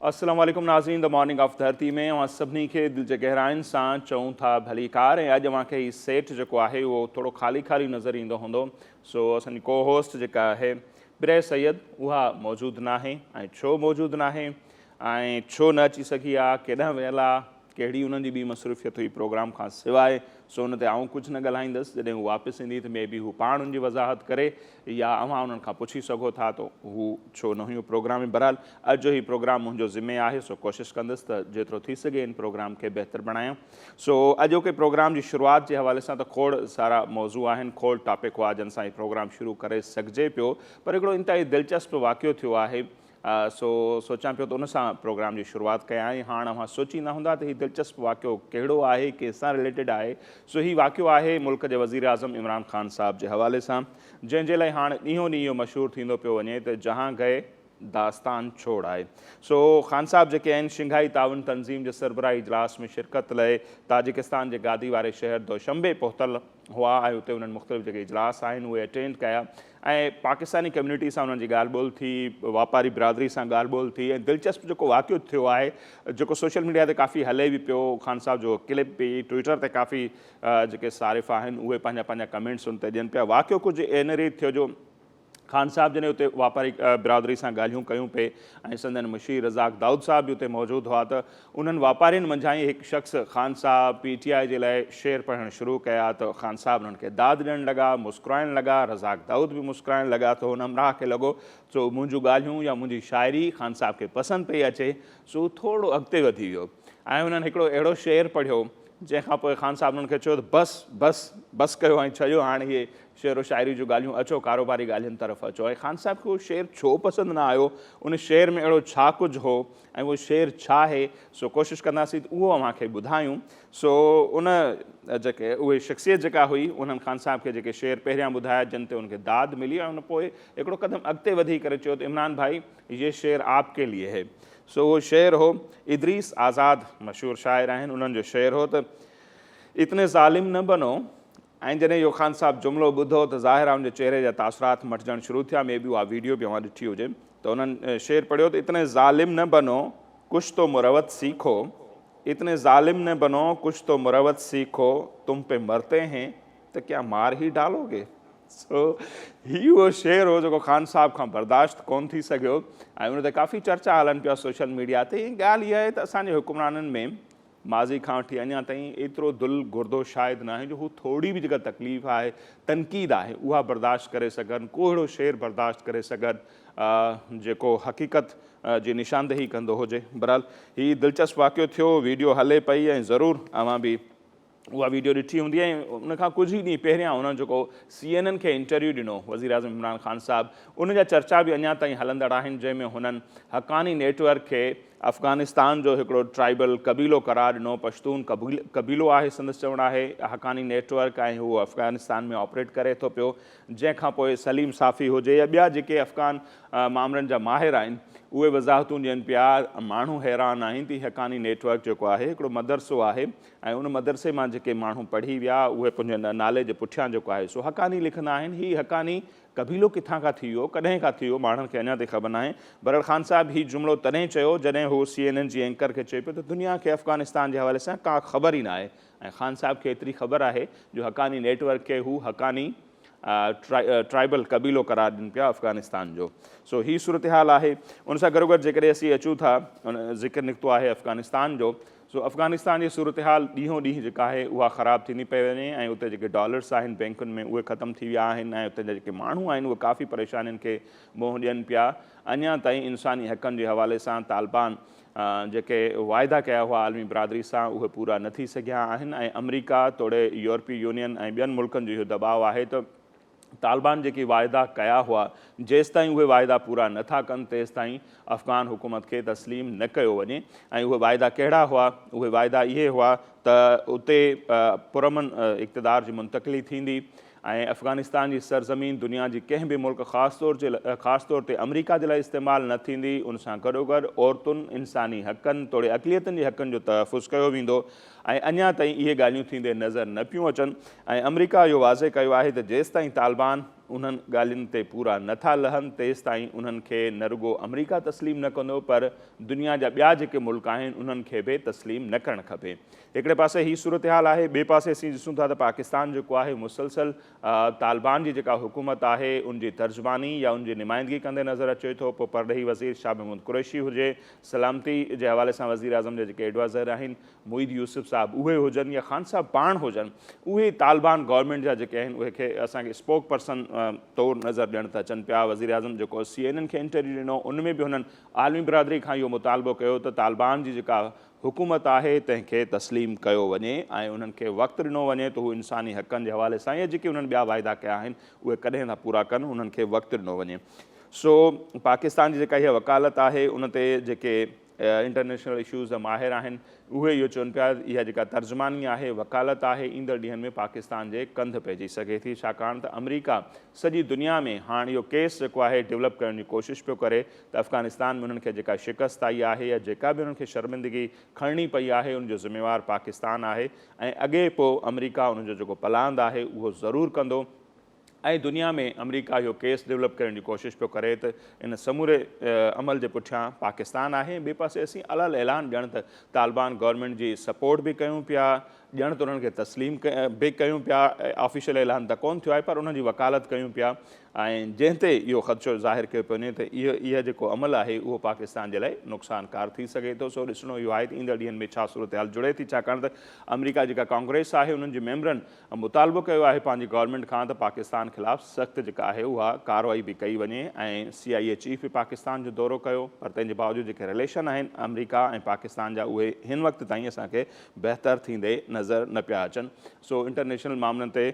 السلام عليڪم ناظرين the morning of ڌرتي ۾ اوهان سڀني کي دل جي گهراين سان چئون ٿا ڀليڪار ۽ اڄ اوهان کي هي سيٽ جيڪو آهي اهو ٿورو خالي خالي نظر ايندو هوندو سو اسان جي ڪو هوسٽ جيڪا آهي پريه سيد اها موجود ناهي ۽ ڇو موجود ناهي ۽ ڇو نه اچي سگهي آ ڪيڏانهن ويل آ ڪهڙي انهن جي ٻي مصروفيت هئي پروگرام کان سواء، سو ان تي آئون ڪجهه نه ڳالهائيندس، جڏهن هو واپس ايندي ته مي بي هو پاڻ ان جي وضاحت ڪري يا اوهان انهن کان پڇي سگهو ٿا ته هو ڇو نه هيون پروگرام ۾. بهرحال اڄ جو هي پروگرام منهنجو ذمي آهي سو ڪوشش ڪندس ته جيترو ٿي سگهي ان پروگرام کي بهتر بڻايان. سو اڄوڪي پروگرام جي شروعات جي حوالي سان ته کوڙ سارا موضوع آهن، کوڙ ٽاپڪ هئا جن سان هي پروگرام شروع ڪري سگهجي پيو پر هڪڙو انتهائي دلچسپ واقعو ٿيو آهي سو سوچيان پيو ته ان سان پروگرام جي شروعات ڪيان ۽ هاڻ اوهان سوچيندا هوندا ته هي دلچسپ واقعو ڪهڙو آهي ڪنهن سان رليٽيڊ آهي سو هي واقعو آهي ملڪ جي وزيراعظم عمران خان صاحب جي حوالي سان جنهن جي لاء هاڻ ڏينهون ڏينهن اهو مشهور ٿيندو پيو وڃي ته جهان گئي داستان ڇوڙ آئي سو خان صاحب جيڪي آهن شنگهائي تعاون تنظيم جي سربراهي اجلاس ۾ شرڪت لئي تاجڪستان جي گادي واري شهر دوشنبي پهتل هئا ۽ اتي انهن مختلف جيڪي اجلاس آهن اهي اٽينڊ ڪيا ۽ پاڪستاني ڪميونٽي سان انهن جي ڳالهه ٻولهه ٿي واپاري برادري سان ڳالهه ٻولهه ٿي ۽ دلچسپ جيڪو واقعو ٿيو آهي جيڪو سوشل ميڊيا تي ڪافي هلي به پيو خان صاحب جو ڪلپ به ٽوئٽر تي ڪافي جيڪي صارف آهن اهي پنهنجا پنهنجا ڪمينٽس ان تي ڏين پيا واقعو ڪجهه ان ريت ٿيو جو خان صاحب جڏهن اتي واپاري برادري سان ڳالهيون ڪيون پئي ۽ سندن مشير رزاق دائود صاحب به اتي موجود هئا ته انهن واپارين منجهان ئي هڪ شخص خان صاحب پي ٽي آء جي لاء شعر پڙهڻ شروع ڪيا ته خان صاحب انهن کي داد ڏيڻ لڳا، مسڪرائڻ لڳا، رزاق دائود به مسڪرائڻ لڳا ته هن همراهه کي لڳو ته منهنجون ڳالهيون يا منهنجي شاعري خان صاحب کي پسند پئي اچي سو هو ٿورو اڳتي وڌي ويو ۽ انهن هڪڙو اهڙو شعر پڙهيو جنهن کان پوء خان صاحب انهن کي چيو ته بس بس بس ڪيو ۽ ڇڏيو هاڻ اهي شعر و شاعري جون ڳالهيون اچو ڪاروباري ڳالهين طرف اچو ۽ خان صاحب کي اهو شعر ڇو پسند نه آيو ان شعر ۾ اهڙو ڇا ڪجهه هو ۽ اهو شعر ڇا آهي سو ڪوشش ڪنداسين ته اهو اوهان کي ٻڌايون سو ان جيڪي اهي شخصيت جيڪا هئي انهن خان صاحب کي جيڪي شعر پهريان ٻڌايا جن تي ان کي داد ملي ۽ ان پوء هڪڙو قدم اڳتي وڌي ڪري چيو ته عمران ڀائي يي شعر آپ ڪي ليي هي سو اهو شعر هو ادريس آزاد مشهور شاعر آهن انهن جو شعر هو ته اتني ظالم نه بنو ۽ جڏهن اهو خان صاحب جملو ٻڌو ته ظاهر آهي ان جي چهري جا تاثرات مٽجڻ شروع ٿيا، مي بي اها ويڊيو به اوهان ڏٺي هجي ته انهن شعر پڙهيو ته اتني ظالم نه بنو ڪجھ تو مروت سيکو، اتني ظالم نه بنو ڪجھ تو مروت سيکو، تم پي مرتي هين ته ڪيا مار هي ڊالوگي. سو هي اهو شعر هو جيڪو خان صاحب کان برداشت ڪونه ٿي سگهيو ۽ ان تي ڪافي چرچا هلن پيا سوشل ميڊيا تي. ۽ ڳالهه اها آهي ته اسان جي حڪمرانن ۾ ماضي کان وٺي اڃا تائين ايترو دل گردو شايد ناهي جو هو ٿوري به جيڪا تڪليف آهي، تنقيد آهي، اها برداشت ڪري سگهن، ڪو اهڙو شعر برداشت ڪري سگهن جيڪو حقيقت جي نشاندهي ڪندو هجي. بهرحال هي دلچسپ واقعو ٿيو، ويڊيو هلي پئي ۽ ضرور اوهان به اها ويڊيو ڏٺي هوندي ۽ ان کان ڪجهه ئي ڏينهن پهريان انهن جيڪو سي اين اين کي انٽرويو ڏنو وزيراعظم عمران خان صاحب ان جا چرچا به اڃا تائين هلندڙ آهن جنهن ۾ هنن حقاني نيٽ ورڪ کي افغانستان جو هڪڙو ٽرائيبل قبيلو قرار ڏنو، پشتون قبيلو آهي سندس چوڻ آهي حقاني نيٽ ورڪ ۽ هو افغانستان ۾ آپريٽ ڪري ٿو پيو جنهن کان پوء سليم صافي هجي يا ٻيا جيڪي افغان مامرن جا ماهر آهن اهي وضاحتون ڏين پيا ماڻهو حيران آهن ته هي حقاني نيٽ ورڪ جيڪو آهي هڪڙو مدرسو آهي ۽ ان مدرسي مان جيڪي ماڻهو پڙهي ويا اهي پنهنجي نالي جي پٺيان جيڪو آهي سو حقاني لکندا آهن هي حقاني قبيلو ڪٿان کان ٿي ويو، ڪڏهن کان ٿي ويو، ماڻهن کي اڃا تائين خبر ناهي. بهرحال خان صاحب هي جملو تڏهن چيو جڏهن هو سي اين اين جي اينڪر کي چئي پيو ته دنيا کي افغانستان جي حوالي سان ڪا خبر ئي ناهي ۽ خان صاحب کي ايتري خبر آهي جو حقاني نيٽ ورڪ کي هو حقاني ٽرائبل قبيلو قرار ڏين پيا افغانستان جو. سو هي صورتحال آهي. ان سان گڏوگڏ جيڪڏهن اسين اچون ٿا ذڪر نڪتو آهي افغانستان جو سو افغانستان جي صورتحال ڏينهون ڏينهن جيڪا آهي اها خراب ٿيندي پئي وڃي ۽ اتي جيڪي ڊالرس آهن بينڪن ۾ اهي ختم ٿي ويا آهن ۽ اتي جا جيڪي ماڻهو آهن اهي ڪافي پريشانين کي منهن ڏين پيا اڃا تائين انساني حقن جي حوالي سان طالبان جيڪي واعدا ڪيا هئا عالمي برادري سان اهي پورا نه ٿي سگهيا آهن ۽ آمريڪا توڙي يورپي يونين ۽ ٻين ملڪن جو اهو دٻاء آهي ته طالبان جيڪي واعدا ڪيا هئا، جيستائين اهي واعدا پورا نه ٿا ڪن، تيستائين افغان حڪومت کي تسليم نه ڪيو وڃي ۽ اهي واعدا ڪهڙا هئا؟ اهي واعدا اهي هئا ته اتي پرامن اقتدار جي منتقلي ٿيندي ۽ افغانستان جي سرزمين دنيا جي ڪنهن به ملڪ خاص طور جي خاص طور تي آمريڪا جي لاء استعمال نه ٿيندي، ان سان گڏوگڏ عورتن، انساني حقن توڙي اقليتن جي حقن جو تحفظ ڪيو ويندو ۽ اڃا تائين اهي ڳالهيون ٿيندي نظر نه پيون اچن ۽ آمريڪا اهو واضح ڪيو آهي ته جيستائين طالبان انهن ڳالهين تي پورا نه ٿا لهن تيستائين انهن کي نه رڳو آمريڪا تسليم نه ڪندو پر دنيا جا ٻيا جيڪي ملڪ آهن انهن کي به تسليم نه ڪرڻ کپي. هڪڙي پاسي هي صورتحال آهي ٻئي پاسي اسين ڏسون ٿا ته پاڪستان جيڪو آهي مسلسل طالبان جي جيڪا حڪومت آهي ان جي ترجماني يا ان جي نمائندگي ڪندي نظر اچي ٿو پوء پرڏيهي وزير شاهه محمود قريشي هجي سلامتي جي حوالي سان وزيراعظم جا جيڪي ايڊوائزر آهن معيد يوسف صاحب اهي هجن يا خان صاحب پاڻ هجن اهي طالبان گورنمينٽ جا جيڪي آهن اهي کي اسان کي اسپوڪ پرسن طور نظر ڏيڻ ته اچن پيا وزيراعظم جيڪو سي اين اين کي انٽرويو ڏنو ان ۾ به هنن عالمي برادري کان اهو مطالبو ڪيو ته طالبان جي جيڪا حڪومت آهي تنهن کي تسليم ڪيو وڃي ۽ انهن کي وقت ڏنو وڃي ته هو انساني حقن جي حوالي سان يا جيڪي انهن ٻيا واعدا ڪيا آهن اهي ڪڏهن ٿا پورا ڪن انهن کي وقت ڏنو وڃي سو پاڪستان جي جيڪا هيء وڪالت آهي ان تي جيڪي انٽرنيشنل اشوز جا ماهر آهن اهي اهو چون پيا اها جيڪا ترجماني آهي وڪالت آهي ايندڙ ڏينهن ۾ پاڪستان جي ڪنڌ پئجي سگهي ٿي ڇاڪاڻ ته آمريڪا سڄي دنيا ۾ هاڻ اهو ڪيس جيڪو آهي ڊولپ ڪرڻ جي ڪوشش پيو ڪري ته افغانستان ۾ انهن کي جيڪا شڪست آئي آهي يا جيڪا به انهن کي شرمندگي کڻڻي پئي آهي ان جو ذميوار پاڪستان آهي ۽ اڳي پوء آمريڪا ان جو جيڪو پلاند آهي اهو ضرور ڪندو ۽ دنيا ۾ آمريڪا اهو ڪيس ڊولپ ڪرڻ جي ڪوشش پيو ڪري ته ان سموري عمل جي پٺيان پاڪستان آهي ۽ ٻئي پاسي اسين علي الاعلان ڄڻ ته طالبان گورنمينٽ جي سپورٽ به ڪيون پيا ڄڻ ته انهن کي تسليم به ڪيون پيا آفيشل اعلان ته ڪونه ٿيو آهي پر انهن جي وڪالت ڪيون پيا ۽ جنهن تي اهو خدشو ظاهر ڪيو پيو وڃي ته اهو اهو جيڪو عمل آهي اهو پاڪستان جي لاء نقصانڪار ٿي سگهي ٿو سو ڏسڻو اهو آهي ته ايندڙ ڏينهن ۾ ڇا صورتحال جڙي ٿي ڇاڪاڻ ته آمريڪا جيڪا ڪانگريس آهي انهن جي ميمبرن مطالبو ڪيو آهي پنهنجي گورنمينٽ کان ته پاڪستان خلاف سخت جيڪا آهي اها ڪارروائي به ڪئي وڃي ۽ سي آء اي چيف به پاڪستان جو دورو ڪيو پر تنهن جي باوجود جيڪي رليشن آهن آمريڪا ۽ پاڪستان جا اهي هن وقت تائين اسان کي بهتر ٿيندي نظر نه پيا اچن سو انٽرنيشنل معاملن تي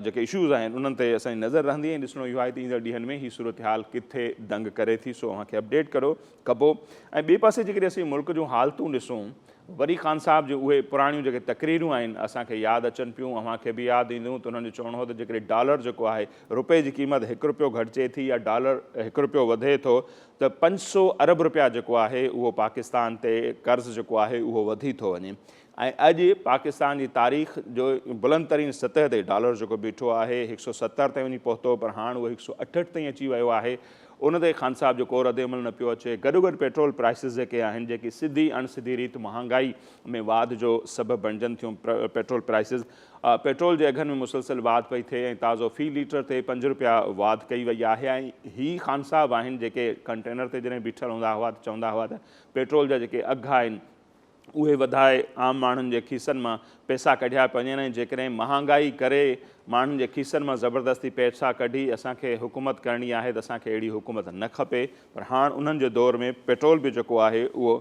جيڪي اشوز آهن انهن تي اسان جي نظر رهندي ۽ ڏسڻو اهو آهي ته ايندڙ ڏينهن ۾ هي صورتحال ڪٿي دنگ ڪري ٿي سو اوهان کي اپڊيٽ ڪرو ڪبو ۽ ٻئي پاسي جيڪڏهن اسين ملڪ جون حالتون ڏسون وري خان صاحب جون اهي پراڻيون جيڪي تقريرون آهن اسان کي ياد اچن پيون اوهان کي به ياد اينديون ته انهن جو چوڻ هو ته جيڪڏهن ڊالر جيڪو آهي روپئي جي قيمت هڪ روپيو گهٽجي ٿي يا ڊالر هڪ روپيو وڌي ٿو ته 500 ارب روپيا جيڪو آهي اهو پاڪستان تي قرض جيڪو آهي اهو وڌي ٿو وڃي ۽ اڄ پاڪستان جي تاريخ جو بلند ترين سطح تي ڊالر جيڪو بيٺو آهي هڪ سو 70 تائين وڃي پهتو پر هاڻ اهو هڪ سو 68 تائين اچي ويو آهي ان تي خان صاحب جو ڪو ردعمل نه پيو اچي گڏوگڏ پيٽرول پرائسز جيڪي آهن جيڪي سڌي اڻ سڌي ريت مهانگائي ۾ واڌ جو سبب بڻجن ٿيون پيٽرول پرائسز پيٽرول جي اگهن ۾ مسلسل واڌ پئي ٿئي ۽ تازو في ليٽر تي 5 روپيا واڌ ڪئي وئي آهي ۽ هي خان صاحب آهن جيڪي ڪنٽينر تي جڏهن بيٺل هوندا هئا ته چوندا هئا ته پيٽرول جا جيڪي اگهه آهن اهي وڌائي عام ماڻهن جي کيسن مان پئسا ڪڍيا پيا وڃن ۽ جيڪڏهن مهانگائي ڪري ماڻهن جي کيسن مان زبردستي پئسا ڪڍي اسان کي حڪومت ڪرڻي آهي ته اسان کي اهڙي حڪومت نه کپي پر هاڻ انهن جي دور ۾ پيٽرول به جيڪو آهي اهو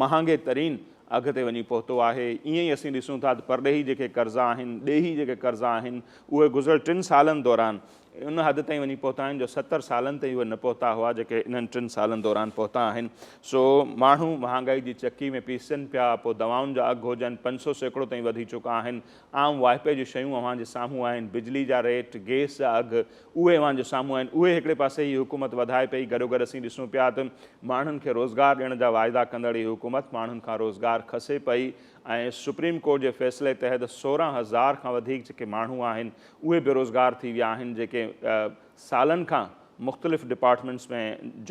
مهانگي ترين اگهه تي وڃي پهتو آهي ائين ئي اسين ڏسون ٿا ته پرڏيهي جيڪي قرضا آهن ڏيهي جيڪي قرضا آهن اهي گذريل ٽن سالن دوران ان حد تائين وڃي پهتا آهن جو 70 سالن تائين اهي نه پهتا هئا جيڪي انهن ٽن سالن دوران پهتا آهن. سو ماڻهو مهانگائي جي چڪي ۾ پيسجن پيا، پوء دوائن جا اگهه هجن 500% تائين وڌي چڪا آهن، عام واهپي جون شيون اوهان جي سامهون آهن، بجلي جا ريٽ، گيس جا اگهه اهي اوهان جي سامهون آهن، اهي هڪڙي پاسي هي حڪومت وڌائي پئي، گڏوگڏ اسين ڏسون پيا ته ماڻهن کي روزگار ڏيڻ جا واعدا ڪندڙ هي حڪومت ماڻهن کان روزگار کسي پئي ۽ سپريم ڪورٽ جي فيصلي تحت 16 هزار کان وڌيڪ جيڪي ماڻهو آهن اهي بيروزگار ٿي ويا آهن جيڪي سالن کان مختلف ڊپارٽمينٽس ۾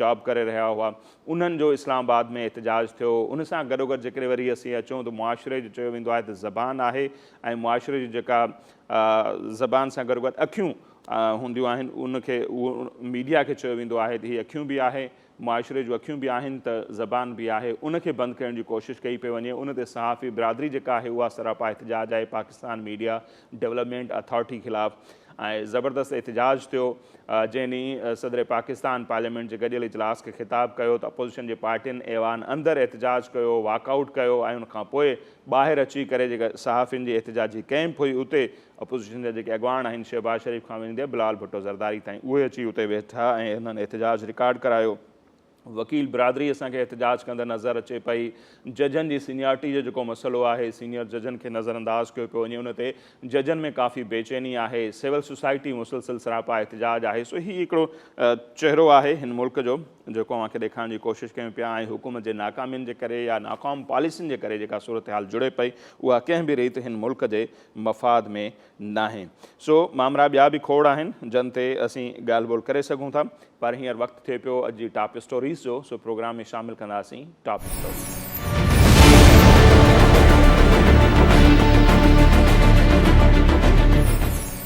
جاب ڪري رهيا هئا انهن جو اسلام آباد ۾ احتجاج ٿيو ان سان گڏوگڏ جيڪڏهن وري اسين اچون ته معاشري جو چيو ويندو آهي ته زبان آهي ۽ معاشري جي جيڪا زبان سان گڏوگڏ اکيون هونديون آهن ان کي ميڊيا کي چيو ويندو آهي ته هي اکيون به آهي معاشري جون اکيون به آهن ته زبان به آهي ان کي بند ڪرڻ جي ڪوشش ڪئي پئي وڃي ان تي صحافي برادري جيڪا آهي اها سراپا احتجاج آهي پاڪستان ميڊيا ڊولپمينٽ اٿارٽي خلاف ۽ زبردست احتجاج ٿيو جنهن ڏينهن صدر پاڪستان پارليامينٽ جي گڏيل اجلاس کي خطاب ڪيو ته اپوزيشن جي پارٽين ايوان اندر احتجاج ڪيو واڪ آئوٽ ڪيو ۽ ان کان پوء ٻاهر اچي ڪري جيڪا صحافين جي احتجاجي ڪئمپ هئي اتي اپوزيشن جا جيڪي اڳواڻ آهن شهباز شريف کان ويندي بلال ڀٽو زرداري تائين اهي اچي اتي ويٺا ۽ انهن احتجاج رڪارڊ ڪرايو. وڪيل برادري اسان کي احتجاج ڪندي نظر اچي پئي، ججن جي سينيارٽي جو جيڪو مسئلو آهي سينيئر ججن کي نظرانداز ڪيو پيو وڃي ان تي ججن ۾ ڪافي بيچيني آهي، سول سوسائٽي مسلسل سراپا احتجاج آهي، سو هي هڪڙو چهرو آهي هن ملڪ جو جيڪو اوهان کي ڏيکارڻ جي ڪوشش ڪيون پيا ۽ حڪومت جي ناڪامين جي ڪري يا ناڪام پاليسين جي ڪري جيڪا صورتحال جڙي پئي اها ڪنهن به ريت هن ملڪ جي مفاد ۾ ناهي. سو مامرا ٻيا به کوڙ آهن جن تي اسين ڳالهه ٻولهه ڪري سگهون ٿا پر هينئر وقت ٿئي پيو اڄ جي ٽاپ اسٽوريز جو سو پروگرام ۾ شامل ڪنداسين ٽاپ اسٽوريز.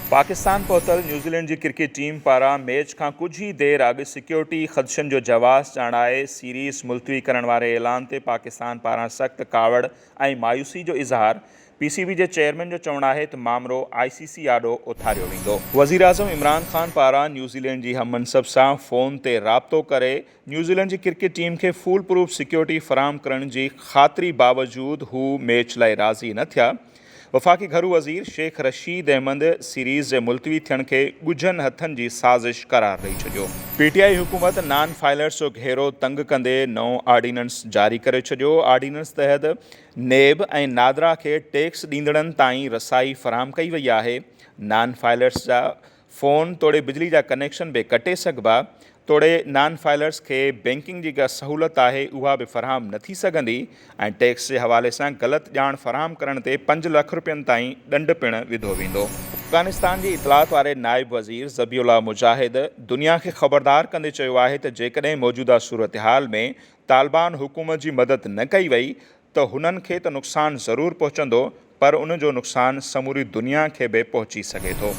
پاڪستان پهتل نيوزيلينڊ جي ڪرڪيٽ ٽيم پاران ميچ کان ڪجهه ئي دير اڳ سيڪيورٽي خدشن جو جواز ڄاڻائي سيريز ملتوي ڪرڻ واري اعلان تي پاڪستان پاران سخت ڪاوڙ ۽ مايوسي جو اظهار، پي سي بي جي چيئرمين جو چوڻ آهي ته مامرو آء سي سي آڏو اٿاريو ويندو. وزيراعظم عمران خان پاران نيوزيلينڊ جي هم منصب سان فون تي رابطو ڪري نيوزيلينڊ جي ڪرڪيٽ ٽيم کي فول پروف سيڪيورٽي فراهم ڪرڻ جي خاطري باوجود هو ميچ لاء راضي نه ٿيا. وفاقي گهرو وزير شيخ رشيد احمد سيريز جي ملتوي ٿيڻ کي ڳجهن هٿن جي سازش قرار ڏئي ڇڏيو. پي ٽي آء حڪومت نان فائلرز جو گهيرو تنگ ڪندي نئون آرڊيننس جاري ڪري ڇڏيو، آرڊيننس تحت نيب ۽ نادرا کي ٽيڪس ڏيندڙن تائين رسائي فراهم ڪئي وئي آهي، نان فائلرز جا فون توڙي بجلي جا ڪنيڪشن به ڪٽي سگهبا، توڙي نان فائلرز کي بينڪنگ جي جيڪا سهولت آهي اها به فراهم نه ٿي سگهندي ۽ ٽيڪس جي حوالي سان غلط ڄاڻ فراهم ڪرڻ تي پنج لک رپين تائين ڏنڊ پڻ وڌو ويندو. افغانستان جي اطلاعات واري نائب وزير ذبيح الله مجاهد دنيا کي خبردار ڪندي چيو آهي ته جيڪڏهن موجوده صورتحال ۾ طالبان حڪومت جي مدد نه ڪئي وئي ته هنن کي ته نقصان ضرور پهچندو پر ان جو نقصان سموري دنيا کي به پهچي سگهي ٿو.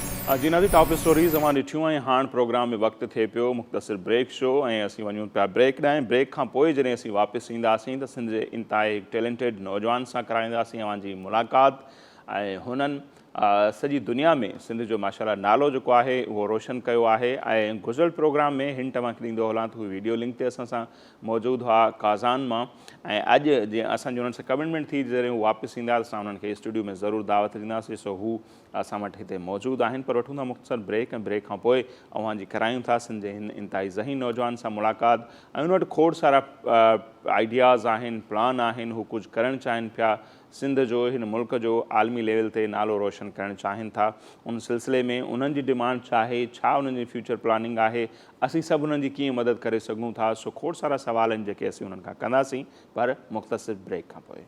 جي ناظرين ٽاپ اسٽوريز اوهان ڏٺيون ۽ هاڻ پروگرام ۾ وقت ٿئي پيو مختصر بريڪ جو ۽ اسين وڃون پيا بريڪ ڏانهن بريڪ کان پوء جڏهن اسين واپس اينداسين ته سنڌ جي انتهائي هڪ ٽيلنٽيڊ نوجوان سان ڪرائينداسين اوهان جي ملاقات ۽ هنن سڄي دنيا ۾ سنڌ جو ماشاءالله نالو جيڪو آهي اهو روشن ڪيو آهي ۽ گذريل پروگرام ۾ هنٽ اوهان کي ڏيندو هلان ته هو ويڊيو لنڪ تي اسان سان موجود هئا ڪازان مان ۽ اڄ جي اسان جي انهن سان ڪمٽمينٽ ٿي جڏهن هو واپس ايندا ته اسان انهن کي اسٽوڊيو ۾ ضرور دعوت ڏينداسين سو هو اسان وٽ هتي موجود آهن پر وٺون ٿا مختصر بريڪ ۽ بريڪ کان پوء اوهان جي ڪرايون ٿا سنڌ جي هن انتهائي ذهين نوجوان سان ملاقات ۽ ان وٽ کوڙ سارا آئيڊياز آهن پلان آهن هو ڪجهه ڪرڻ چاهين پيا سنڌ جو هن ملڪ جو عالمي ليول تي نالو روشن ڪرڻ چاهين ٿا ان سلسلي ۾ انهن جي ڊمانڊ ڇا آهي ڇا انهن جي فيوچر پلاننگ آهي اسين سڀ انهن جي ڪيئن مدد ڪري سگهون ٿا سو کوڙ سارا سوال آهن جيڪي اسين انهن کان ڪنداسين پر مختصر بريڪ کان پوء.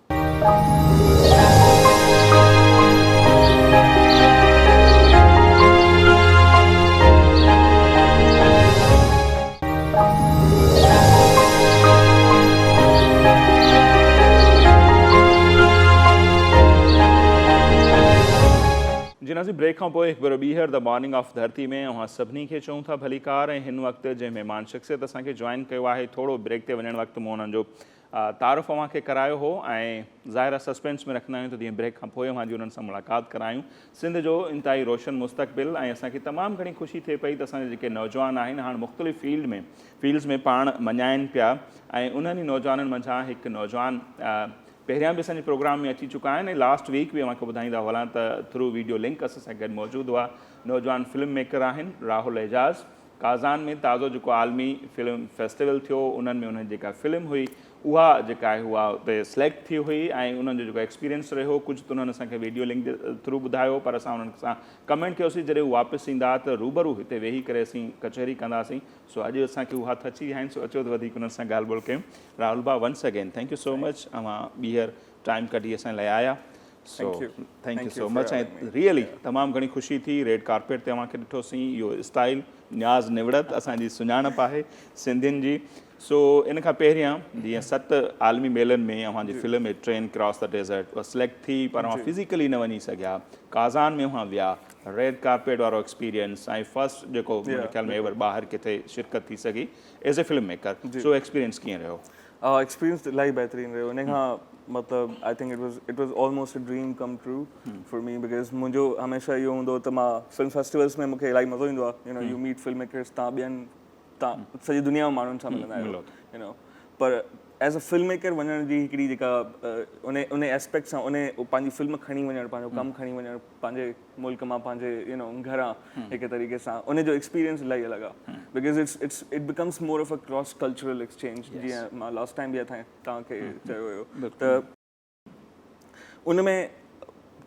جي ناظرين بريڪ کان پوء هڪ ڀيرو ٻيهر the morning of ڌرتي ۾ اوهان سڀني کي چئون ٿا ڀليڪار ۽ هن وقت جنهن مهمان شخصيت اسان کي جوائن ڪيو آهي ٿورو بريڪ تي وڃڻ وقت مون انهن جو تعارف اوهان کي ڪرايو هو ۽ ظاهر آهي سسپينس ۾ رکندا آهيون ته جيئن بريڪ کان پوء اوهان جي انهن سان ملاقات ڪرايون سنڌ جو انتهائي روشن مستقبل ۽ اسان کي تمام گهڻي خوشي ٿئي پئي ته اسان جا جيڪي نوجوان آهن هاڻ مختلف فيلڊ ۾ فيلڊز ۾ پاڻ مڃائن پيا ۽ انهن ئي نوجوانن منجهان هڪ نوجوان پهريان به اسان جي پروگرام ۾ اچي چڪا آهن ۽ لاسٽ ويڪ به اوهان کي ٻڌائيندا هلان ته ٿرو ويڊيو لنڪ اسان سان گڏ موجود هئا نوجوان فلم ميڪر آهن راهول اعجاز ڪازان ۾ تازو جيڪو عالمي فلم فيسٽيول ٿيو انهن ۾ انهن جي جيڪا فلم هئي اها جيڪا آهي اها اتي سليڪٽ ٿي هئي ۽ انهن جو جيڪو ايڪسپيرينس رهيو ڪجهه ته انهن اسان کي ويڊيو لنڪ جي ٿرو ٻڌايو پر اسان انهن سان ڪمينٽ ڪيوسين جڏهن هو واپس ايندا ته روبرو هتي ويهي ڪري اسين ڪچهري ڪنداسين سو اڄ اسان کي اها هٿ اچي ويا آهن سو اچو ته وڌيڪ انهن سان ڳالهه ٻولهه ڪيون راهول ڀاء once again thank you so much اوهان ٻيهر ٽائيم ڪڍي اسان لاء آيا so thank you so much ۽ really تمام گهڻي خوشي ٿي ريڊ ڪارپيٽ تي اوهان کي ڏٺوسين اهو اسٽائل نياز نوڙت اسان جي سڃاڻپ آهي سنڌين جي سو ان کان پهريان جيئن ست عالمي ميلن ۾ اوهان جي film a train cross the desert اها سليڪٽ ٿي پر اوهان فزيڪلي نه وڃي سگهيا ڪازان ۾ اوهان ويا ريڊ ڪارپيٽ وارو ايڪسپيرينس ۽ فرسٽ جيڪو منهنجي خيال ۾ ايور ٻاهر ڪٿي شرڪت ٿي سگهي as a film maker so experience ڪيئن رهيو؟ ايڪسپيرينس الاهي بهترين رهيو ان کان مطلب I think it was it was almost a dream come true for me because منهنجو هميشه اهو هوندو ته مان فلم فيسٽيولس ۾ مونکي الاهي مزو ايندو آهي you know you meet film makers تان ٻين تان سڄي دنيا مان ماڻهن سان ملندا آهيو يو نو پر ايز ا فلم ميڪر وڃڻ جي هڪڙي جيڪا ان ان اسپيڪٽ سان ان پنهنجي فلم کڻي وڃڻ، پنهنجو ڪم کڻي وڃڻ پنهنجي ملڪ مان، پنهنجي يو نو گهران هڪ طريقي سان ان جو ايڪسپيرينس الاهي الڳ آهي because it's it's it becomes more of a cross cultural exchange. جيئن مان لاسٽ ٽائيم به توهان کي چيو هيو ته ان ۾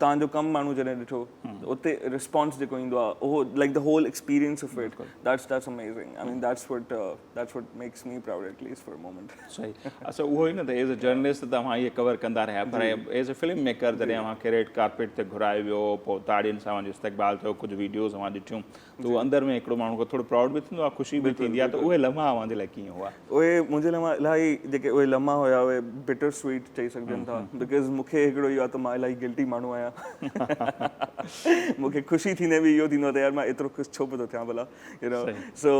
توهان جو ڪم ماڻهو جڏهن ڏٺو اتي رسپانس جيڪو ايندو آهي اهو like the whole experience of it that's that's amazing. I mean that's what that's what makes me proud at least for moment. صحيح اڇا اهو ئي نه ته ايز ا جرنلسٽ ته توهان اهي ڪور ڪندا رهيا پر ايز ا فلم ميڪر جڏهن اوهان کي ريڊ ڪارپيٽ تي گهرايو ويو پوء تاڙين سان اوهان جو استقبال ٿيو، ڪجهه ويڊيوز اوهان ڏٺيون ته اهو اندر ۾ هڪڙو ماڻهو کي ٿورو پرائوڊ به ٿيندو آهي، خوشي به ٿيندي آهي، ته اهي لمحا اوهان جي لاء ڪيئن هئا؟ اهي منهنجي لاء الاهي جيڪي اهي لمحا هيا اهي بٽر سويٽ چئي سگهجن ٿا because مون کي هڪڙو اهو آهي ته مان الاهي گلٽي ماڻهو آهيان. مون کي خوشي ٿيندي به اهو ٿيندو آهي ته يار مان ايترو خوش ڇو پيو ٿو ٿيان ڀلا، you know. So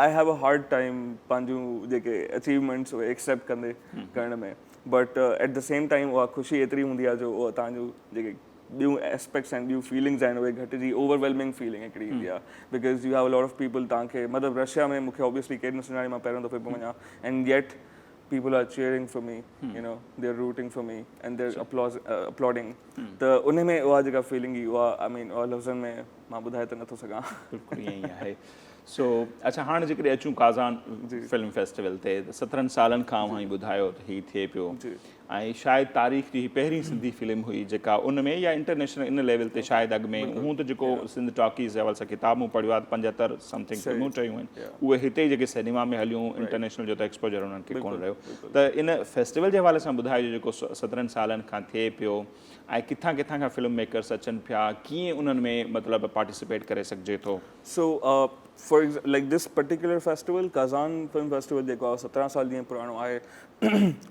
I have a hard time پنهنجون جيڪي اچيومينٽس اهي ايڪسيپٽ ڪندي ڪرڻ ۾، but at the same time اها خوشي ايتري هوندي آهي جو اها توهان جون جيڪي ٻيون اسپيڪٽس آهن، ٻيون فيلنگز آهن، اهي گهٽجي اوور ويلمنگ فيلنگ هڪڙي ايندي آهي because you have a lot of people توهان کي مطلب رشيا ۾ مونکي اوبويسلي ڪير نه سڃاڻي، مان پهريون دفعو پيو وڃان and yet people are cheering for me, you know they are rooting for me and they are applause applauding. ته ان ۾ اها جيڪا فيلنگ هئي اها آء مين اها لفظن ۾ مان ٻڌائي ته نٿو سگهان. بلڪل ائين ئي آهي. سو اڇا هاڻ جيڪڏهن اچون ڪازان فلم فيسٽيول تي ته 17 سالن کان اوهان ٻڌايو ته هي ٿئي پيو ۽ شايد تاريخ جي هي پهرين سنڌي فلم هئي جيڪا ان ۾ يا انٽرنيشنل ان ليول تي شايد اڳ ۾ هون ته جيڪو سنڌ ٽاڪيز جي حوالي سان ڪتاب مون پڙهيو آهي ته 75 سمٿنگ فلمون ٺهيون آهن اهي هتي ئي جيڪي سئنيما ۾ هليون، انٽرنيشنل جو ته ايڪسپوجر انهن کي ڪونه رهيو. ته ان فيسٽيول جي حوالي سان ٻڌايو جيڪو 17 سالن کان ٿئي پيو ۽ ڪٿان ڪٿان کان فلم ميڪرس اچن پيا، ڪيئن انهن ۾ مطلب پارٽيسپيٽ ڪري سگهجي ٿو؟ So for like this particular festival Kazan film festival جيڪو آهي 17 سال جيئن پراڻو آهي،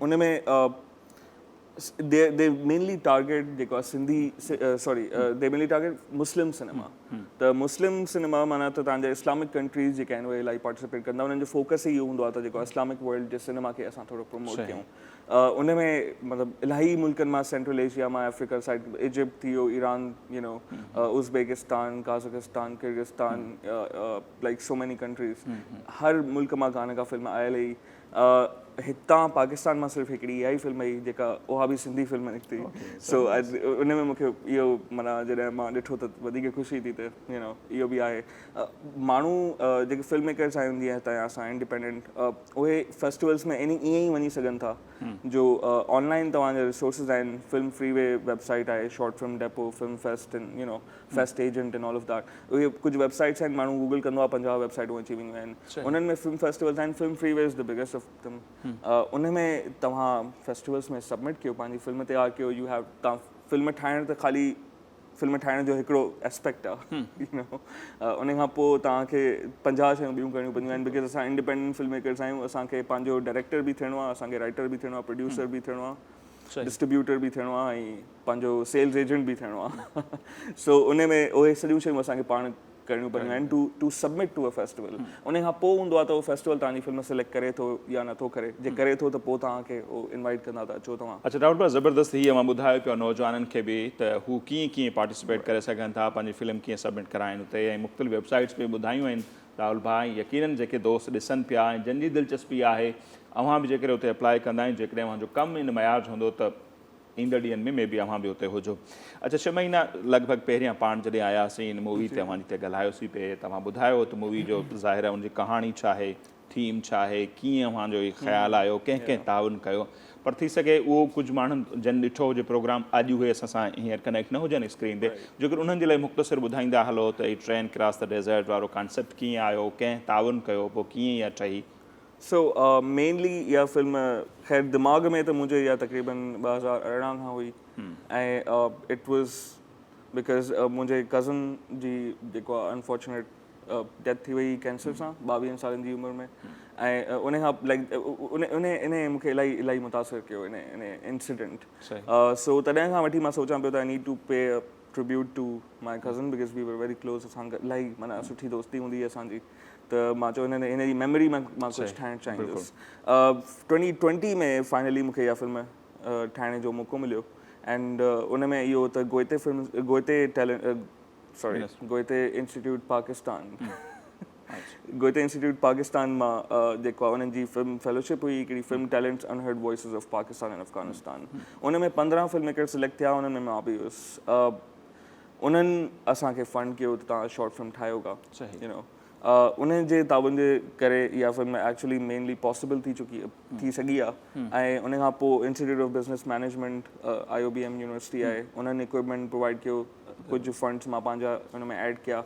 ان ۾ the the mainly target جيڪو آهي Sindhi, sorry, they mainly target Muslim cinema. ته مسلم سئنيما معنيٰ ته توهان جا اسلامڪ ڪنٽريز جيڪي آهن اهي الاهي پارٽيسپيٽ ڪندا، انهن جو فوڪس ئي اهو هوندو آهي ته جيڪو اسلامڪ ورلڊ جي سئنيما کي اسان ٿورو پروموٽ ڪيون. ان ۾ مطلب الاهي ملڪن مان، سينٽرل ايشيا مان، آفريڪا سائيڊ، ايجپٽ ٿي ويو، Iran, you know, Uzbekistan, Kazakhstan, Kyrgyzstan, like so many countries, هر ملڪ مان ڪا نه ڪا فلم آيل هئي. هتان پاڪستان مان صرف هڪڙي اها ئي فلم هئي جيڪا اها به سنڌي فلم نڪتي. سو ان ۾ مونکي اهو معنيٰ جڏهن مان ڏٺو ته وڌيڪ خوشي ٿي ته يو نو اهو به آهي. ماڻهو جيڪي فلم ميڪرس آهيون جيئن هتان جا اسان انڊيپينڊنٽ، اهي فيسٽيولس ۾ ائين ئي وڃي سگهن ٿا جو آن لائن توهان جا ريسورسز آهن، film free V web site آهي، short film depot, film fest and you know fest agent and all of that, اهي ڪجهه ويب سائيٽس آهن، ماڻهو گوگل ڪندو آهي 50 ويب سائيٽون اچي وينديون آهن، انهن ۾ فلم فيسٽيولس آهن، film free V is the biggest of them. ان ۾ توهان فيسٽيولس ۾ سبمٽ ڪيو، پنهنجي فلم تيار ڪيو، يو have توهان فلم ٺاهڻ ته خالي فلم ٺاهڻ جو هڪڙو اسپيڪٽ آهي، يو نو، ان کان پوء توهان کي 50 شيون ٻيون ڪرڻيون پونديون آهن because اسان انڊيپينڊنٽ فلم ميڪرس آهيون، اسان کي پنهنجو ڊائريڪٽر به ٿيڻو آهي، اسان کي رائٽر به ٿيڻو آهي، پروڊيوسر به ٿيڻو آهي، ڊسٽريبيوٽر به ٿيڻو آهي ۽ پنهنجو سيلز ايجنٽ به ٿيڻو آهي. سو ان ۾ اهي سڄيون شيون اسان کي پاڻ ڪرڻيون پونديون آهن to submit to a festival. ان کان پوء هوندو آهي ته اهو فيسٽيول توهان جي فلم سليڪٽ ڪري ٿو يا نٿو ڪري، جي ڪري ٿو ته پوء توهان کي اهو انوائيٽ ڪندا ته اچو توهان. اڇا راهول ڀاء زبردست هي اوهان ٻڌايو پيا نوجوانن کي به ته هو ڪيئن ڪيئن پارٽيسپيٽ ڪري سگهن ٿا، پنهنجي فلم ڪيئن سبمٽ ڪرائين اتي ۽ مختلف ويب سائيٽس به ٻڌايون آهن راهول ڀاء ۽ يقينن جيڪي دوست ڏسن پيا ۽ جن جي دلچسپي آهي اوهان به جيڪڏهن اتي اپلائي ڪندا ۽ جيڪڏهن اوهان جو ڪم ان معيار جو هوندو ته ايندڙ ڏينهن ۾ مي بي اوهان به اتي هجو. اڇا ڇهه مهينا لڳ ڀڳ پهريان پاڻ جڏهن آياسين ان مووي تي اوهان جتي ڳالهايوسين پئي توهان ٻڌايو ته مووي جو ظاهر آهي ان جي ڪهاڻي ڇا آهي، ٿيم ڇا آهي، ڪيئن اوهان جو هي خيال آيو، ڪنهن ڪنهن تعاون ڪيو، پر ٿي سگهي اهو ڪجهه ماڻهن جن ڏٺو هجي پروگرام اڄ اهي اسان سان هينئر ڪنيڪٽ نه هجن اسڪرين تي، جيڪر انهن جي لاء مختصر ٻڌائيندا هلو ته هي ٽرين ڪراس the desert وارو ڪانسيپٽ ڪيئن آيو، ڪنهن تعاون ڪيو، پوء ڪيئن اها ٺهي. سو مينلي اها فلم خير دماغ ۾ ته منهنجي اها تقريبن 2018 کان هئي ۽ it was because منهنجي ڪزن جي جيڪو آهي انفارچونيٽ ڊيٿ ٿي وئي ڪينسر سان 22 سالن جي عمر ۾ ۽ ان کان لائڪ ان ان ان مون کي الاهي الاهي متاثر ڪيو ان ان انسيڊنٽ. سو تڏهن کان وٺي مان سوچان پيو ته I need to pay tribute to my cousin because we were very close, اسان الاهي معنيٰ سٺي دوستي هوندي هئي اسان جي، ته مان چيو هن هن جي ميموري ۾ مان ڪجهه ٺاهڻ چاهيندس. 2020 ۾ فائنلي مون کي اها فلم ٺاهڻ جو موقعو مليو اينڊ ان ۾ اهو ته Goethe film Goethe talent sorry Goethe institute Pakistan Goethe institute Pakistan مان جيڪو آهي انهن جي فلم فيلوشپ هئي هڪڙي film talents unheard voices of Pakistan and Afghanistan in ۾ 15 film maker select ٿيا انهن ۾ مان به هيس انهن اسان کي فنڊ ڪيو ته توهان شارٽ فلم ٺاهيو ڪا يو نو انهن جي تعاون جي ڪري اها فلم ايڪچولي مينلي پاسيبل ٿي چڪي ٿي سگهي آهي ۽ ان کان پوء institute of business management I O B M university آهي انهن اڪوپمينٽ پرووائڊ ڪيو ڪجهه فنڊس مان پنهنجا ان ۾ ايڊ ڪيا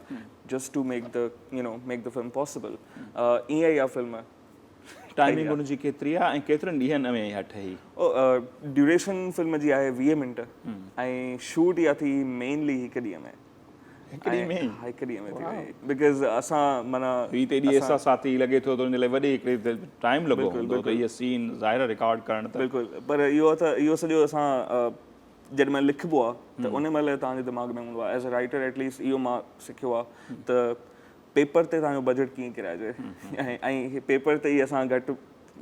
just to make the you know make the film possible ائين اها فلم ٽائمنگ ان جي ڪيتري آهي ۽ ڪيترن ڏينهن ۾ اها ٺهي؟ ڊيوريشن فلم جي آهي 20 منٽ ۽ شوٽ اها ٿي مينلي هڪ ڏينهن ۾. هڪ ڏينهن ۾ ئي؟ هڪ ڏينهن ۾ ٿي وئي because اسان معنيٰ هي ته ايڏي احساساتي لڳي ٿو ته ان جي لاء وڏي هڪڙي ٽائيم لڳو هوندو ته اهي سين ظاهر رڪارڊ ڪرڻ ته. بلڪل پر اهو ته اهو سڄو اسان جڏهن مهل لکبو آهي ته ان مهل توهان جي دماغ ۾ هوندو آهي as a writer at least اهو مان سکيو آهي ته پيپر تي توهان جو بجيٽ ڪيئن ڪيرائجي ۽ پيپر تي ئي اسان گهٽ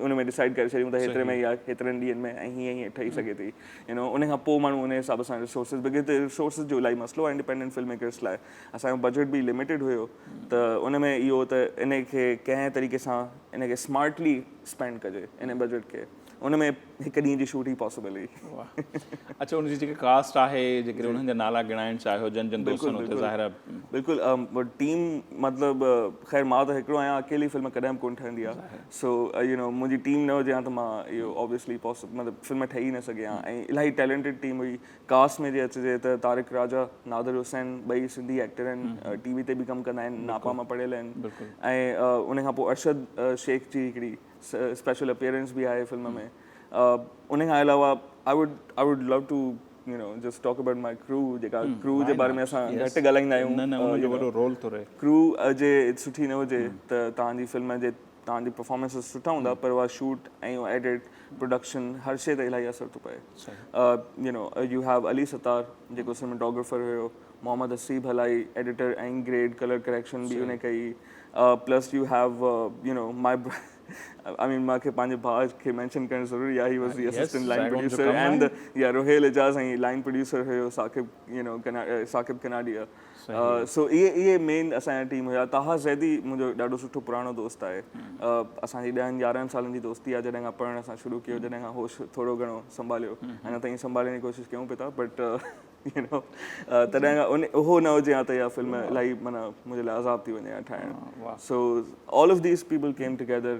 ان ۾ ڊسائيڊ ڪري ڇڏيون ته هيتري ۾ يا هيترن ڏينهن ۾ ۽ هيئن هيئن ٺهي سگهي ٿي يو نو ان کان پوء ماڻهو ان حساب سان ريسورسز because resources جو الاهي مسئلو آهي انڊيپينڊنٽ فلم ميڪرس لاء اسان جو بجيٽ به لميٽيڊ هيو ته ان ۾ اهو ته ان کي ڪنهن طريقي سان ان کي سمارٽلي اسپينڊ ڪجي ان بجيٽ کي ان ۾ هڪ ڏينهن جي شوٽ ئي پاسيبل هئي. واھ اڇا ان جي جيڪا ڪاسٽ آهي جيڪڏهن انهن جا نالا ڳڻائڻ چاهيو جن جن دوستن اتي ظاهر آهي. بلڪل ٽيم مطلب خير مان ته هڪڙو آهيان اڪيلي فلم ڪڏهن به ڪونه ٺهندي آهي سو يو نو منهنجي ٽيم نه هجي ها ته مان اهو آبويسلي پاسيبل مطلب فلم ٺهي نه سگهي ها ۽ الاهي ٽيلنٽيڊ ٽيم هئي ڪاسٽ ۾ جي اچجي ته طارق راجا نادر حسين ٻئي سنڌي ايڪٽر آهن ٽي وي تي به ڪم ڪندا آهن ناپا مان پڙهيل آهن ۽ ان کان پوء ارشد شيخ جي هڪڙي اسپيشل اپيئرنس به آهي فلم ۾ ان کان علاوه I would I would love to you know just talk about my crew جيڪا ڪرو جي باري ۾ اسان گهٽ ڳالهائيندا آهيون نه نه ان جو وڏو رول ٿو رهي ڪرو جي سٺي نه هجي ته توهان جي فلم جي توهان جي پرفارمنسز سٺا هوندا پر اها شوٽ ۽ اهو ايڊٽ پروڊڪشن هر شي تي الاهي اثر ٿو پئي you know you have Ali Sattar جيڪو سنيماٽوگرافر هيو Muhammad Haseeb Halai editor ۽ grade colour correction به ان ڪئي plus you have you know my I mean مان کي پنهنجي ڀاء کي مينشن ڪرڻ ضروري آهي he was the assistant line producer and يا روهيل اعجاز ۽ لائن پروڊيوسر هيو Saqib you know Saqib Kanadia سو اهي اهي مين اسان جا ٽيم هيا طه زيدي منهنجو ڏاڍو سٺو پراڻو دوست آهي اسان جي ڏهن يارهن سالن جي دوستي آهي جڏهن کان پڙهڻ اسان شروع ڪيو جڏهن کان هوش ٿورو گهڻو سنڀاليو اڃا تائين سنڀالڻ جي ڪوشش ڪيون پئي ٿا بٽ you know تڏهن کان ان اهو نه هجي ها ته اها فلم الاهي معنيٰ منهنجي لاء عذاب ٿي وڃي ها ٺاهڻ so all of these people came together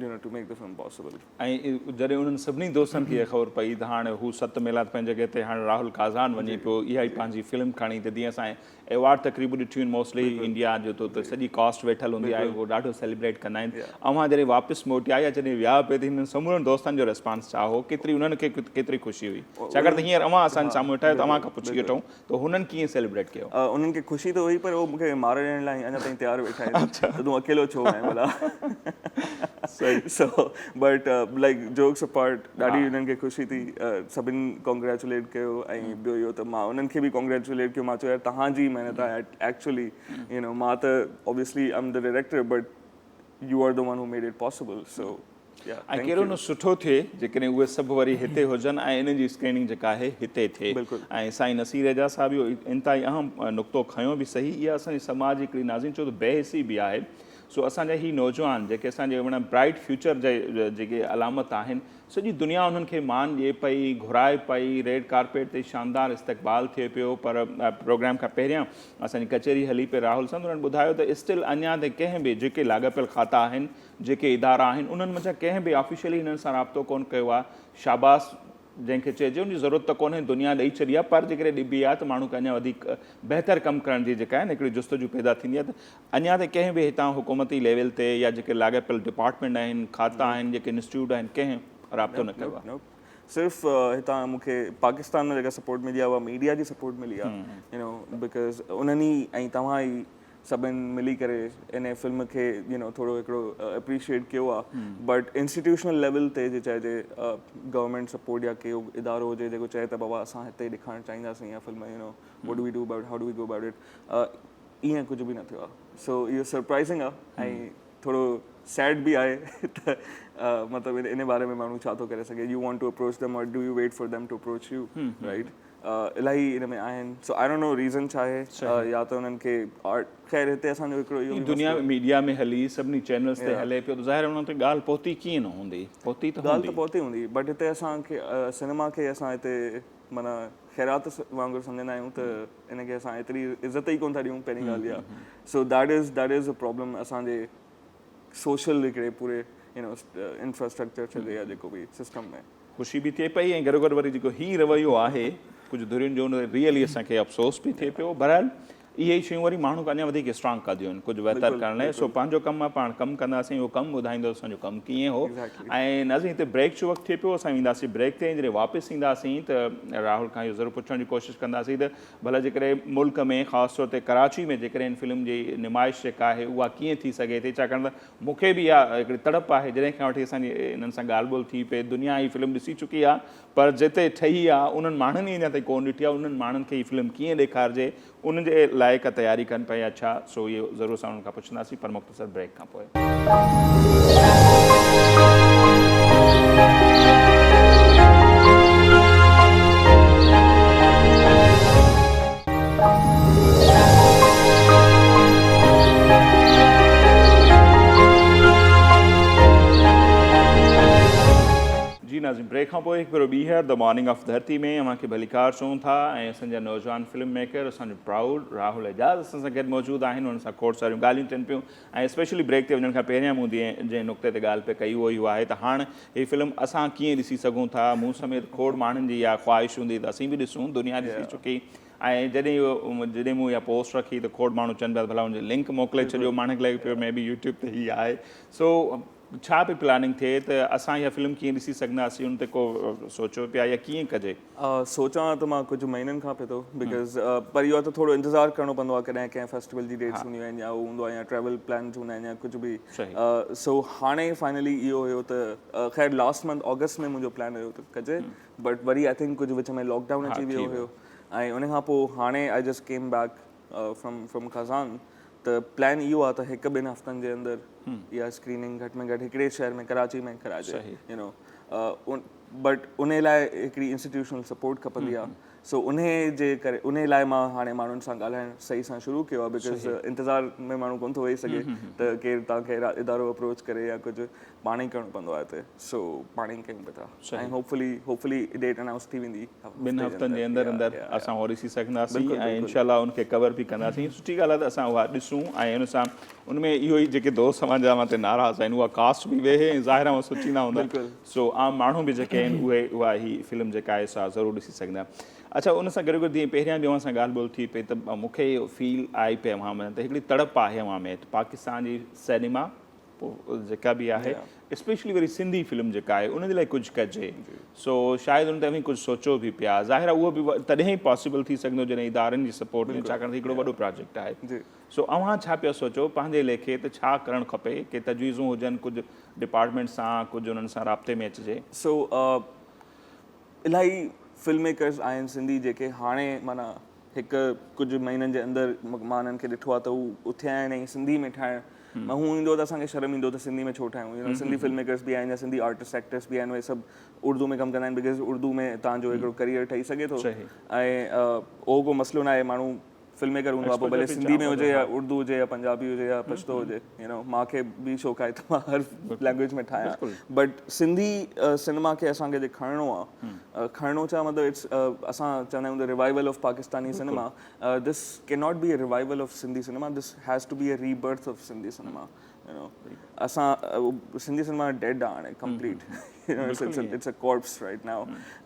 you know to make the film possible. ۽ جڏهن انهن سڀني دوستن کي اها خبر پئي ته هاڻي هو ست ميلا ته پنهنجي جڳهه تي هاڻي راهول ڪازان وڃي پيو اها ئي پنهنجي فلم کڻي ته جيئن اسان ايوارڊ تقريبون ڏٺيون آهن موسٽلي انڊيا جو ته اتي سڄي ڪاسٽ ويٺل هوندي آهي اهو ڏاڍو سيليبريٽ ڪندا آهن اوهان جڏهن واپس موٽيا يا جڏهن ويا پئي ته هنن سمورن دوستن جو ريسپانس ڇا هو ڪيتري انهن کي ڪيتري خوشي هئي ڇاڪاڻ ته هينئر اوهان اسان جي سامهون ويٺا آهيو ته اوهان کان پڇي وٺون ته هنن ڪيئن سيليبريٽ ڪيو. انهن کي خوشي ته هئي پر هو مون کي مار ڏيڻ لاء اڃا تائين تيار ويٺا آهن ته تون اڪيلو ڇو آهين ڀلا so but like jokes apart ڏاڍي انهن کي خوشي ٿي سڀن ڪانگريچوليٽ ڪيو ۽ ٻيو اهو ته مان انهن کي به ڪانگريچوليٽ ڪيو مان چيو يار توهان جي محنت آهي ايڪچولي you know مان ته obviously I am the director but you are the one who made it possible so ۽ ڪهڙو نه سٺو ٿئي جيڪڏهن اهي سڀ وري هتي هجن ۽ انهن جي اسڪريننگ جيڪا آهي هتي ٿئي ۽ سائين نصير اعجاز صاحب اهو انتهائي اهم نقطو کنيو به صحيح اها اسان جي سماج جي هڪڙي ناظرين چئو ته بي حسي به آهي سو اسان جا هي نوجوان جيڪي اسان جي معنيٰ برائيٽ فيوچر جي جيڪي علامت آهن سڄي دنيا انهن کي مان ڏئي پئي گهرائي پئي ريڊ ڪارپيٽ تي شاندار استقبال ٿئي پيو پر پروگرام کان پهريان اسان جي ڪچهري هلي پئي راهول سان ته انهن ٻڌايو ته اسٽل اڃا تائين ڪنهن به جيڪي لاڳاپيل کاتا آهن جيڪي ادارا آهن انهن منجهان ڪنهن به آفيشلي هنن سان رابطو ڪونه ڪيو آهي شاباس جنهن کي چئجي ان جي ضرورت ته ڪونهي دنيا ڏئي ڇڏي آهي پر جيڪڏهن ڏبي آهي ته ماڻهو کي اڃا وڌيڪ بهتر ڪم ڪرڻ جي جيڪا آهي نه هڪڙي جستجو پيدا ٿيندي آهي ته اڃا تائين ڪنهن به هتان حڪومتي ليول تي يا جيڪي لاڳاپيل ڊپارٽمينٽ آهن کاتا آهن جيڪي انسٽيٽيوٽ آهن ڪنهن رابطو نه ڪيو آهي. صرف هتان مون کي پاڪستان ۾ جيڪا سپورٽ ملي آهي اها ميڊيا جي سپورٽ ملي آهي يو نو because انهن ئي ۽ توهان ئي سڀن ملي ڪري ان فلم کي يو نو ٿورو هڪڙو اپريشيئيٽ ڪيو آ بٽ انسٽيٽيوشنل ليول تي جي چئجي گورنمينٽ سپورٽ يا ڪيو ادارو هجي جيڪو چئي ته بابا اسان هتي ڏيکارڻ چاهينداسين اها film you know what do we do about how do we go about it ائين ڪجهه به نه ٿيو آ سو اهو سرپرائزنگ آ ۽ ٿورو سيڊ به آهي ته مطلب ان باري ۾ ماڻهو ڇا ٿو ڪري سگهي you want to approach them or do you wait for them to approach you right. الاهي ان ۾ آهن so I don't know reason ڇا آهي يا ته انهن کي آرٽ خير هتي اسان جو هڪڙو اهو دنيا ۾ ميڊيا ۾ هلي سڀني چينلز تي هلي پيو ته ظاهر انهن تي ڳالهه پهتي ڪيئن نه هوندي پهتي ته ڳالهه ته پهتي هوندي بٽ هتي اسان کي سئنيما کي اسان هتي معنيٰ خيرات وانگر سمجهندا آهيون ته ان کي اسان ايتري عزت ئي ڪونه ٿا ڏيون پهرين ڳالهه اها so that is that is a problem اسان جي سوشل هڪڙي پوري يو نو انفراسٽرڪچر چئجي يا جيڪو به سسٽم ۾. خوشي به ٿئي پئي ۽ گڏوگڏ وري جيڪو هي رويو آهي ڪجهه ڌرين جو ان تي ريئلي اسان کي افسوس به ٿئي پيو. بهرحال اهي ئي شيون وري ماڻهو کي اڃا وڌيڪ اسٽرانگ ڪنديون آهن ڪجهه بهتر ڪرڻ لاء. سو پنهنجو ڪم آهي پاڻ ڪم ڪنداسين اهو ڪم ٻڌائيندو اسان جو ڪم ڪيئن هو. ۽ ناظرين هتي بريڪ جو وقت ٿئي پيو اسان وينداسين بريڪ تي ۽ جڏهن واپس اينداسين ته راهول کان اهو ضرور پڇڻ جي ڪوشش ڪنداسين ته ڀلا جيڪڏهن ملڪ ۾ خاص طور تي ڪراچي ۾ جيڪڏهن هن فلم جي نمائش جيڪا آهي اها ڪيئن ٿي سگهي ٿي ڇاڪاڻ ته مون کي به اها هڪڙي تڙپ آهي جڏهن کان وٺي اسان جي انهن سان ڳالهه ٻولهه ٿي پئي دنيا هي فلم ڏسي چڪي آهي پر جتي ٺهي آهي انهن ماڻهن ئي اڃا تائين ڪونه ڏٺي آهي انهن ماڻهن کي هي فلم ڪيئن ڏيکارجي ان جي لاء ڪا تياري ڪن پيا يا ڇا سو اهو ضرور اسان انهن کان پڇنداسين پر مختصر بريڪ کان پوء. جي ناظرين بريڪ کان پوء هڪ ڀيرو ٻيهر the morning of ڌرتي ۾ اوهان کي ڀليڪار چئون ٿا ۽ اسان جا نوجوان فلم ميڪر اسان جو پرائوڊ راهول اعجاز اسان سان گڏ موجود آهن انهن سان کوڙ ساريون ڳالهيون ٿين پيون ۽ اسپيشلي بريڪ تي وڃڻ کان پهريان مون جنهن نقطي تي ڳالهه پئي ڪئي اهو اهو آهي ته هاڻ هي فلم اسان ڪيئن ڏسي سگهون ٿا مون سميت کوڙ ماڻهن جي اها خواهش هوندي ته اسين به ڏسون دنيا ڏسي چڪي ۽ جڏهن اهو جڏهن مون اها پوسٽ رکي ته کوڙ ماڻهو چون پيا ته ڀلا ان جي لنڪ موڪلي ڇڏيو ماڻهن کي لڳي پيو مي بي يوٽيوب تي هي آهي سو ڇا پئي پلاننگ ٿئي ته اسان اها فلم ڪيئن ڏسي سگهنداسين ان تي ڪو سوچيو پيا يا ڪيئن ڪجي؟ سوچان ته مان ڪجهه مهينن کان پئي ٿو because پر اهو آهي ته ٿورو انتظار ڪرڻو پوندو آهي ڪڏهن ڪنهن فيسٽيول جي ڊيٽس هونديون آهن يا اهو هوندو آهي يا ٽريول پلانز هوندا آهن يا ڪجهه به سو هاڻي فائنلي اهو هيو ته خير لاسٽ منٿ آگسٽ ۾ منهنجو پلان هيو ته ڪجي بٽ وري I think ڪجهه وچ ۾ لاڪ ڊائون اچي ويو هيو ۽ ان کان پوء هاڻي I just came back from from Kazan ته پلان اهو آهي ته هڪ ٻن هفتن جي اندر اها اسڪريننگ گهٽ ۾ گهٽ هڪڙي شهر ۾ ڪراچي ۾ ڪرائجي يو نو بٽ ان لاء هڪڙي انسٽيٽيوشنل سپورٽ کپندي آهي سو ان جي ڪري ان لاء مان هاڻي ماڻهن سان ڳالهائڻ صحيح سان شروع ڪيو آهي because انتظار ۾ ماڻهو ڪونه ٿو ويهي سگهي ته ڪير توهان کي ادارو اپروچ ڪري يا ڪجهه پاڻ ئي ڪرڻو پوندو آهي هتي سو پاڻ ئي ڪيون پيا ٿا ۽ hopefully hopefully date announce ٿي ويندي ٻن هفتن جي اندر اندر اسان اهو ڏسي سگهنداسين ۽ انشاء الله ان کي ڪور به ڪنداسين سٺي ڳالهه آهي ته اسان اها ڏسون ۽ ان سان ان ۾ اهو ئي جيڪي دوست اوهان جا اوهان تي ناراض آهن اها ڪاسٽ به ويهي ۽ ظاهر اوهان سوچيندا هوندا سو عام ماڻهو به جيڪي آهن اهي اها هي فلم جيڪا آهي سا ضرور ڏسي سگهندا اڇا ان سان گڏوگڏ جيئن پهريان به اوهان سان ڳالهه ٻولهه ٿي پئي ته مون کي اهو فيل آئي پئي اوهان ۾ ته هڪڙي تڙپ آهي اوهان ۾ ته پاڪستان جي سئنيما پوء جيڪا به آهي اسپيشلي وري سنڌي فلم جيڪا آهي ان جي لاء ڪجهه ڪجي سو شايد ان تي اوهين ڪجهه سوچو به پيا ظاهر آهي اهو به تڏهن ئي پاسيبل ٿي سگهندو جڏهن ادارن جي سپورٽ ملي ڇاڪاڻ ته هڪڙو وڏو پراجيڪٽ آهي سو اوهان ڇا پيا سوچو پنهنجي ليکي ته ڇا ڪرڻ کپي ڪي تجويزون هجن ڪجهه ڊپارٽمينٽ سان ڪجهه انهن سان رابطي ۾ اچجي. سو الاهي فلم ميڪرز آهن سنڌي جيڪي هاڻي معنيٰ هڪ ڪجهه مهينن جي اندر مان انهن کي ڏٺو آهي ته هو اٿيا آهن ۽ سنڌي ۾ ٺاهڻ مان هو ايندو ته اسان کي شرم ايندو ته سنڌي ۾ ڇو ٺاهيون يو نو سنڌي فلم ميڪرز به آهن يا سنڌي آرٽسٽ ايڪٽرس به آهن اهي سڀ اردو ۾ ڪم ڪندا آهن because Urdu ۾ توهان جو هڪڙو ڪريئر ٺهي سگهي ٿو ۽ اهو ڪو مسئلو ناهي ماڻهو فلم ميڪر هوندو آهي پوء ڀلي سنڌي ۾ هجي يا اردو هجي يا پنجابي هجي يا پشتو هجي يو نو مان کي به شوق آهي ته مان هر لينگويج ۾ ٺاهيان بٽ سنڌي سئنيما کي اسان کي جي کڻڻو آهي کڻڻو ڇا مطلب it's اسان چوندا آهيون ته revival of Pakistani cinema this can not be a revival of Sindhi cinema this has to be a rebirth of Sindhi cinema you know اسان سنڌي سئنيما ڊيڊ آهي هاڻي complete you know it's a corpse right now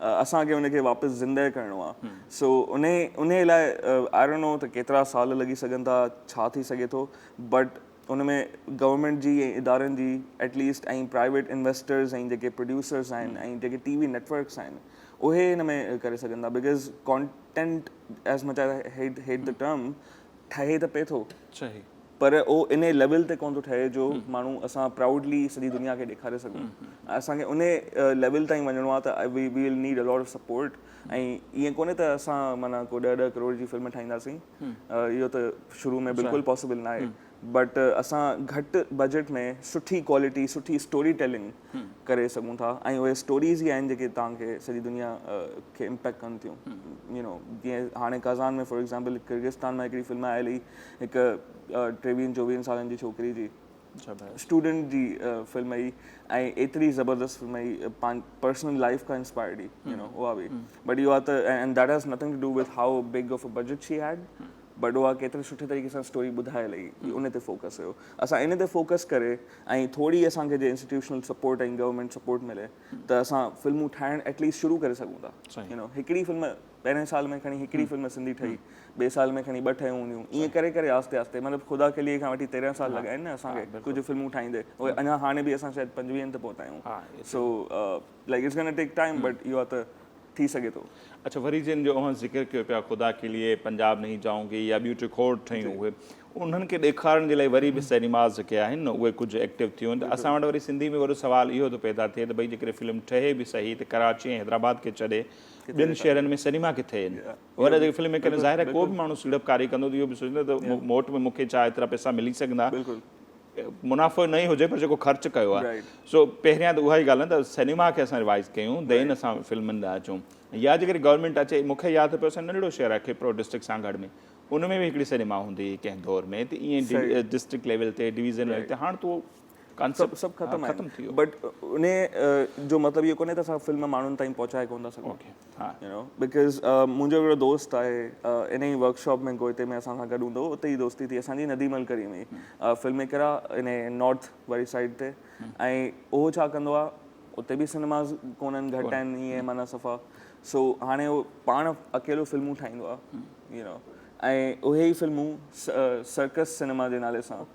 اسان کي ان کي واپس زنده ڪرڻو آهي سو ان ان لاء I don't know ته ڪيترا سال لڳي سگهن ٿا ڇا ٿي سگهي ٿو بٽ ان ۾ گورنمينٽ جي ۽ ادارن جي ايٽ ليسٽ ۽ پرائيويٽ انويسٽرز ۽ جيڪي پروڊيوسرز آهن ۽ جيڪي ٽي وي نيٽورڪس آهن اهي ان ۾ ڪري سگهن ٿا because content as much I hate hate the term ٺهي ته پئي ٿو پر اهو انهي ليول تي ڪونه ٿو ٺهي جو ماڻهو اسان پرائوڊلي سڄي دنيا کي ڏيکاري سگهون اسان کي انهي ليول تائين وڃڻو آهي ته we will need a lot of support ۽ ائين ڪونهي ته اسان معنيٰ ڪو ڏهه ڏهه ڪروڙ جي فلم ٺاهينداسين اهو ته شروع ۾ بلڪل پاسيبل ناهي بٽ اسان گهٽ بجيٽ ۾ سٺي ڪوالٽي سٺي اسٽوري ٽيلنگ ڪري سگهون ٿا ۽ اهي اسٽوريز ئي آهن جيڪي توهان کي سڄي دنيا کي امپيڪٽ ڪن ٿيون. يو نو جيئن هاڻي ڪازان ۾ فار ايگزامپل ڪرغستان مان هڪڙي فلم آيل هئي هڪ ٽيويهن چوويهن سالن جي ڇوڪري جي اسٽوڊنٽ جي فلم هئي ۽ ايتري زبردست فلم هئي پرسنل لائف کان انسپائرڊ هئي يو نو اها به بٽ اهو آهي ته and that has nothing to do with how big of a budget she had but اها ڪيتري سٺي طريقي سان اسٽوري ٻڌايل هئي ان تي فوڪس هيو اسان ان تي فوڪس ڪري ۽ ٿوري اسان کي جي انسٽيٽيوشنل سپورٽ ۽ گورنمينٽ سپورٽ ملي ته اسان فلمون ٺاهڻ ايٽ ليسٽ شروع ڪري سگهون ٿا يو نو هڪڙي فلم پهرين سال ۾ کڻي هڪڙي فلم سنڌي ٺهي ٻئي سال ۾ کڻي ٻه ٺهيون هونديون ائين ڪري ڪري آهستي آهستي مطلب خدا ڪي ليي کان وٺي 13 سال لڳا آهن نه اسان کي ڪجهه فلمون ٺاهيندي اهي اڃا هاڻي به اسان شايد پنجويهن تي پهتا آهيون so like it's gonna take time but اهو آهي ته ٿي سگهي ٿو. اڇا وري جن جو اوهان ذڪر ڪيو پيا خدا ڪي ليي پنجاب نهين جائون گي يا ٻيون ٽي کوڙ ٺهيون اهي انهن کي ڏيکارڻ جي لاء وري به سئنيماز جيڪي آهن نه اهي ڪجهه ايڪٽو ٿيون ته اسان وٽ وري سنڌي ۾ وڏو سوال اهو ٿو پيدا ٿئي ته ڀئي جيڪڏهن فلم ٺهي به صحيح ته ڪراچي ۽ حيدرآباد کي ڇڏي ٻين شهرن ۾ سئنيما ڪٿي آهن وري جيڪي فلم ميڪر ظاهر آهي ڪو به ماڻهو سيڙپڪاري ڪندو ته اهو به سوچيندو ته موٽ ۾ مون کي ڇا ايترا پئسا ملي سگهندا منافعو نه ئي هجي پر جيڪو خرچ ڪيو آهي سو پهريان ته اها ئي ڳالهه نه ته سئنيما کي اسان ريوائز ڪيون دين اسان فلمن ڏانهن اچون يا جيڪڏهن گورنمينٽ اچي مون کي ياد پيو اسان ننڍڙو شهر آهي کيپرو ڊسٽرڪٽ سانگهڙ ۾ ان ۾ به هڪڙي سئنيما هوندي هئي ڪنهن دور ۾ ته ائين ڊسٽرڪٽ ليول تي ڊويزن ليول تي هاڻ ته ڪانسيپٽ سڀ ختم ختم ٿي ويو بٽ ان جو مطلب اهو ڪونهي ته اسان فلم ماڻهن تائين پهچائي ڪونه ٿا سگهون يو نو because منهنجو هڪڙو دوست آهي ان ئي ورڪشاپ ۾ گوئتي ۾ اسان سان گڏ هوندو هو اتي ئي دوستي ٿي اسان جي نديم الڪريم ئي فلم ميڪر آهي ان نارٿ واري سائيڊ تي ۽ اهو ڇا ڪندو آهي اتي به سنيماز ڪونهن گهٽ آهن ائين معنيٰ صفا سو هاڻي اهو پاڻ اڪيلو فلمون ٺاهيندو آهي يو نو ۽ اهي ئي فلمون سرڪس سنيما جي نالي سان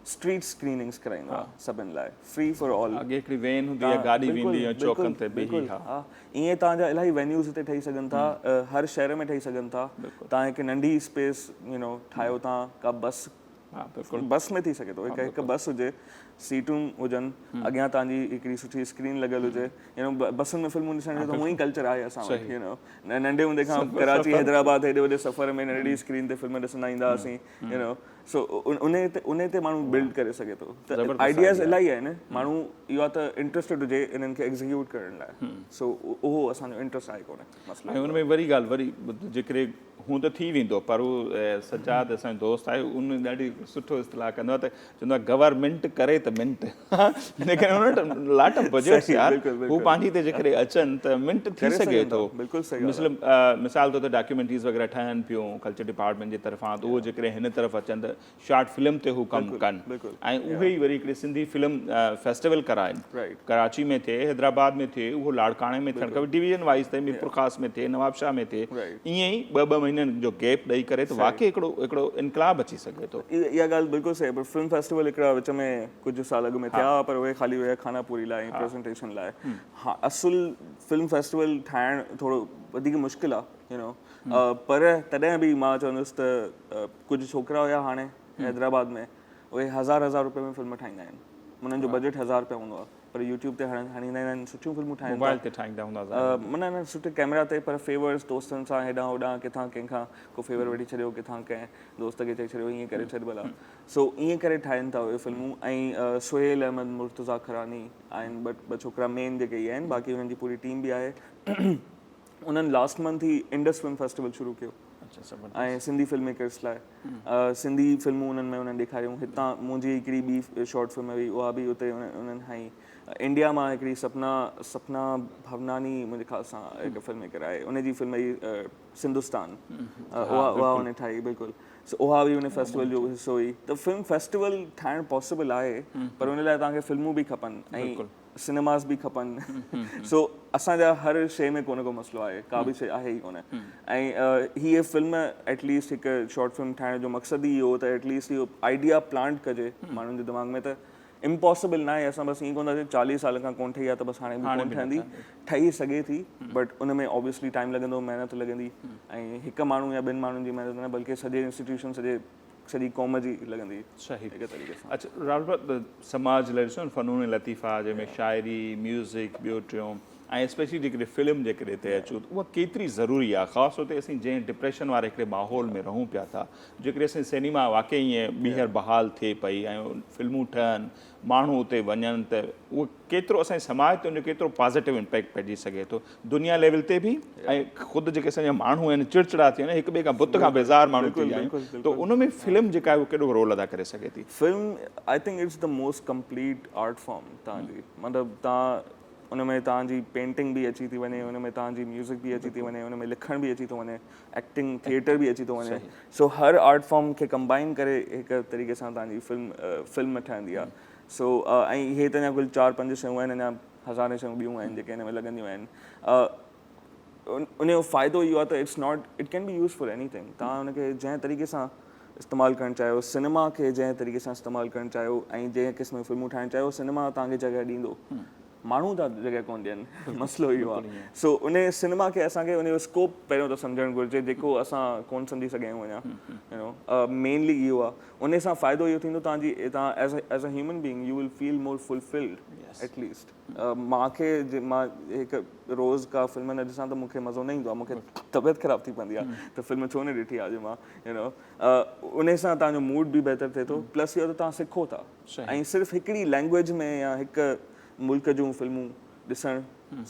اسٽريٽ اسڪريننگس ڪرائيندو آ سڀن لاء فري فار آل. اڳي هڪڙي وين هوندي هئي گاڏي ويندي هئي چوڪن تي بيهي ها. ها ائين توهان جا الاهي وينيوز هتي ٺهي سگهن ٿا هر شهر ۾ ٺهي سگهن ٿا توهان هڪ ننڍي اسپيس يو نو ٺاهيو توهان ڪا بس بس ۾ ٿي سگهي ٿو هڪ هڪ بس هجي سيٽون هجن اڳيان توهان جي هڪڙي سٺي اسڪرين لڳل هجي يو نو بسن ۾ فلمون ڏسڻ جو ته هونئن ئي ڪلچر آهي اسان وٽ يو نو ننڍي هوندي کان ڪراچي حيدرآباد هيڏي وڏي سفر ۾ ننڍڙي اسڪرين تي فلم ڏسندا ايندا هئاسين يو نو سو انهي تي انهي تي ماڻهو بلڊ ڪري سگهي ٿو ته آئيڊياز الاهي آهن ماڻهو اهو آهي ته انٽرسٽيڊ هجي انهن کي ايگزيڪيوٽ ڪرڻ لاء سو اهو اسان جو انٽرسٽ آهي ڪونه مسئلو ۽ ان ۾ وري ڳالهه وري جيڪڏهن هون ته ٿي ويندو پر هو سجاد اسان جو دوست آهي ان ڏاڍي سٺو اصطلاح ڪندو آهي ته چوندو آهي گورنمينٽ ڪري ته منٽ جيڪڏهن ان وٽ لاٽ آف بجيٽس يار هو پنهنجي تي جيڪڏهن اچن ته منٽ ٿي سگهي ٿو مثل مثال طور ته ڊاڪيومينٽريز وغيره ٺهن پيون ڪلچر ڊپارٽمينٽ جي طرفان ته اهو جيڪڏهن هن طرف اچن ته شارٽ فلم تي هو ڪم ڪن ۽ اهي ئي وري هڪڙي سنڌي فلم فيسٽيول ڪرائن ڪراچي ۾ ٿئي حيدرآباد ۾ ٿئي اهو لاڙڪاڻي ۾ ٿيڻ کپي ڊويزن وائيز ٿئي ميرپورخاص ۾ ٿئي نوابشاهه ۾ ٿئي ائين ئي ٻه ٻه مهينن جو گيپ ڏئي ڪري ته واقعي هڪڙو هڪڙو انقلاب اچي سگهي ٿو. اها ڳالهه بلڪل صحيح پر فلم فيسٽيول هڪڙا وچ ۾ ڪجهه سال اڳ ۾ ٿيا هئا پر اهي خالي هيا کانا پوري لاء ۽ پريزنٽيشن لاء ها اصل فلم فيسٽيول ٺاهڻ ٿورو وڌيڪ مشڪل آ يو نو پر تڏهن به مان چوندس ته ڪجهه ڇوڪرا هيا هاڻي حيدرآباد ۾ اهي هزار هزار روپيه ۾ فلم ٺاهيندا آهن انهن جو بجيٽ هزار روپيا هوندو آهي پر يوٽيوب تي هڻي هڻيندا آهن سٺيون فلمون ٺاهين موبائل تي ٺاهيندا هوندا معنيٰ نه سٺي ڪيمرا تي پر فيورز دوستن سان هيڏانهن هوڏانهن ڪٿان ڪنهن کان ڪو فيور وٺي ڇڏيو ڪٿان ڪنهن دوست کي چئي ڇڏيو ائين ڪري ڇڏ ڀلا سو ائين ڪري ٺاهين ٿا اهي فلمون ۽ سهيل احمد مرتضيٰ کراني آهن ٻه ٻه ڇوڪرا مين جيڪي اهي آهن باقي انهن جي پوري ٽيم به آهي انهن لاسٽ منٿ ئي انڊس فلم فيسٽيول شروع ڪيو ۽ سنڌي فلم ميڪرس لاء سنڌي فلمون انهن ۾ انهن ڏيکاريون هتان منهنجي هڪڙي ٻي شارٽ فلم هئي اها به اتي انهن هنئي انڊيا مان هڪڙي سپنا سپنا ڀوناني منهنجي خيال سان هڪ فلم ميڪر آهي ان جي فلم هئي سنڌوستان اها اها ان ٺاهي بلڪل سو اها به ان فيسٽيول جو حصو هئي ته فلم فيسٽيول ٺاهڻ پاسيبل آهي پر ان لاء توهان کي فلمون به کپن ۽ سئنيماز به کپن سو اسان جا هر شيء ۾ ڪونه ڪو مسئلو آهي ڪا به شيء آهي ئي ڪونه ۽ هيء فلم ايٽ ليسٽ هڪ شارٽ فلم ٺاهڻ جو مقصد ئي اهو ته ايٽ ليسٽ اهو آئيڊيا پلانٽ ڪجي ماڻهن جي دماغ ۾ ته امپاسبل ناهي اسان بس ائين ڪونه ٿا چئون 40 سال کان ڪونه ٺهي آهي ته بس هاڻي به ڪونه ٺهندي ٺهي سگهي ٿي بٽ ان ۾ آبويسلي ٽائيم لڳندو محنت لڳندي ۽ هڪ ماڻهو يا ٻن ماڻهن جي محنت نه بلڪه سڄي انسٽيٽيوشن سڄي سڄي قوم جي لڳندي صحيح هڪ طريقي سان. اڇا راول ڀاء سماج لاء ڏسو نه فنون لطيفه جنهن ۾ شاعري ميوزڪ ٻيو ٽيون ۽ اسپيشلي جيڪڏهن فلم جيڪڏهن هتي اچون ته اها ڪيتري ضروري آهي خاص طور تي اسين جنهن ڊپريشن واري هڪڙي ماحول ۾ رهون پيا ٿا جيڪڏهن اسين سئنيما واقعي ائين ٻيهر بحال ٿئي پئي ۽ فلمون ٺهن ماڻهو اتي وڃن ته اهو ڪيترو اسان جي سماج تي ان جو ڪيترو پازيٽو امپيڪٽ پئجي سگهي ٿو دنيا ليول تي به ۽ خود جيڪي اسان جا ماڻهو آهن چڙچڙا ٿي ويا آهن هڪ ٻئي کان بت کان بيزار ماڻهو ٿي ويا آهيون ته ان ۾ فلم جيڪا آهي اهو ڪيڏو رول ادا ڪري سگهي ٿي. Film I think it's the most complete art form تان جي مطلب تان ان ۾ تان جي پينٽنگ به اچي ٿي وڃي ان ۾ تان جي ميوزڪ به اچي ٿي وڃي ان ۾ لکڻ به اچي ٿو وڃي ايڪٽنگ ٿيٽر به اچي ٿو وڃي سو هر آرٽ فارم کي ڪمبائن ڪري هڪ طريقي سان تان جي فلم فلم ٺهندي آهي سو ۽ هي ته اڃا ڪل چار پنج شيون آهن اڃا هزارين شيون ٻيون آهن جيڪي هن ۾ لڳنديون آهن ان جو فائدو اهو آهي ته it's not it can be use for anything توهان ان کي جنهن طريقي سان استعمال ڪرڻ چاهيو سئنيما کي جنهن طريقي سان استعمال ڪرڻ چاهيو ۽ جنهن قسم جون فلمون ٺاهڻ چاهيو سئنيما توهان کي جڳهه ڏيندو ماڻهو ٿا جڳهه ڪونه ڏين مسئلو اهو آهي سو ان سئنيما کي اسان کي ان جو اسڪوپ پهريون ته سمجهڻ گهرجي جيڪو اسان ڪونه سمجهي سگهيا آهيون اڃا يو نو مينلي اهو آهي ان سان فائدو اهو ٿيندو توهان جي توهان as a human being you will feel more fulfilled at least مان کي جي مان هڪ روز ڪا فلم نه ڏسان ته مون کي مزو نه ايندو آهي مون کي طبيعت خراب ٿي پوندي آهي ته فلم ڇو نه ڏٺي آهي اڄ مان يو نو ان سان توهان جو موڊ به بهتر ٿئي ٿو پلس اهو ته توهان سکو ٿا ۽ صرف هڪڙي لينگويج ۾ يا هڪ ملڪ جون فلمون ڏسڻ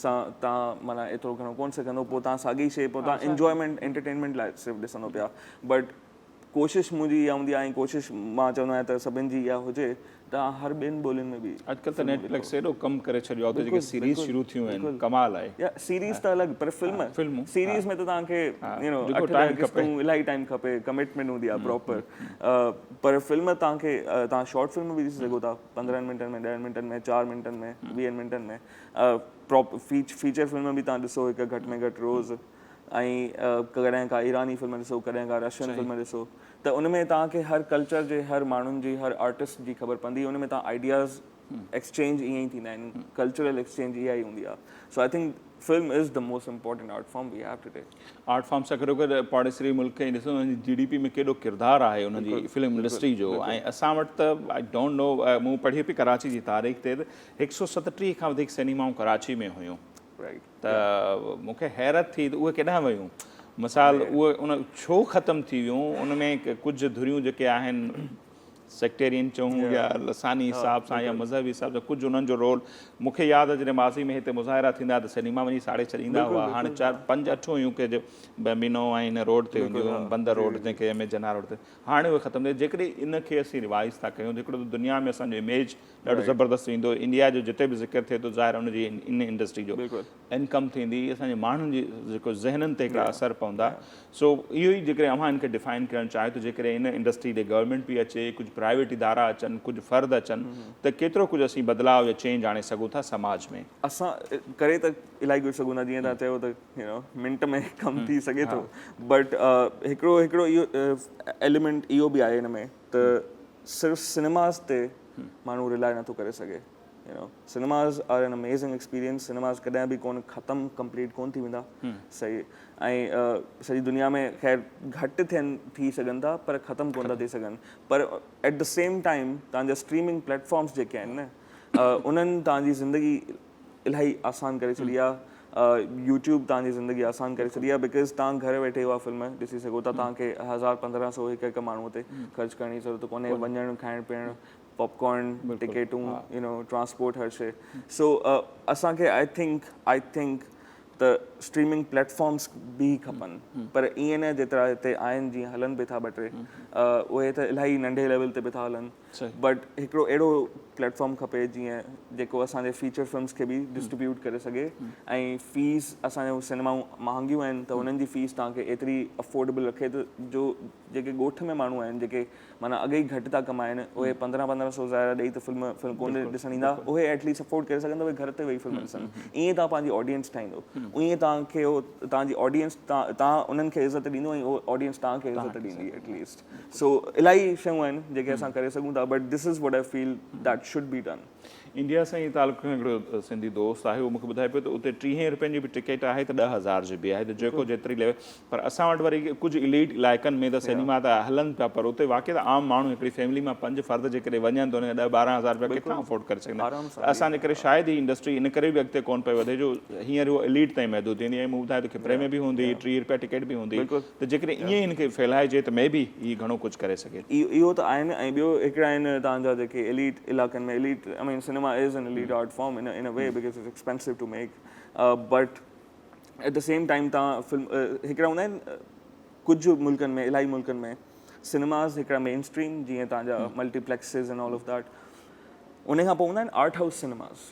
سان توهان معنيٰ ايترو گهڻو ڪونه سکندو پوء توهان ساڳي شيء پوء توهان انجوائمينٽ انٽرٽينمينٽ لاء صرف ڏسندو پيا بٽ ڪوشش منهنجي اها هوندي آهي ۽ ڪوشش مان چوندو آهيان ته سڀن جي اها هجي ته هر ٻين ٻولين ۾ به اڄڪلهه ته نيٽ فلڪس ايڏو ڪم ڪري ڇڏيو آهي اتي جيڪي سيريز شروع ٿيون آهن ڪمال آهي. يا سيريز ته الڳ پر فلم سيريز ۾ ته توهان کي يو نو 8 10 قسطون الاهي ٽائيم کپي ڪمٽمينٽ هوندي آهي پراپر پر فلم توهان کي توهان شارٽ فلم به ڏسي سگهو ٿا 15 منٽن ۾ 10 منٽن ۾ 4 منٽن ۾ 20 منٽن ۾ فيچر فلم به توهان ڏسو هڪ گهٽ ۾ گهٽ روز ۽ ڪڏهن ڪا ايراني فلم ڏسو ڪڏهن ڪا رشين فلم ڏسو ته ان ۾ توهان کي هر ڪلچر جي هر ماڻهن جي هر آرٽسٽ جي خبر پوندي ان ۾ توهان آئيڊياز ايڪسچينج ائين ئي ٿيندا آهن ڪلچرل ايڪسچينج اها ئي هوندي آهي so I think film is the most important art form we have today. Art form سان گڏوگڏ پاڙيسري ملڪ ۽ ڏسو انهن جي جي ڊي پي ۾ ڪيڏو ڪردار آهي انهن جي فلم انڊسٽري جو ۽ اسان وٽ ته I don't know مون پڙهي پئي ڪراچي جي تاريخ تي ته 137 کان وڌيڪ سئنيمائون ڪراچي ۾ هيون ته مون کي حيرت ٿي ته اهي ڪيڏانهن ويون؟ مثال اهي ان ڇو ختم ٿي ويون؟ ان ۾ ڪجهه ڌريون جيڪي آهن سيڪٽيرين چئون يا لساني حساب سان يا مذهبي حساب سان ڪجهه انهن جو رول مون کي ياد آهي جڏهن ماضي ۾ هتي مظاهرا ٿيندا ته سئنيما وڃي ساڙي ڇڏيندا هئا هاڻي چار پنج اٺ هيون ڪي جو بيمبينو ۽ هن روڊ تي هونديون هيون بندر روڊ جنهن کي ايم اي جناح روڊ تي هاڻي اهي ختم ٿي جيڪڏهن ان کي اسين ريوائز ٿا ڪيون ته هڪڙو ته دنيا ۾ اسان جو اميج ڏاڍو زبردست ايندو انڊيا جو جتي به ذڪر ٿئي ٿو ظاهر ان جي ان انڊسٽري جو انڪم ٿيندي اسان جي ماڻهن جي جيڪو ذهنن تي هڪڙا اثر پوندا سو اهو ئي جيڪڏهن اوهان ان کي ڊفائن ڪرڻ چاهيو ته جيڪڏهن ان انڊسٽري ڏي گورنمينٽ به اچي ڪجهه پرائيويٽ ادارا اچن ڪجهه فرد اچن ته ڪيترو ڪجهه اسين بدلاء يا چينج آڻي سگهون ٿا سماج ۾. اسان ڪري ته الاهي ڪجهه سگهون ٿا جيئن توهان چيو ته يو نو منٽ ۾ ڪم ٿي سگهي ٿو بٽ هڪڙو هڪڙو اهو ايليمينٽ اهو به آهي ان ۾ ته صرف سئنيماز تي ماڻهو رلائي نٿو ڪري سگهي you know cinemas are an amazing experience cinemas ڪڏهن به ڪون ختم ڪمپليٽ ڪون ٿي ويندا صحيح ۽ سڄي دنيا ۾ خير گهٽ ٿين ٿي سگهن ٿا پر ختم ڪون ٿا ٿي سگهن پر ايٽ the same time تان جا اسٽريمنگ پليٽ فارمس جيڪي آهن نه انهن تان جي زندگي الاهي آسان ڪري ڇڏي آ يوٽيوب تان جي زندگي آسان ڪري ڇڏي آ because تان گهر ويٺي اها فلم ڏسي سگهو ٿا تان کي هزار پندرهن سو هڪ هڪ ماڻهو تي خرچ ڪرڻ جي ضرورت ڪونهي وڃڻ کائڻ پيئڻ پاپ ڪارن ٽڪيٽون يو نو ٽرانسپورٽ هر شي سو اسان کي I think I think ته اسٽريمنگ پليٽ فارمس به کپن پر ائين نه جيترا هتي آهن جيئن هلن به ٿا ٻه ٽي اهي ته الاهي ننڍي ليول تي به ٿا هلن بٽ هڪڙو اهڙو پليٽ فارم کپي جيئن جيڪو اسان جي فيچر فلمس کي به ڊسٽريبيوٽ ڪري سگهي ۽ فيس اسان جون سئنيمائون مهانگيون آهن ته انهن جي فيس توهان کي ايتري افورڊيبل رکي ته جو جيڪي ڳوٺ ۾ ماڻهو آهن جيڪي معنيٰ اڳي ئي گهٽ ٿا ڪمائن اهي پندرهن پندرهن سو ظاهر ڏئي ته فلم فلم ڪونه ڏسڻ ايندا اهي ايٽ ليسٽ افورڊ ڪري سگهن ته اهي گهر تي ويهي فلم ڏسن ائين توهان پنهنجي آڊينس ٺاهيندو ائين توهان کي توهان جي آڊينس توهان انهن کي عزت ڏيندو ۽ آڊينس توهان کي عزت ڏيندي ايٽ ليسٽ سو الاهي شيون آهن جيڪي اسان ڪري سگهون ٿا but this is what I feel that should be done. India سان ئي تعلق رکندڙ هڪڙو سنڌي دوست آهي اهو مون کي ٻڌائي پيو ته اتي ٽيهين روپين جي به ٽڪيٽ آهي ته 10,000 جي به آهي ته جيڪو جيتري ليول پر اسان وٽ وري ڪجهه اليٽ علائقن ۾ ته سئنيما ته هلن پيا پر اتي واقعي ته عام ماڻهو هڪڙي فيملي مان پنج فرد جيڪڏهن وڃن ته ان جا ڏهه ٻارنهن هزار روپيا ڪٿان افورڊ ڪري سگهندا ته اسان جي ڪري شايد هي انڊسٽري ان ڪري به اڳتي ڪونه پئي وڌي جو هينئر اهو اليٽ تائين محدود ٿيندي ۽ مون ٻڌايو ته کپري ۾ به هوندي 30 روپيا ٽڪيٽ به هوندي ته جيڪڏهن ائين هن کي ڦهلائجي ته مي بي هي گهڻو ڪجهه ڪري سگهي. اهو ته آهن ۽ ٻيو هڪڙا آهن توهان جا جيڪي اليٽ علائقن ۾ elite I mean cinema is an elite art form in a way because it's expensive to make but at the same time توهان فلم هڪڙا هوندا آهن ڪجهه ملڪن ۾ الاهي ملڪن ۾ سئنيماز هڪڙا مين اسٽريم جيئن توهان جا multiplexes and all of that ان کان پوء هوندا آهن آرٽ هائوس سئنيماز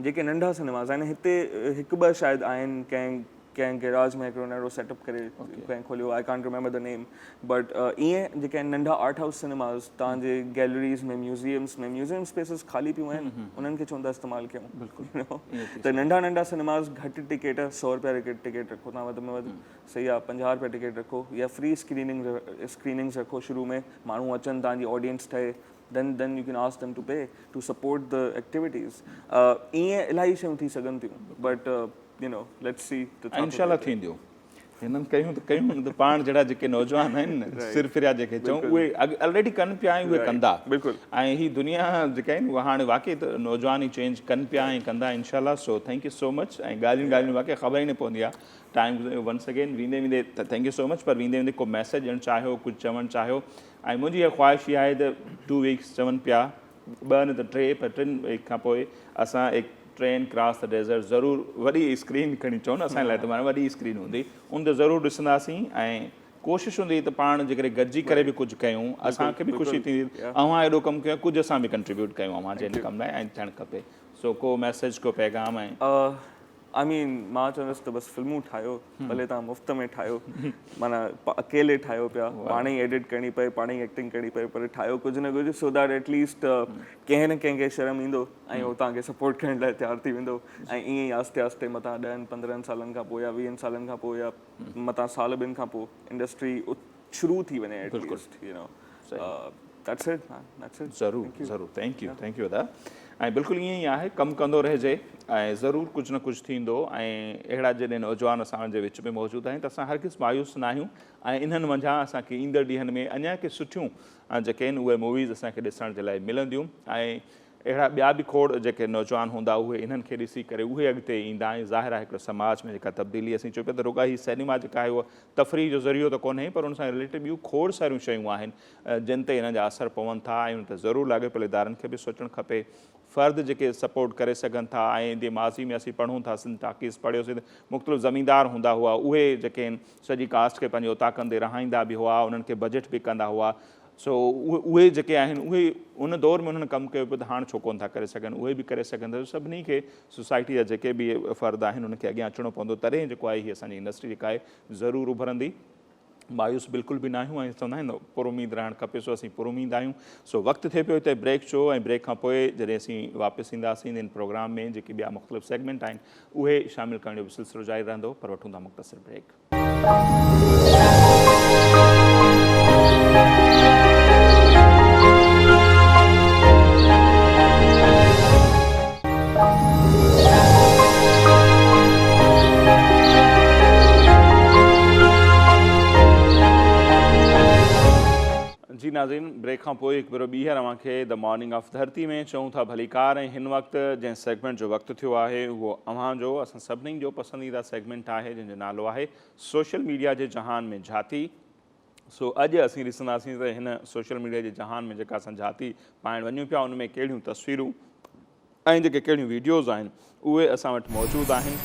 جيڪي ننڍا سئنيماز آهن هتي هڪ ٻه شايد آهن ڪنهن ڪنهن گيراج ۾ هڪڙو ننڍڙو سيٽ اپ ڪري ڪنهن کوليو I can't remember the name but ائين جيڪي آهن ننڍا آرٽ هائوس سئنيماز توهان جي گيلريز ۾ ميوزيمس ۾ ميوزيم اسپيسز خالي پيون آهن انهن کي ڇو نٿا استعمال ڪيون ته ننڍا ننڍا سئنيماز گهٽ ٽڪيٽ سو روپيا ٽڪيٽ رکو توهان وڌ ۾ وڌ صحيح آهي 50 روپيا ٽڪيٽ رکو يا فري اسڪريننگ اسڪريننگز رکو شروع ۾ ماڻهو اچن توهان جي آڊينس ٺهي then then you can ask them to pay to support the activities ائين الاهي شيون ٿي سگهن ٿيون but you know let's see ته ڇا انشاء الله ٿينديون هنن ڪيون ته ڪيون نه ته پاڻ جهڙا جيڪي نوجوان آهن نه سر ڦريا جيڪي چئون اهي اڳ الريڊي ڪن پيا ۽ اهي ڪندا بلڪل ۽ هي دنيا جيڪا آهن اها هاڻي واقعي ته نوجوان ئي چينج ڪن پيا ۽ ڪندا انشاء الله سو thank you سو مچ ۽ ڳالهيون ڳالهيون واقعي خبر ئي نه پوندي آهي ٽائيم ونس اگين ويندي ويندي thank you سو مچ پر ويندي ويندي ڪو ميسج ڏيڻ چاهيو ڪجهه چوڻ چاهيو ۽ منهنجي اها خواهش اها آهي ته ٽو ويڪس چون پيا ٻه نه ته ٽي پر ٽن ويڪ کان پوء اسان هڪ ٽرين ڪراس the desert ضرور وڏي اسڪرين کڻي چئو نه اسان لاء ته معنيٰ وڏي اسڪرين هوندي ان تي ضرور ڏسنداسين ۽ ڪوشش هوندي ته پاڻ جيڪڏهن گڏجي ڪري به ڪجهه ڪيون اسان کي به خوشي ٿيندي اوهان ايڏو ڪم ڪيو ڪجهه اسان به ڪنٽريبيوٽ ڪيون اوهان جي هن ڪم لاء ۽ ٿيڻ کپي سو ڪو ميسج ڪو پيغام ۽ آئي مين مان چوندس ته بس فلمون ٺاهيو ڀلي توهان مفت ۾ ٺاهيو معنيٰ اڪيلي ٺاهيو پيا پاڻ ئي ايڊٽ ڪرڻي پئي پاڻ ئي ايڪٽنگ ڪرڻي پئي پر ٺاهيو ڪجهه نه ڪجهه سو that at least ڪنهن نه ڪنهن کي شرم ايندو ۽ هو توهان کي سپورٽ ڪرڻ لاء تيار ٿي ويندو ۽ ائين ئي آهستي آهستي متان ڏهن پندرهن سالن کان پوء يا ويهن سالن کان پوء يا متان سال ٻن کان پوء انڊسٽري شروع ٿي وڃي at least you know that's it man that's it. ضرور ضرور thank you thank you ادا ۽ بلڪل ائين ئي آهي ڪم ڪندو رهجي ۽ ضرور ڪجهه نه ڪجهه ٿيندو ۽ اهڙا جڏهن نوجوان اسان جي وچ ۾ موجود آهن ته اسان هرگز مايوس نه آهيون ۽ انهن منجهان اسان کي ايندڙ ڏينهن ۾ اڃا ڪي سٺيون جيڪي آهن اهي موويز اسان کي ڏسڻ جي لاء ملنديون ۽ اهڙا ٻيا به کوڙ جيڪي نوجوان هوندا اهي انهن کي ڏسي ڪري اهي اڳتي ايندا ۽ ظاهر آهي هڪڙو سماج ۾ جيڪا تبديلي اسين چئون پيا ته رڳا هي سئنيما جيڪا آهي اها تفريح جو ذريعو ته ڪونهي پر ان سان رليٽيڊ ٻيون کوڙ ساريون شيون آهن جن تي انهن جا اثر پون ٿا ۽ ان تي ضرور لاڳاپيل ادارن کي به سوچڻ کپي فرد جيڪي سپورٽ ڪري سگهن ٿا ۽ جي ماضي ۾ اسين پڙهون ٿا سنڌ ٽاڪيز پڙهيوسين ته مختلف زميندار هوندا هئا اهي جيڪي آهن سڄي ڪاسٽ کي پنهنجي اوطاقن تي رهائيندا به هئا انهن کي بجيٽ به ڪندا هئا سو اهي جيڪي آهن اهي ان دور ۾ انهن ڪم ڪيو پيو ته هاڻ ڇو ڪونه ٿا ڪري سگهن اهي به ڪري سگهن ٿا سڀني کي سوسائٽي جا جيڪي به فرد آهن انهن کي اڳيان اچڻو پوندو تڏهن جيڪو آهي هي اسان جي انڊسٽري جيڪا آهي ضرور اڀرندي مايوس بلڪل به نه آهيون ۽ چوندا آهن پر اميد رهڻ کپي سو اسين پر اميد آهيون سو وقت ٿئي پيو هتي بريڪ جو ۽ بريڪ کان پوء جڏهن اسين واپس اينداسين ان پروگرام ۾ جيڪي ٻيا مختلف سيگمينٽ آهن اهي شامل ڪرڻ جو به سلسلو جاري رهندو پر وٺون ٿا مختصر بريڪ. جي ناظرين بريڪ کان پوء هڪ ڀيرو ٻيهر اوهان کي the morning of ڌرتي ۾ چئون ٿا ڀليڪار ۽ هن وقت جنهن سيگمينٽ جو وقت ٿيو آهي اهو اوهان جو اسان سڀني جو پسنديده سيگمينٽ آهي جنهن جو نالو آهي سوشل ميڊيا جي جهان ۾ جهاتي سو اڄ اسين ڏسنداسين ته هن سوشل ميڊيا جي جهان ۾ جيڪا اسان جهاتي پائڻ وڃون پيا ان ۾ ڪهڙيون تصويرون ۽ جيڪي ڪهڙيون ويڊيوز آهن اهي اسان وٽ موجود آهن.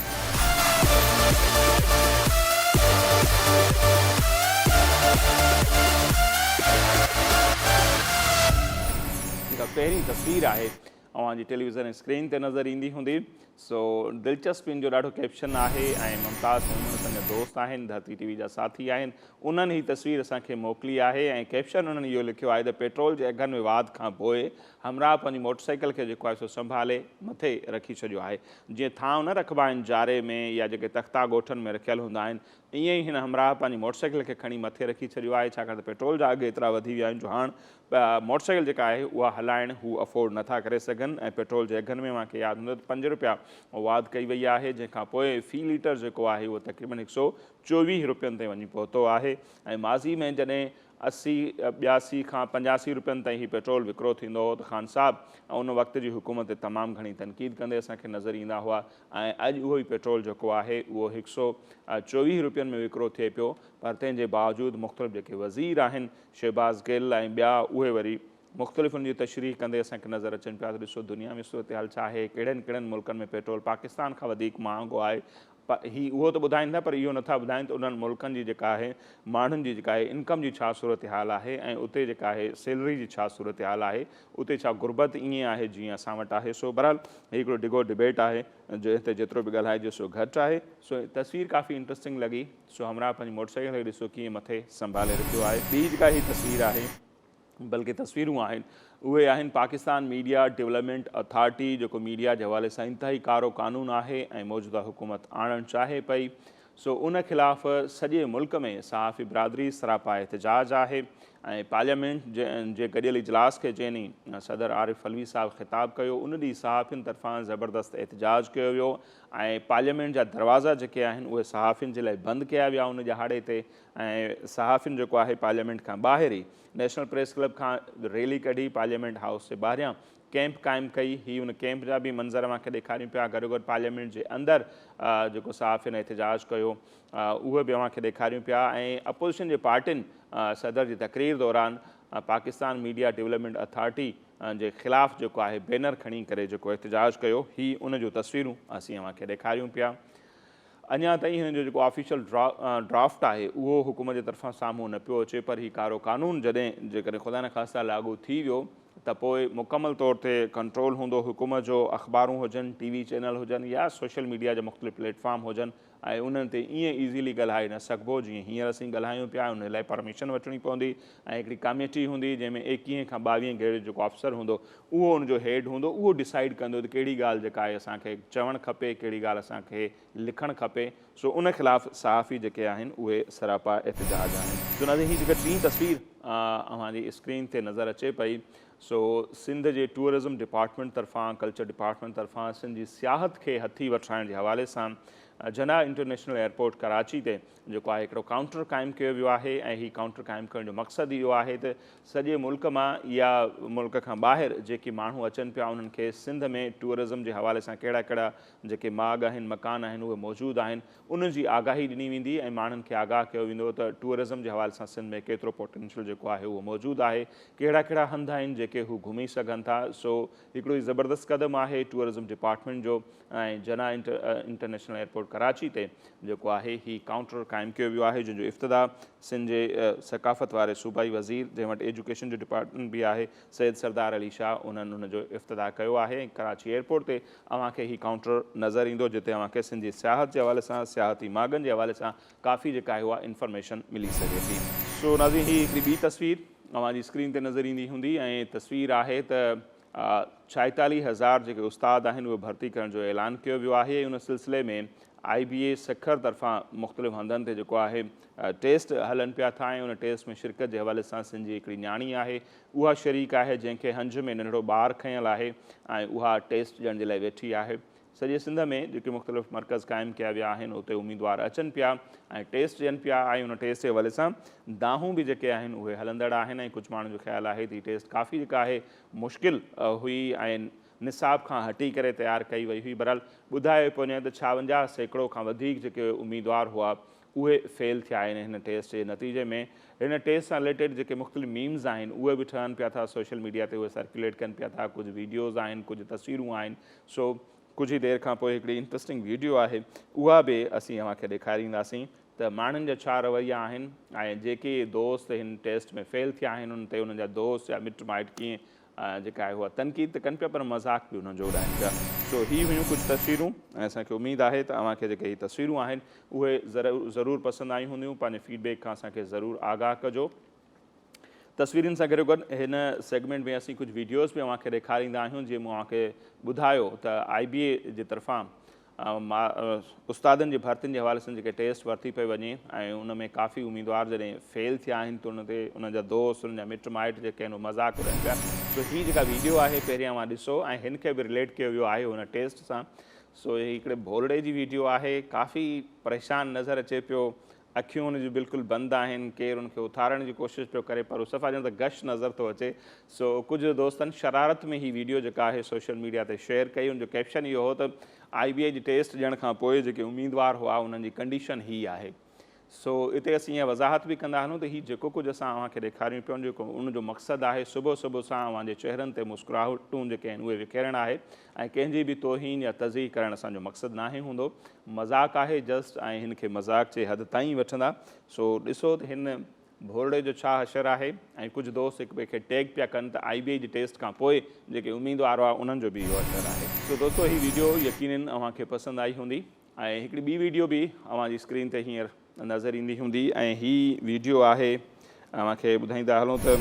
جيڪا پهرين تصوير آهي اوهان جي ٽيليويزن اسڪرين تي نظر ايندي هوندي. سو دلچسپ ان جو ڏاڍو ڪيپشن آهي ۽ ممتاز ميمڻ اسان جا دوست آهن ڌرتي ٽي وي جا ساٿي آهن انهن هي تصوير اسان کي موڪلي آهي ۽ ڪيپشن انهن اهو لکيو آهي ته پيٽرول جي اگهن ۾ واڌ کان پوء همراهه پنهنجي موٽر سائيڪل کي جيڪو آهي سو سنڀالي مٿي رکي ڇڏيو آهي جيئن ٿانء نه رکبا آهن جاري ۾ يا جيڪي تختا ڳوٺن ۾ رکيل هوندا آهن ائين ئي هن همراهه پنهنجي موٽر سائيڪل کي کڻي مٿي رکي ڇڏيو آهي ڇاڪاڻ ته پيٽرول جا اگهه ايترا وڌي ويا آهن جو هاڻ موٽر سائيڪل جيڪا آهي اها هلائڻ هو افورڊ نٿا ڪري سگهن ۽ پيٽرول جي اگهن ۾ اوهان کي ياد هوندو ته پنج روپيا واڌ ڪئي وئي آهي جنهن کان پوء في ليٽر جيڪو آهي اهو تقريبن هڪ سو 24 روپين تائين وڃي پهتو آهي ۽ ماضي ۾ جڏهن 80 82 کان 85 روپين تائين هي پيٽرول وڪرو ٿيندو هو ته خان صاحب ان وقت جي حڪومت تي تمام گهڻي تنقيد ڪندي اسان کي نظر ايندا هئا ۽ اڄ اهو ئي پيٽرول جيڪو آهي اهو هڪ سو 24 روپين ۾ وڪرو ٿئي پيو پر تنهن جي باوجود مختلف جيڪي وزير آهن شهباز گل ۽ ٻيا اهي وري مختلف ان جي تشريح ڪندي اسان کي نظر اچن پيا ته ڏسو دنيا ۾ صورتحال ڇا آهي ڪهڙن ڪهڙن ملڪن ۾ پيٽرول پاڪستان کان وڌيڪ مهانگو آهي هي اهو ته ٻڌائين ٿا پر اهو نٿا ٻڌائين ته انهن ملڪن جي جيڪا آهي ماڻهن جي جيڪا آهي انڪم جي ڇا صورتحال آهي ۽ اتي جيڪا آهي سيلري جي ڇا صورتحال آهي اتي ڇا غربت ائين آهي جيئن اسان وٽ آهي سو بهرحال هي هڪڙو ڊگهو ڊبيٽ آهي جنهن تي جيترو به ڳالهائجي سو گهٽ آهي سو تصوير ڪافي انٽرسٽنگ لڳي سو همراهه پنهنجي موٽر سائيڪل کي ڏسو ڪيئن مٿي سنڀالي رکيو آهي ٻي جيڪا هي تصوير آهي بلڪه تصويرون آهن اهي آهن پاڪستان ميڊيا ڊولپمينٽ اٿارٽي جيڪو ميڊيا جي حوالي سان انتهائي ڪارو قانون آهي ۽ موجوده حڪومت آڻڻ چاهي پئي سو ان خلاف سڄي ملڪ ۾ صحافي برادري سراپا احتجاج آهي ۽ پارليامينٽ جي گڏيل اجلاس کي جنهن ڏينهن صدر عارف علوي صاحب خطاب ڪيو ان ڏينهن صحافين طرفان زبردست احتجاج ڪيو ويو ۽ پارليامينٽ جا دروازا جيڪي آهن اهي صحافين جي لاء بند ڪيا ويا ان ڏهاڙي تي ۽ صحافين جيڪو آهي پارليامينٽ کان ٻاهر ئي نيشنل پريس ڪلب کان ريلي ڪڍي پارليامينٽ هائوس جي ٻاهريان ڪئمپ قائم ڪئي هي ان ڪئمپ جا به منظر اوهان کي ڏيکاريون پيا گڏوگڏ پارليامينٽ جي اندر جيڪو صحافين احتجاج ڪيو اهو به اوهان کي ڏيکاريون پيا ۽ اپوزيشن جي پارٽين صدر جي تقرير دوران پاڪستان ميڊيا ڊولپمينٽ اٿارٽي جي خلاف جيڪو آهي بينر کڻي ڪري جيڪو احتجاج ڪيو هي ان جون تصويرون اسين اوهان کي ڏيکاريون پيا. اڃا تائين هن جو جيڪو آفيشل ڊرافٽ آهي اهو حڪومت جي طرفان سامهون نه پيو اچي پر هي ڪارو قانون جڏهن جيڪڏهن خدا نخواسته لاڳو ٿي ويو ته پوء مڪمل طور تي ڪنٽرول هوندو حڪومت جو اخبارون هجن ٽي وي چينل هجن يا سوشل ميڊيا جا مختلف پليٽ فارم هجن ۽ انهن تي ائين ايزيلي ڳالهائي نه سگهبو جيئن هينئر اسين ڳالهايون پيا ان لاء پرميشن وٺڻي پوندي ۽ هڪڙي ڪاميٽي هوندي جنهن ۾ ايڪيهين کان ٻاويهين گريڊ جو جيڪو آفيسر هوندو اهو ان جو هيڊ هوندو اهو ڊسائيڊ ڪندو ته ڪهڙي ڳالهه جيڪا آهي اسان کي چوڻ کپي ڪهڙي ڳالهه اسان کي لکڻ کپي سو ان خلاف صحافي جيڪي آهن اهي سراپا احتجاج آهن. سو ناظرين هي جيڪا ٽين تصوير اوهان جي اسڪرين تي نظر اچي پئي سو سنڌ جي ٽوئرزم ڊپارٽمينٽ طرفان ڪلچر ڊپارٽمينٽ طرفان سنڌ جي سياحت کي هٿي وٺرائڻ جي حوالي سان جناح انٽرنيشنل ايئرپورٽ ڪراچي تي جيڪو آهي هڪڙو ڪائونٽر قائم ڪيو ويو آهي ۽ هي ڪائونٽر قائم ڪرڻ جو مقصد اهو آهي ته سڄي ملڪ مان يا ملڪ کان ٻاهر جيڪي ماڻهو اچن پيا انهن کي سنڌ ۾ ٽوئرزم جي حوالي سان ڪهڙا ڪهڙا جيڪي ماڳ آهن مڪان آهن اهي موجود آهن انهن جي آگاهي ڏني ويندي ۽ ماڻهن کي آگاهه ڪيو ويندو ته ٽوئرزم جي حوالي سان سنڌ ۾ ڪيترو پوٽينشل جيڪو آهي اهو موجود آهي ڪهڙا ڪهڙا هنڌ آهن جيڪي هو گهمي سگهن ٿا سو هڪڙو هي زبردست قدم آهي ٽوئرزم ڊپارٽمينٽ جو ۽ جناح انٽرنيشنل ايئرپورٽ ڪراچي تي جيڪو آهي هي ڪائونٽر قائم ڪيو ويو آهي جنهن جو افتتاح سنڌ جي ثقافت واري صوبائي وزير جنهن وٽ ايجوڪيشن جو ڊپارٽمينٽ به آهي سيد سردار علي شاهه انهن ان جو افتتاح ڪيو آهي ۽ ڪراچي ايئرپورٽ تي اوهان کي هي ڪائونٽر نظر ايندو جتي اوهان کي سنڌ جي سياحت جي حوالي سان سياحتي ماڳن جي حوالي سان ڪافي جيڪا آهي اها انفارميشن ملي سگهي ٿي. سو ناظرين هي هڪڙي ٻي تصوير اوهان جي اسڪرين تي نظر ايندي هوندي ۽ تصوير آهي ته 46 هزار جيڪي استاد آهن اهي ڀرتي ڪرڻ جو اعلان ڪيو ويو آهي ۽ ان سلسلي ۾ آئي بي اي سکر طرفان مختلف هنڌن تي جيڪو آهي ٽيسٽ هلن پيا ٿا ۽ ان ٽيسٽ ۾ شرڪت جي حوالي سان سنڌ جي هڪڙي نياڻي آهي اها شريڪ آهي جنهن کي هنج ۾ ننڍڙو ٻار کنيل آهي ۽ اها ٽيسٽ ڏيڻ جي لاء ويٺي آهي سڄي سنڌ ۾ جيڪي مختلف مرڪز قائم ڪيا ويا آهن اتي اميدوار اچن پيا ۽ ٽيسٽ ڏين پيا ۽ ان ٽيسٽ جي حوالي سان دانهون به جيڪي آهن اهي هلندڙ آهن ۽ ڪجهه ماڻهن جو خيال آهي ته هي ٽيسٽ ڪافي جيڪا آهي مشڪل هئي ۽ نصاب کان هٽي ڪري تيار ڪئي وئي هئي بهرحال ٻڌايو پيو وڃي ته 56% کان وڌيڪ جيڪي اميدوار هئا اهي فيل ٿيا آهن هن ٽيسٽ جي نتيجي ۾ هن ٽيسٽ سان رليٽيڊ جيڪي مختلف ميمز آهن اهي به ٺهن پيا ٿا سوشل ميڊيا تي اهي سرڪيوليٽ ڪن پيا ٿا ڪجهه ويڊيوز آهن ڪجهه تصويرون آهن سو ڪجهه ئي دير کان پوء هڪڙي انٽرسٽنگ ويڊيو آهي اها به اسين اوهان کي ڏيکارينداسين ته. ته ماڻهن جا ڇا رويا آهن ۽ جيڪي دوست هن ٽيسٽ ۾ فيل ٿيا آهن انهن تي انهن جا دوست يا مٽ مائٽ ڪيئن جيڪا آهي اها تنقيد ته ڪن پيا پر مذاق به انهن جو اڏائين پيا. سو هي هيون ڪجهه تصويرون ۽ اسان کي اميد آهي ته اوهان کي جيڪي هي تصويرون آهن اهي ضرور پسند آيون هونديون پنهنجي فيڊ بيڪ کان اسان کي ضرور آگاهه ڪجو. تصويرن سان گڏوگڏ هن سيگمينٽ ۾ اسين ڪجهه ويڊيوز به اوهان کي ڏيکاريندا آهيون جيئن مون اوهان کي ٻڌايو ته آء بي اي جي طرفان استادن جي ڀرتين جي حوالي سان جيڪي ٽيسٽ ورتي پئي وڃي ۽ ان ۾ ڪافي اميدوار جڏهن فيل ٿيا آهن ته ان تي انهن جا دوست انهن جا مٽ مائٽ جيڪي آهن اهي مذاق اڏائين پيا سو هي جيڪا ويڊيو آهي پهرين اوهان ڏسو ۽ هن کي به رليٽ ڪيو ويو آهي ان ٽيسٽ سان سو هي هڪڙي ڀولڙي جي ويڊيو آهي ڪافي پريشان نظر اچي پيو اکيون هن جون بلڪل بند آهن، ڪير ان کي اٿارڻ جي ڪوشش پيو ڪري پر هو صفا ڄڻ ته غش نظر ٿو اچي. سو ڪجهه دوستن شرارت ۾ هي ويڊيو جيڪا آهي سوشل ميڊيا تي شيئر ڪئي، ان جو ڪيپشن اهو هو ته آء بي اي جي ٽيسٽ ڏيڻ کان پوء جيڪي اميدوار هئا انهن جي ڪنڊيشن هي آهي. سو اتي اسين اها وضاحت به ڪندا هلون ته هي جيڪو ڪجهه اسان اوهان کي ڏيکاريون پيا جيڪو ان جو مقصد آهي صبح صبح سان اوهان جي چهرن تي مسڪراهٽون جيڪي آهن اهي وکيرڻ آهي ۽ ڪنهن جي به توهين يا تضييع ڪرڻ اسان جو مقصد ناهي هوندو. مذاق آهي جسٽ ۽ هن کي مذاق جي حد تائين وٺندا سو ڏسو ته هن ڀورڙي جو ڇا حشر آهي ۽ ڪجهه دوست هڪ ٻئي کي ٽيگ پيا ڪن ته آئي بي اي جي ٽيسٽ کان پوء جيڪي اميدوار هئا انهن جو به اهو حشر آهي. سو دوستو هي ويڊيو يقينن اوهان کي پسند آئي هوندي ۽ هڪڙي ٻي ويڊيو به اوهان جي اسڪرين تي هينئر نظر ايندي هوندي ۽ هي ويڊيو آهي اوهان کي ٻڌائيندا هلون ته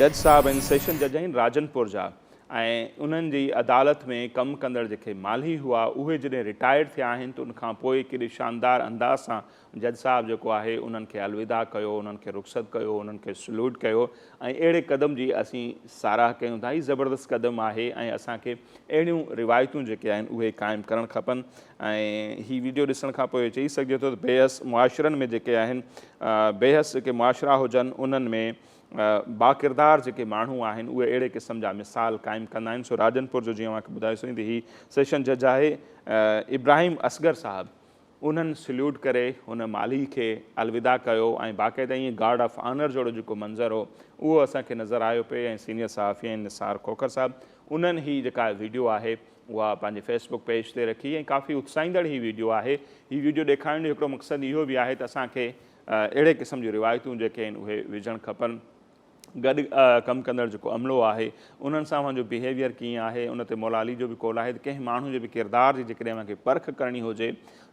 جج صاحب آهن سيشن جج آهن راجن پور جا ۽ انهن جي عدالت ۾ ڪم ڪندڙ جيڪي مالهي هئا اهي جڏهن رٽائرڊ ٿيا آهن ته ان کان پوء ڪيڏي شاندار انداز سان جج صاحب جيڪو آهي انهن کي الوداع ڪيو انهن کي رخصت ڪيو انهن کي سلوٽ ڪيو ۽ اهڙي قدم جي اسين ساراهه ڪيون ٿا هي زبردست قدم آهي ۽ اسان کي اهڙيون روايتون جيڪي آهن اهي قائم ڪرڻ کپن ۽ هي ويڊيو ڏسڻ کان پوء چئي سگهجي ٿو ته بيحس معاشرن ۾ جيڪي آهن بيحس جيڪي معاشرا هجن انهن ۾ باڪردار جيڪي ماڻهو آهن اهي اهڙي قسم جا مثال قائم ڪندا آهن سو راجن پور جو جيئن اوهان کي ٻڌايوسين ته هي سيشن جج آهي ابراهيم اصغر صاحب انهن سليوٽ ڪري ان مالهي کي الوداع ڪيو ۽ باقاعده ائين گارڊ آف آنر جهڙو جيڪو منظر هو اهو اسان کي نظر آيو پئي ۽ سينيئر صحافي آهن نثار کوکر صاحب انهن هي جيڪا ويڊيو آهي اها پنهنجي فيس بڪ پيج تي رکي ۽ ڪافي اتساهيندڙ هي ويڊيو آهي هي ويڊيو ڏيکارڻ جو هڪڙو مقصد اهو به آهي ته اسان کي اهڙي قسم جون روايتون جيڪي آهن اهي وجهڻ کپن. گڏ ڪم ڪندڙ جيڪو عملو آهي انهن سان اوهان جو بيهيويئر ڪيئن آهي ان تي مولا علي جو به قول آهي ته ڪنهن ماڻهو جي به ڪردار جي جيڪڏهن اوهان کي پرک ڪرڻي هجي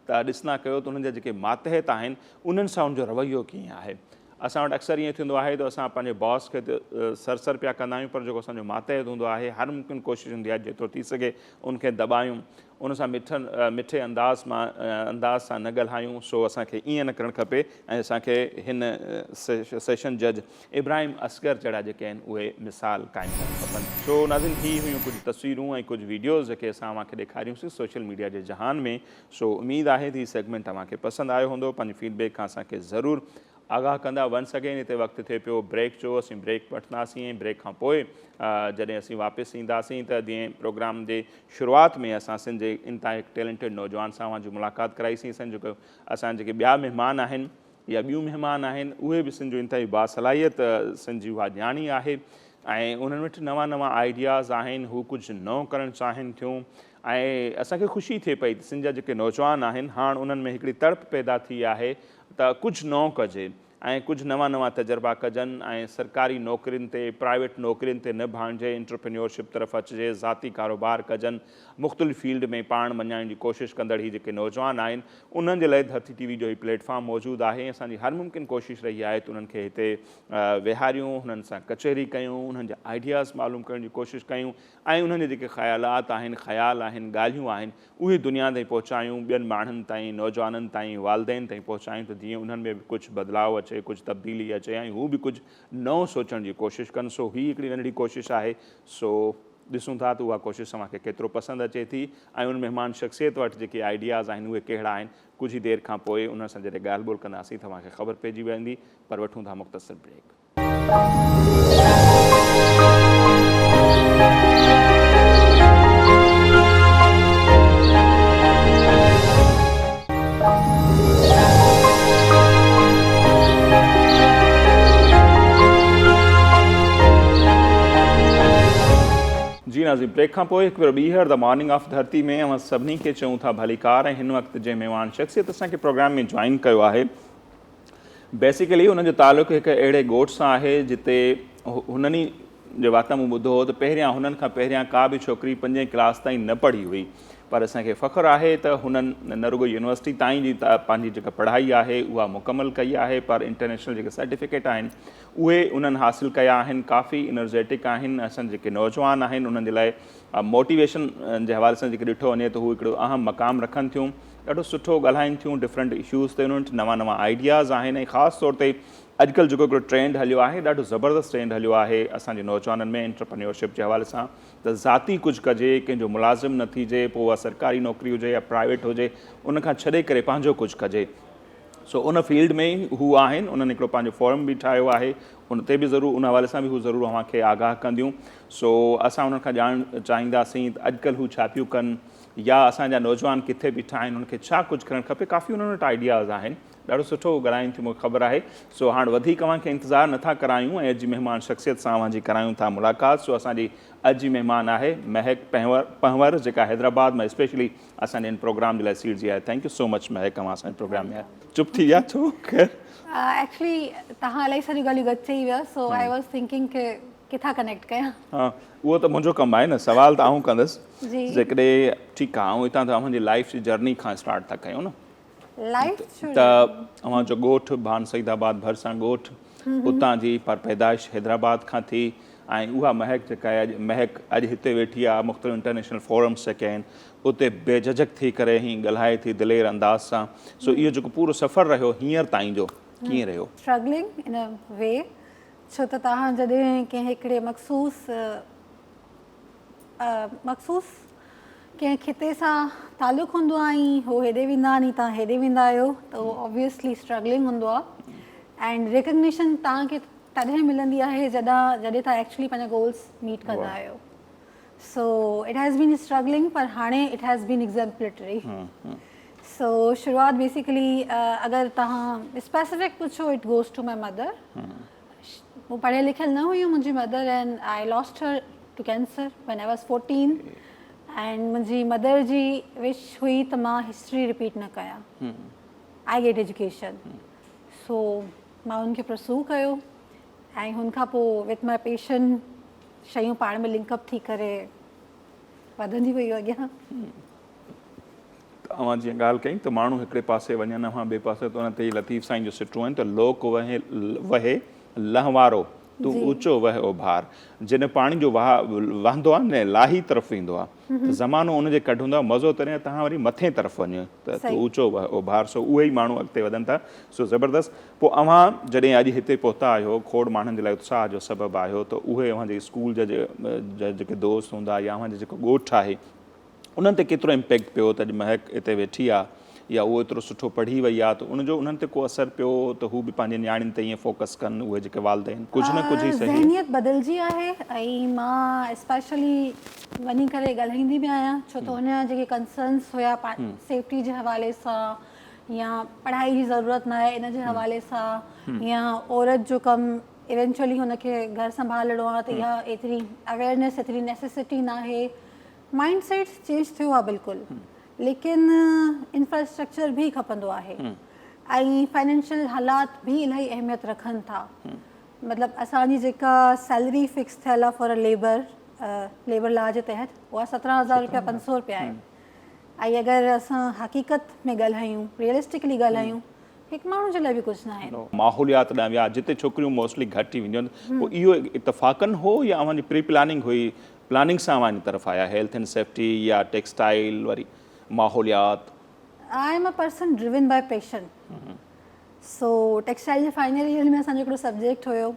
ته ڏسندا ڪيو ته انهن جا جيڪي ماتحت آهن انهن سان ان جو رويو ڪيئن آهي اسان وٽ اڪثر ائين ٿيندو آهي ته اسان پنهنجي باس کي ته سر سر پيا ڪندا آهيون پر جيڪو اسان جو ماتحت هوندو آهي هر ممڪن ڪوشش هوندي آهي جيترو ٿي سگهي ان کي دٻايون ان سان مٺن مٺي انداز مان انداز سان نه ڳالهايون سو اسان کي ائين نه ڪرڻ کپي ۽ اسان کي هن سيشن جج ابراهيم اصغر جهڙا جيڪي آهن اهي مثال قائم ڪرڻ کپن. سو ناظرين هي هيون ڪجهه تصويرون ۽ ڪجهه ويڊيوز جيڪي اسان اوهان کي ڏيکاريونسين سوشل ميڊيا جي جهان ۾ سو اميد آهي ته هي سيگمينٽ اوهان کي پسند آيو هوندو پنهنجي فيڊ بيڪ کان اسان کي ضرور آگاهه ڪندا. ونس اگين هتي وقت ٿئي پيو بريڪ جو اسين بريڪ وٺنداسين ۽ بريڪ کان پوء جڏهن اسين واپس اينداسين ته جيئن پروگرام جي شروعات ۾ اسان سنڌ جي انتهائي هڪ ٽيلنٽيڊ نوجوان سان اوهان جي ملاقات ڪرائي سين سن جيڪو اسان جيڪي ٻيا مهمان آهن يا ٻيون مهمان آهن اهي به سنڌ جو انتهائي باصلاحيت سنڌ جي اها ڄاڻي آهي ۽ انهن وٽ نوان نوان آئيڊياز آهن هو ڪجهه نئون ڪرڻ چاهين ٿيون ۽ اسان کي خوشي ٿئي پئي ته سنڌ جا جيڪي نوجوان آهن هاڻ انهن ۾ هڪڙي تڙپ پيدا ٿي آهي ته ڪجهه نئون ڪجي ۽ ڪجهه نوان نوان تجربا ڪجن ۽ سرڪاري نوڪرين تي پرائيويٽ نوڪرين تي نه ڀانئجي انٽرپرينيورشپ طرف اچجي ذاتي ڪاروبار ڪجن مختلف فيلڊ ۾ پاڻ مڃائڻ جي ڪوشش ڪندڙ هي جيڪي نوجوان آهن انهن جي لاء ڌرتي ٽي وي جو هي پليٽ فارم موجود آهي ۽ اسان جي هر ممڪن ڪوشش رهي آهي ته انهن کي هتي ويهاريون انهن سان ڪچهري ڪيون انهن جا آئيڊياز معلوم ڪرڻ جي ڪوشش ڪيون ۽ انهن جا جيڪي خيالات آهن خيال آهن ڳالهيون آهن اهي دنيا تائين پهچايون، ٻين ماڻهن تائين، نوجوانن تائين، والدين تائين پهچايون ته جيئن انهن ۾ به ڪجهه بدلاء اچي، ڪجهه تبديلي اچي ۽ هو به ڪجهه نئون سوچڻ جي ڪوشش ڪن. سو هي هڪڙي ننڍڙي ڪوشش آهي، سو ڏسون ٿا ته اها ڪوشش اوهان کي ڪيترو پسند اچي ٿي ۽ ان مهمان شخصيت وٽ جيڪي آئيڊياز آهن اهي ڪهڙا آهن. ڪجهه ئي دير کان پوء انهن سان جڏهن ڳالهه ٻولهه ڪنداسين ته اوهان کي خبر پئجي ويندي پر وٺون ٿا مختصر بريڪ. جي ناظرين بريڪ کان پوء هڪ ڀيرو ٻيهر the morning of ڌرتي ۾ اوهان سڀني کي چئون ٿا ڀليڪار ۽ هن وقت جنهن مهمان شخصيت اسان کي پروگرام ۾ جوائن ڪيو آهي بيسيڪلي انهن جو تعلق هڪ اهڙي ڳوٺ سان آهي جتي هنن ئي جي واتان مون ٻڌو هو ته پهريان هنن کان پهريان ڪا به ڇوڪري پنجين ڪلاس تائين نه پڙهي هئي پر اسان کي فخر آهي ته هنن نه رڳو يونيورسٽي تائين جي پنهنجي جيڪا پڙهائي آهي اها مڪمل ڪئي آهي پر انٽرنيشنل جيڪي سرٽيفڪيٽ آهن اهي انهن حاصل ڪيا آهن ڪافي انرجيٽڪ آهن اسان جيڪي نوجوان آهن انهن جي لاء موٽيويشن جي حوالي سان جيڪي ڏٺو وڃي ته هو هڪڙو اهم مقام رکن ٿيون ڏاڍو سٺو ڳالهائين ٿيون ڊفرنٽ اشوز تي انهن وٽ نوان نوان آئيڊياز آهن ۽ خاص طور تي اڄڪلهه جيڪو هڪڙو ٽرينڊ هليو آهي ڏاڍو زبردست ٽرينڊ هليو آهي اسان جي نوجوانن ۾ انٽرپرنيورشپ جي حوالي سان ته ذاتي ڪجهه ڪجي ڪنهن جو ملازم نه ٿيجي پوء اها سرڪاري نوڪري هجي يا پرائيويٽ هجي ان کان ڇڏي ڪري پنهنجو ڪجهه ڪجي سو ان فيلڊ ۾ هو آهن انهن هڪڙو پنهنجو فورم به ٺاهيو آهي ان تي به ضرور ان حوالي سان به هو ضرور اوهان کي آگاهه ڪنديون سو اسان انهن کان ڄاڻڻ چاهينداسين ته اڄڪلهه هو ڇا پيون ڪن يا اسان جا نوجوان ڪٿي بيٺا آهن انهن کي ڇا ڪجهه ڪرڻ کپي ڪافي انهن وٽ آئيڊياز آهن ڏاڍو سٺو هو ڳالهائين ٿيون مونکي خبر آهي سو هاڻ وڌيڪ اوهان کي انتظار نٿا ڪرايون ۽ اڄ جي مهمان شخصيت سان اوهان جي ڪرايون ٿا ملاقات سو اسان جي اڄ جي مهمان آهي مهڪ پنهور جيڪا حيدرآباد مان اسپيشلي اسان جي هن پروگرام جي لاء سيڙجي آهي thank you so much Mehak اوهان اسان جي پروگرام ۾ آيا چپ ٿي ويا ڇو خير. ايڪچولي توهان الائي ساريون ڳالهيون گڏ چئي ويا سو I was thinking ڪي ڪٿان ڪنيڪٽ ڪيان. ها اهو ته منهنجو ڪم آهي نه سوال ته آئون ڪندس جيڪڏهن ٺيڪ آهي آئون هتان ته اوهان جي لائيف جي جرني کان اسٽارٽ ٿا ڪيون نه ته اوهان جو ڳوٺ ڀان سعيد آباد ڀرسان ڳوٺ اتان جي پر پيدائش حيدرآباد کان ٿي ۽ اها مهڪ جيڪا آهي اڄ مهڪ اڄ هتي ويٺي آهي مختلف انٽرنيشنل فورمز جيڪي آهن اتي بي جهجهڪ ٿي ڪري هي ڳالهائي ٿي دلير انداز سان سو اهو جيڪو پورو سفر رهيو هينئر تائين جو ڪيئن رهيو؟ اسٽرگلنگ ان ا وي ڇو ته توهان جڏهن ڪنهن هڪڙي مخصوص مخصوص ڪنهن خطي سان تعلق هوندو آهي ۽ هو هيڏي ويندا آهن ۽ توهان هيڏي ويندا آهيو ته اهو آبويسلي اسٽرگلنگ هوندو آهي اينڊ ريڪگنيشن توهان کي تڏهن ملندي آهي جڏهن جڏهن توهان ايڪچولي پنهنجا گولس ميٽ ڪندا آهيو so it has been struggling پر هاڻي it has been exemplary سو شروعات بيسيڪلي اگر توهان اسپيسفڪ پڇو it goes to my mother هو پڙهيل لکيل نه هيون منهنجي mother and I lost her to cancer when I was 14 and منهنجي مدر جي وش هئي ته مان هسٽري رپيٽ نه ڪيان I get education سو مان ان کي پرسو ڪيو ۽ هن کان پوء وٿ ماء پيشن شيون پاڻ ۾ لنڪ اپ ٿي ڪري وڌندي ويون اڳيان. ته اوهان جيئن ڳالهه ڪئي ته ماڻهو هڪڙي پاسي وڃن اوهان ٻئي پاسي ته ان تي ئي لطيف سائين جون سٽون آهن ته لوڪ وهي وهي لهوارو تون اوچو وهه اوڀار جڏهن پاڻي جو واهه وهندو آهي نه لاهي طرف ويندو آهي ته زمانو ان جي ڪڍ هوندو آهي مزو تڏهن توهان وري مٿين طرف وڃو ته تون اوچو وهه اوڀار سو اهي ئي ماڻهو اڳتي وڌن ٿا سو زبردست پوء اوهان جڏهن اڄ هتي پهتا آهيو کوڙ ماڻهن جي لاء اتساهه جو سبب آهيو ته اهي اوهان جي اسڪول جا جيڪي دوست هوندا يا اوهان جو جيڪو ڳوٺ آهي انهن تي ڪيترو امپيڪٽ پيو ته اڄ مهڪ اتي ويٺي آ يا اهو ايترو سٺو پڙهي وئي آ ته ان جو انهن تي ڪو اثر پيو ته هو به پنهنجي نياڻين تي ائين فوڪس ڪن اهي جيڪي والدين ڪجهه نه ڪجهه ئي سهي. ذهنيت بدلجي آهي ۽ مان اسپيشلي وڃي ڪري ڳالهائيندي به آهيان ڇو ته ان جا جيڪي ڪنسرنس هيا سيفٽي جي حوالي سان يا پڙهائي جي ضرورت ناهي ان جي حوالي سان يا عورت جو ڪم ايونچولي هن کي گهر سنڀالڻو آ ته اها ايتري اويئرنيس ايتري نيسيسٽي ناهي مائنڊ سيٽ چينج ٿيو آهي بلڪل ليڪن انفراسٽرڪچر به کپندو آهي ۽ فائنينشل حالات به الاهي اهميت رکن ٿا مطلب اسان جي جيڪا سيلري فڪس ٿيل آهي فار ليبر ليبر لا جي تحت اها 17000 روپيا 500 روپيا آهي ۽ اگر اسان حقيقت ۾ ڳالهايون ريئلسٽڪلي ڳالهايون هڪ ماڻهو جي لاء به ڪجهه ناهي. ماحوليات ڏانهن ويا جتي ڇوڪريون موسٽلي گهٽ ئي وينديون آهن پوء اهو اتفاقن هو يا اوهان جي پري پلاننگ هئي پلاننگ سان اوهان ان طرف آيا هيلٿ اينڊ سيفٽي يا ٽيڪسٽائل وري ماحوليات. I am a person driven by passion so textile جي فائنل ييئر ۾ اسان جو هڪڙو سبجيڪٽ هيو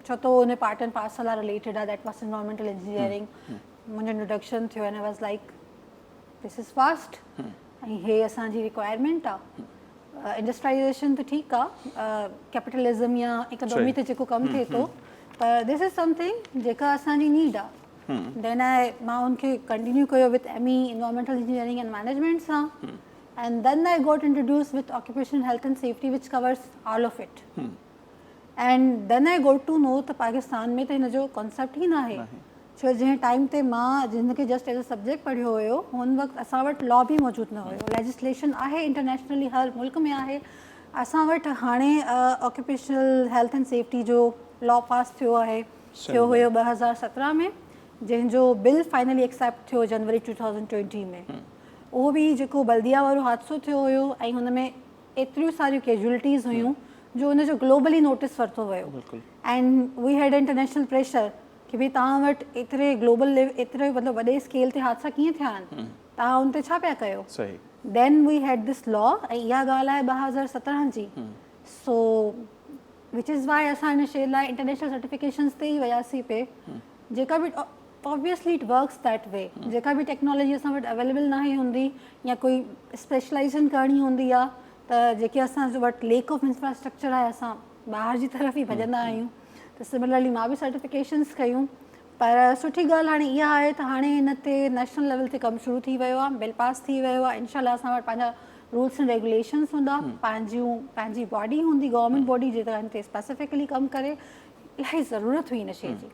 ڇو ته ان پارٽ اينڊ پارسل آ رليٽيڊ آ that was environmental engineering منهنجو انٽروڊڪشن ٿيو and I was like this is fast ۽ هي اسان جي رڪوائرمينٽ آ انڊسٽريلائيزيشن ته ٺيڪ آ ڪيپيٽلزم يا اڪانومي تي جيڪو ڪم ٿئي ٿو پر دس از سمٿنگ جيڪا اسان جي نيڊ آ دين آء مان ان کي ڪنٽينيو ڪيو with M E environmental engineering and management سان and then I got introduce with occupational health and safety which covers all of it and then I got to know ته پاڪستان ۾ ته هن جو ڪانسيپٽ ئي ناهي ڇو جنهن ٽائيم تي مان جنهن کي جسٽ ايز اي سبجيڪٽ پڙهيو هيو هن وقت اسان وٽ لا به موجود نه هيو ليجسليشن آهي انٽرنيشنلي هر ملڪ ۾ آهي اسان وٽ هاڻي آڪيوپيشنل هيلٿ اينڊ سيفٽي جو لا پاس ٿيو آهي، ٿيو هيو 2017 ۾، جنهن جو بل فائنلي ايڪسيپٽ ٿيو جنوري 2020 ۾. اهو به جيڪو بلديا وارو حادثو ٿيو هيو ۽ هن ۾ ايتريون ساريون ڪيجوئلٽيز هيون جو ان جو گلوبلي نوٽس ورتو ويو and we had international pressure ڪي ڀئي توهان وٽ ايتري گلوبل ايتري مطلب وڏي اسڪيل تي حادثا ڪيئن ٿيا آهن، توهان ان تي ڇا پيا ڪيو؟ دين وي هيڊ this لا ۽ اها ڳالهه آهي 2017 جي. سو وچ از وائي اسان ان شيء لاء انٽرنيشنل سرٽيفڪيشنز تي ئي وياسين پي، جيڪا به obviously it works that way, جيڪا به ٽيڪنالاجي اسان وٽ اويليبل ناهي هوندي يا ڪوئي اسپيشلائيزيشن ڪرڻي هوندي آهي ته جيڪي اسان وٽ ليڪ آف انفراسٽرڪچر آهي اسان ٻاهر جي طرف ئي ڀڄندا آهيون. ته سملرلي مان به سرٽيفڪيشنز ڪيون، پر سٺي ڳالهه هاڻي اها آهي ته هاڻي ان تي نيشنل ليول تي ڪم شروع ٿي ويو آهي، بل پاس ٿي ويو آهي. انشاء الله اسان وٽ پنهنجا رولس اينڊ ريگوليشنز هوندا، پنهنجيون پنهنجي باڊي هوندي، گورنمينٽ باڊي جيڪا ان تي اسپيسفڪلي ڪم ڪري. الاهي ضرورت هئي ان شيء جي.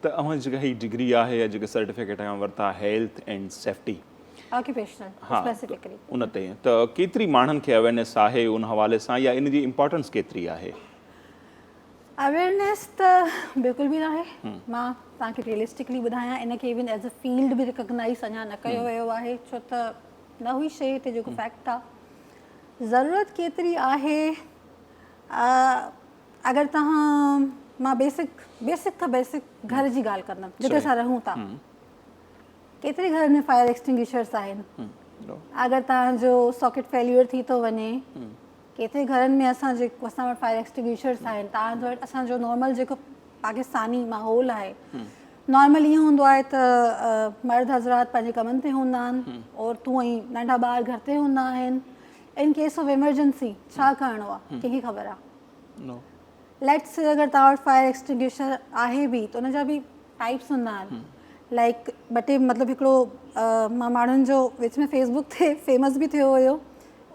ته اوهان جي جيڪا هي ڊگري آهي يا جيڪي سرٽيفڪيٽ اوهان ورتا هيلٿ اينڊ سيفٽي آڪيوپيشنل اسپيسفڪلي ان تي ته ڪيتري ماڻهن کي اويرنيس آهي ان حوالي سان يا ان جي امپارٽنس ڪيتري آهي؟ اويرنيس ته بلڪل به ناهي. مان توهان کي ريئلسٽڪلي ٻڌايان ان کي ايون ايز ا فيلڊ به ريڪگنائز اڃا نه ڪيو ويو آهي، ڇو ته نه هئي شيء هتي جيڪو فيڪٽ آهي. ضرورت ڪيتري آهي، اگر توهان مان بيسڪ بيسڪ کان بيسڪ گهر جي ڳالهه ڪندم جتي اسان رهون ٿا، ڪيتري گهرن ۾ فائر ايڪسٽنگشرس آهن؟ اگر توهان جو ساڪيٽ فيليور ٿي ٿو وڃي، ڪيتري گهرن ۾ اسان جي اسان وٽ فائر ايڪسٽنگشرس آهن؟ توهان وٽ اسان جو نارمل جيڪو پاڪستاني ماحول آهي، نارمل ائين هوندو آهي ته مرد حضرات پنهنجي ڪمن تي هوندا آهن، عورتون ۽ ننڍا ٻار گهر تي هوندا آهن. ان ڪيس آف ايمرجنسي ڇا ڪرڻو آهي ڪنهن کي خبر آهي؟ ليٽس سي اگر توهان وٽ فائر ايڪسٽنگشر آهي به ته ان جا به ٽائپس هوندا آهن، لائڪ ٻه ٽي، مطلب هڪڙو مان ماڻهن جو وچ ۾ فيس بڪ تي فيمس به ٿيو هيو،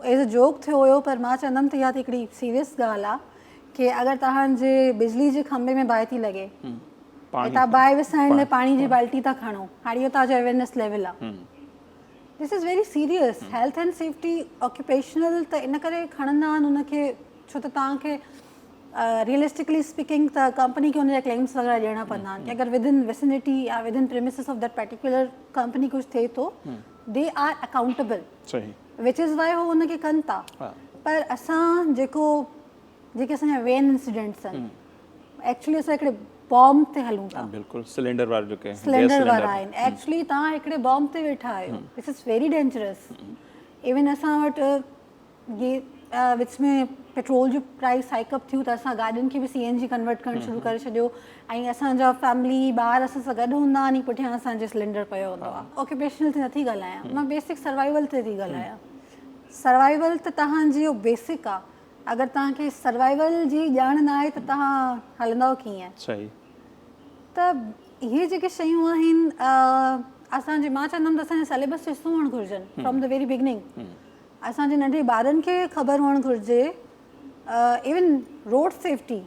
ايز ا جوڪ ٿيو هيو، پر مان چوندم ته اها ته هڪڙي سيريس ڳالهه آهي ڪي اگر توهان جي بجلي جي کنڀي ۾ باهه ٿي لڳي ۽ توهان باهه وسائڻ لاء پاڻي جي بالٽي ٿا کڻو، هاڻي اهو توهان جو اويرنيس ليول آهي. This is very serious. Health and safety occupational ته ان ڪري کڻندا آهن ان کي، ڇو ته توهان کي ريئلسٽڪلي اسپيڪنگ ته ڪمپني کي ان جا ڪليمس وغيره ڏيڻا پوندا آهن ڪي اگر ود ان وسنٽي يا within premises of that particular company ڪجهه ٿئي ٿو، they are accountable, which is why هو ان کي ڪن ٿا. پر اسان جيڪو جيڪي اسان جا وين انسيڊنٽس آهن، ايڪچولي اسان هڪڙي بام تي هلون ٿا. بلڪل، سلينڊر وارا جيڪي سلينڊر وارا آهن، ايڪچولي توهان هڪڙي بام تي ويٺا آهيو، this is very dangerous. Even اسان وٽ جي وچ ۾ پيٽرول جو پرائس هائيڪ اپ ٿيو ته اسان گاڏين کي به سي اين جي ڪنورٽ ڪرڻ شروع ڪري ڇڏيو ۽ اسان جا فيملي ٻار اسان سان گڏ هوندا آهن ۽ پٺيان اسان جي سلينڊر پيو هوندو آهي. آڪيوپيشنل تي نٿي ڳالهايان مان، بيسڪ سروائيول تي ٿي ڳالهايان. سروائيول ته توهان جي بيسڪ آهي، اگر توهان کي سروائيول جي ڄاڻ نه آهي ته توهان هلندؤ ڪيئن؟ صحيح. ته اهي جيڪي شيون آهن اسان جي، مان چوندم ته اسان جي سليبس جو حصو هئڻ گهرجن فرام the very beginning. اسان جي ننڍي ٻارن کي خبر هئڻ گهرجي، ايون روڊ سيفٽي.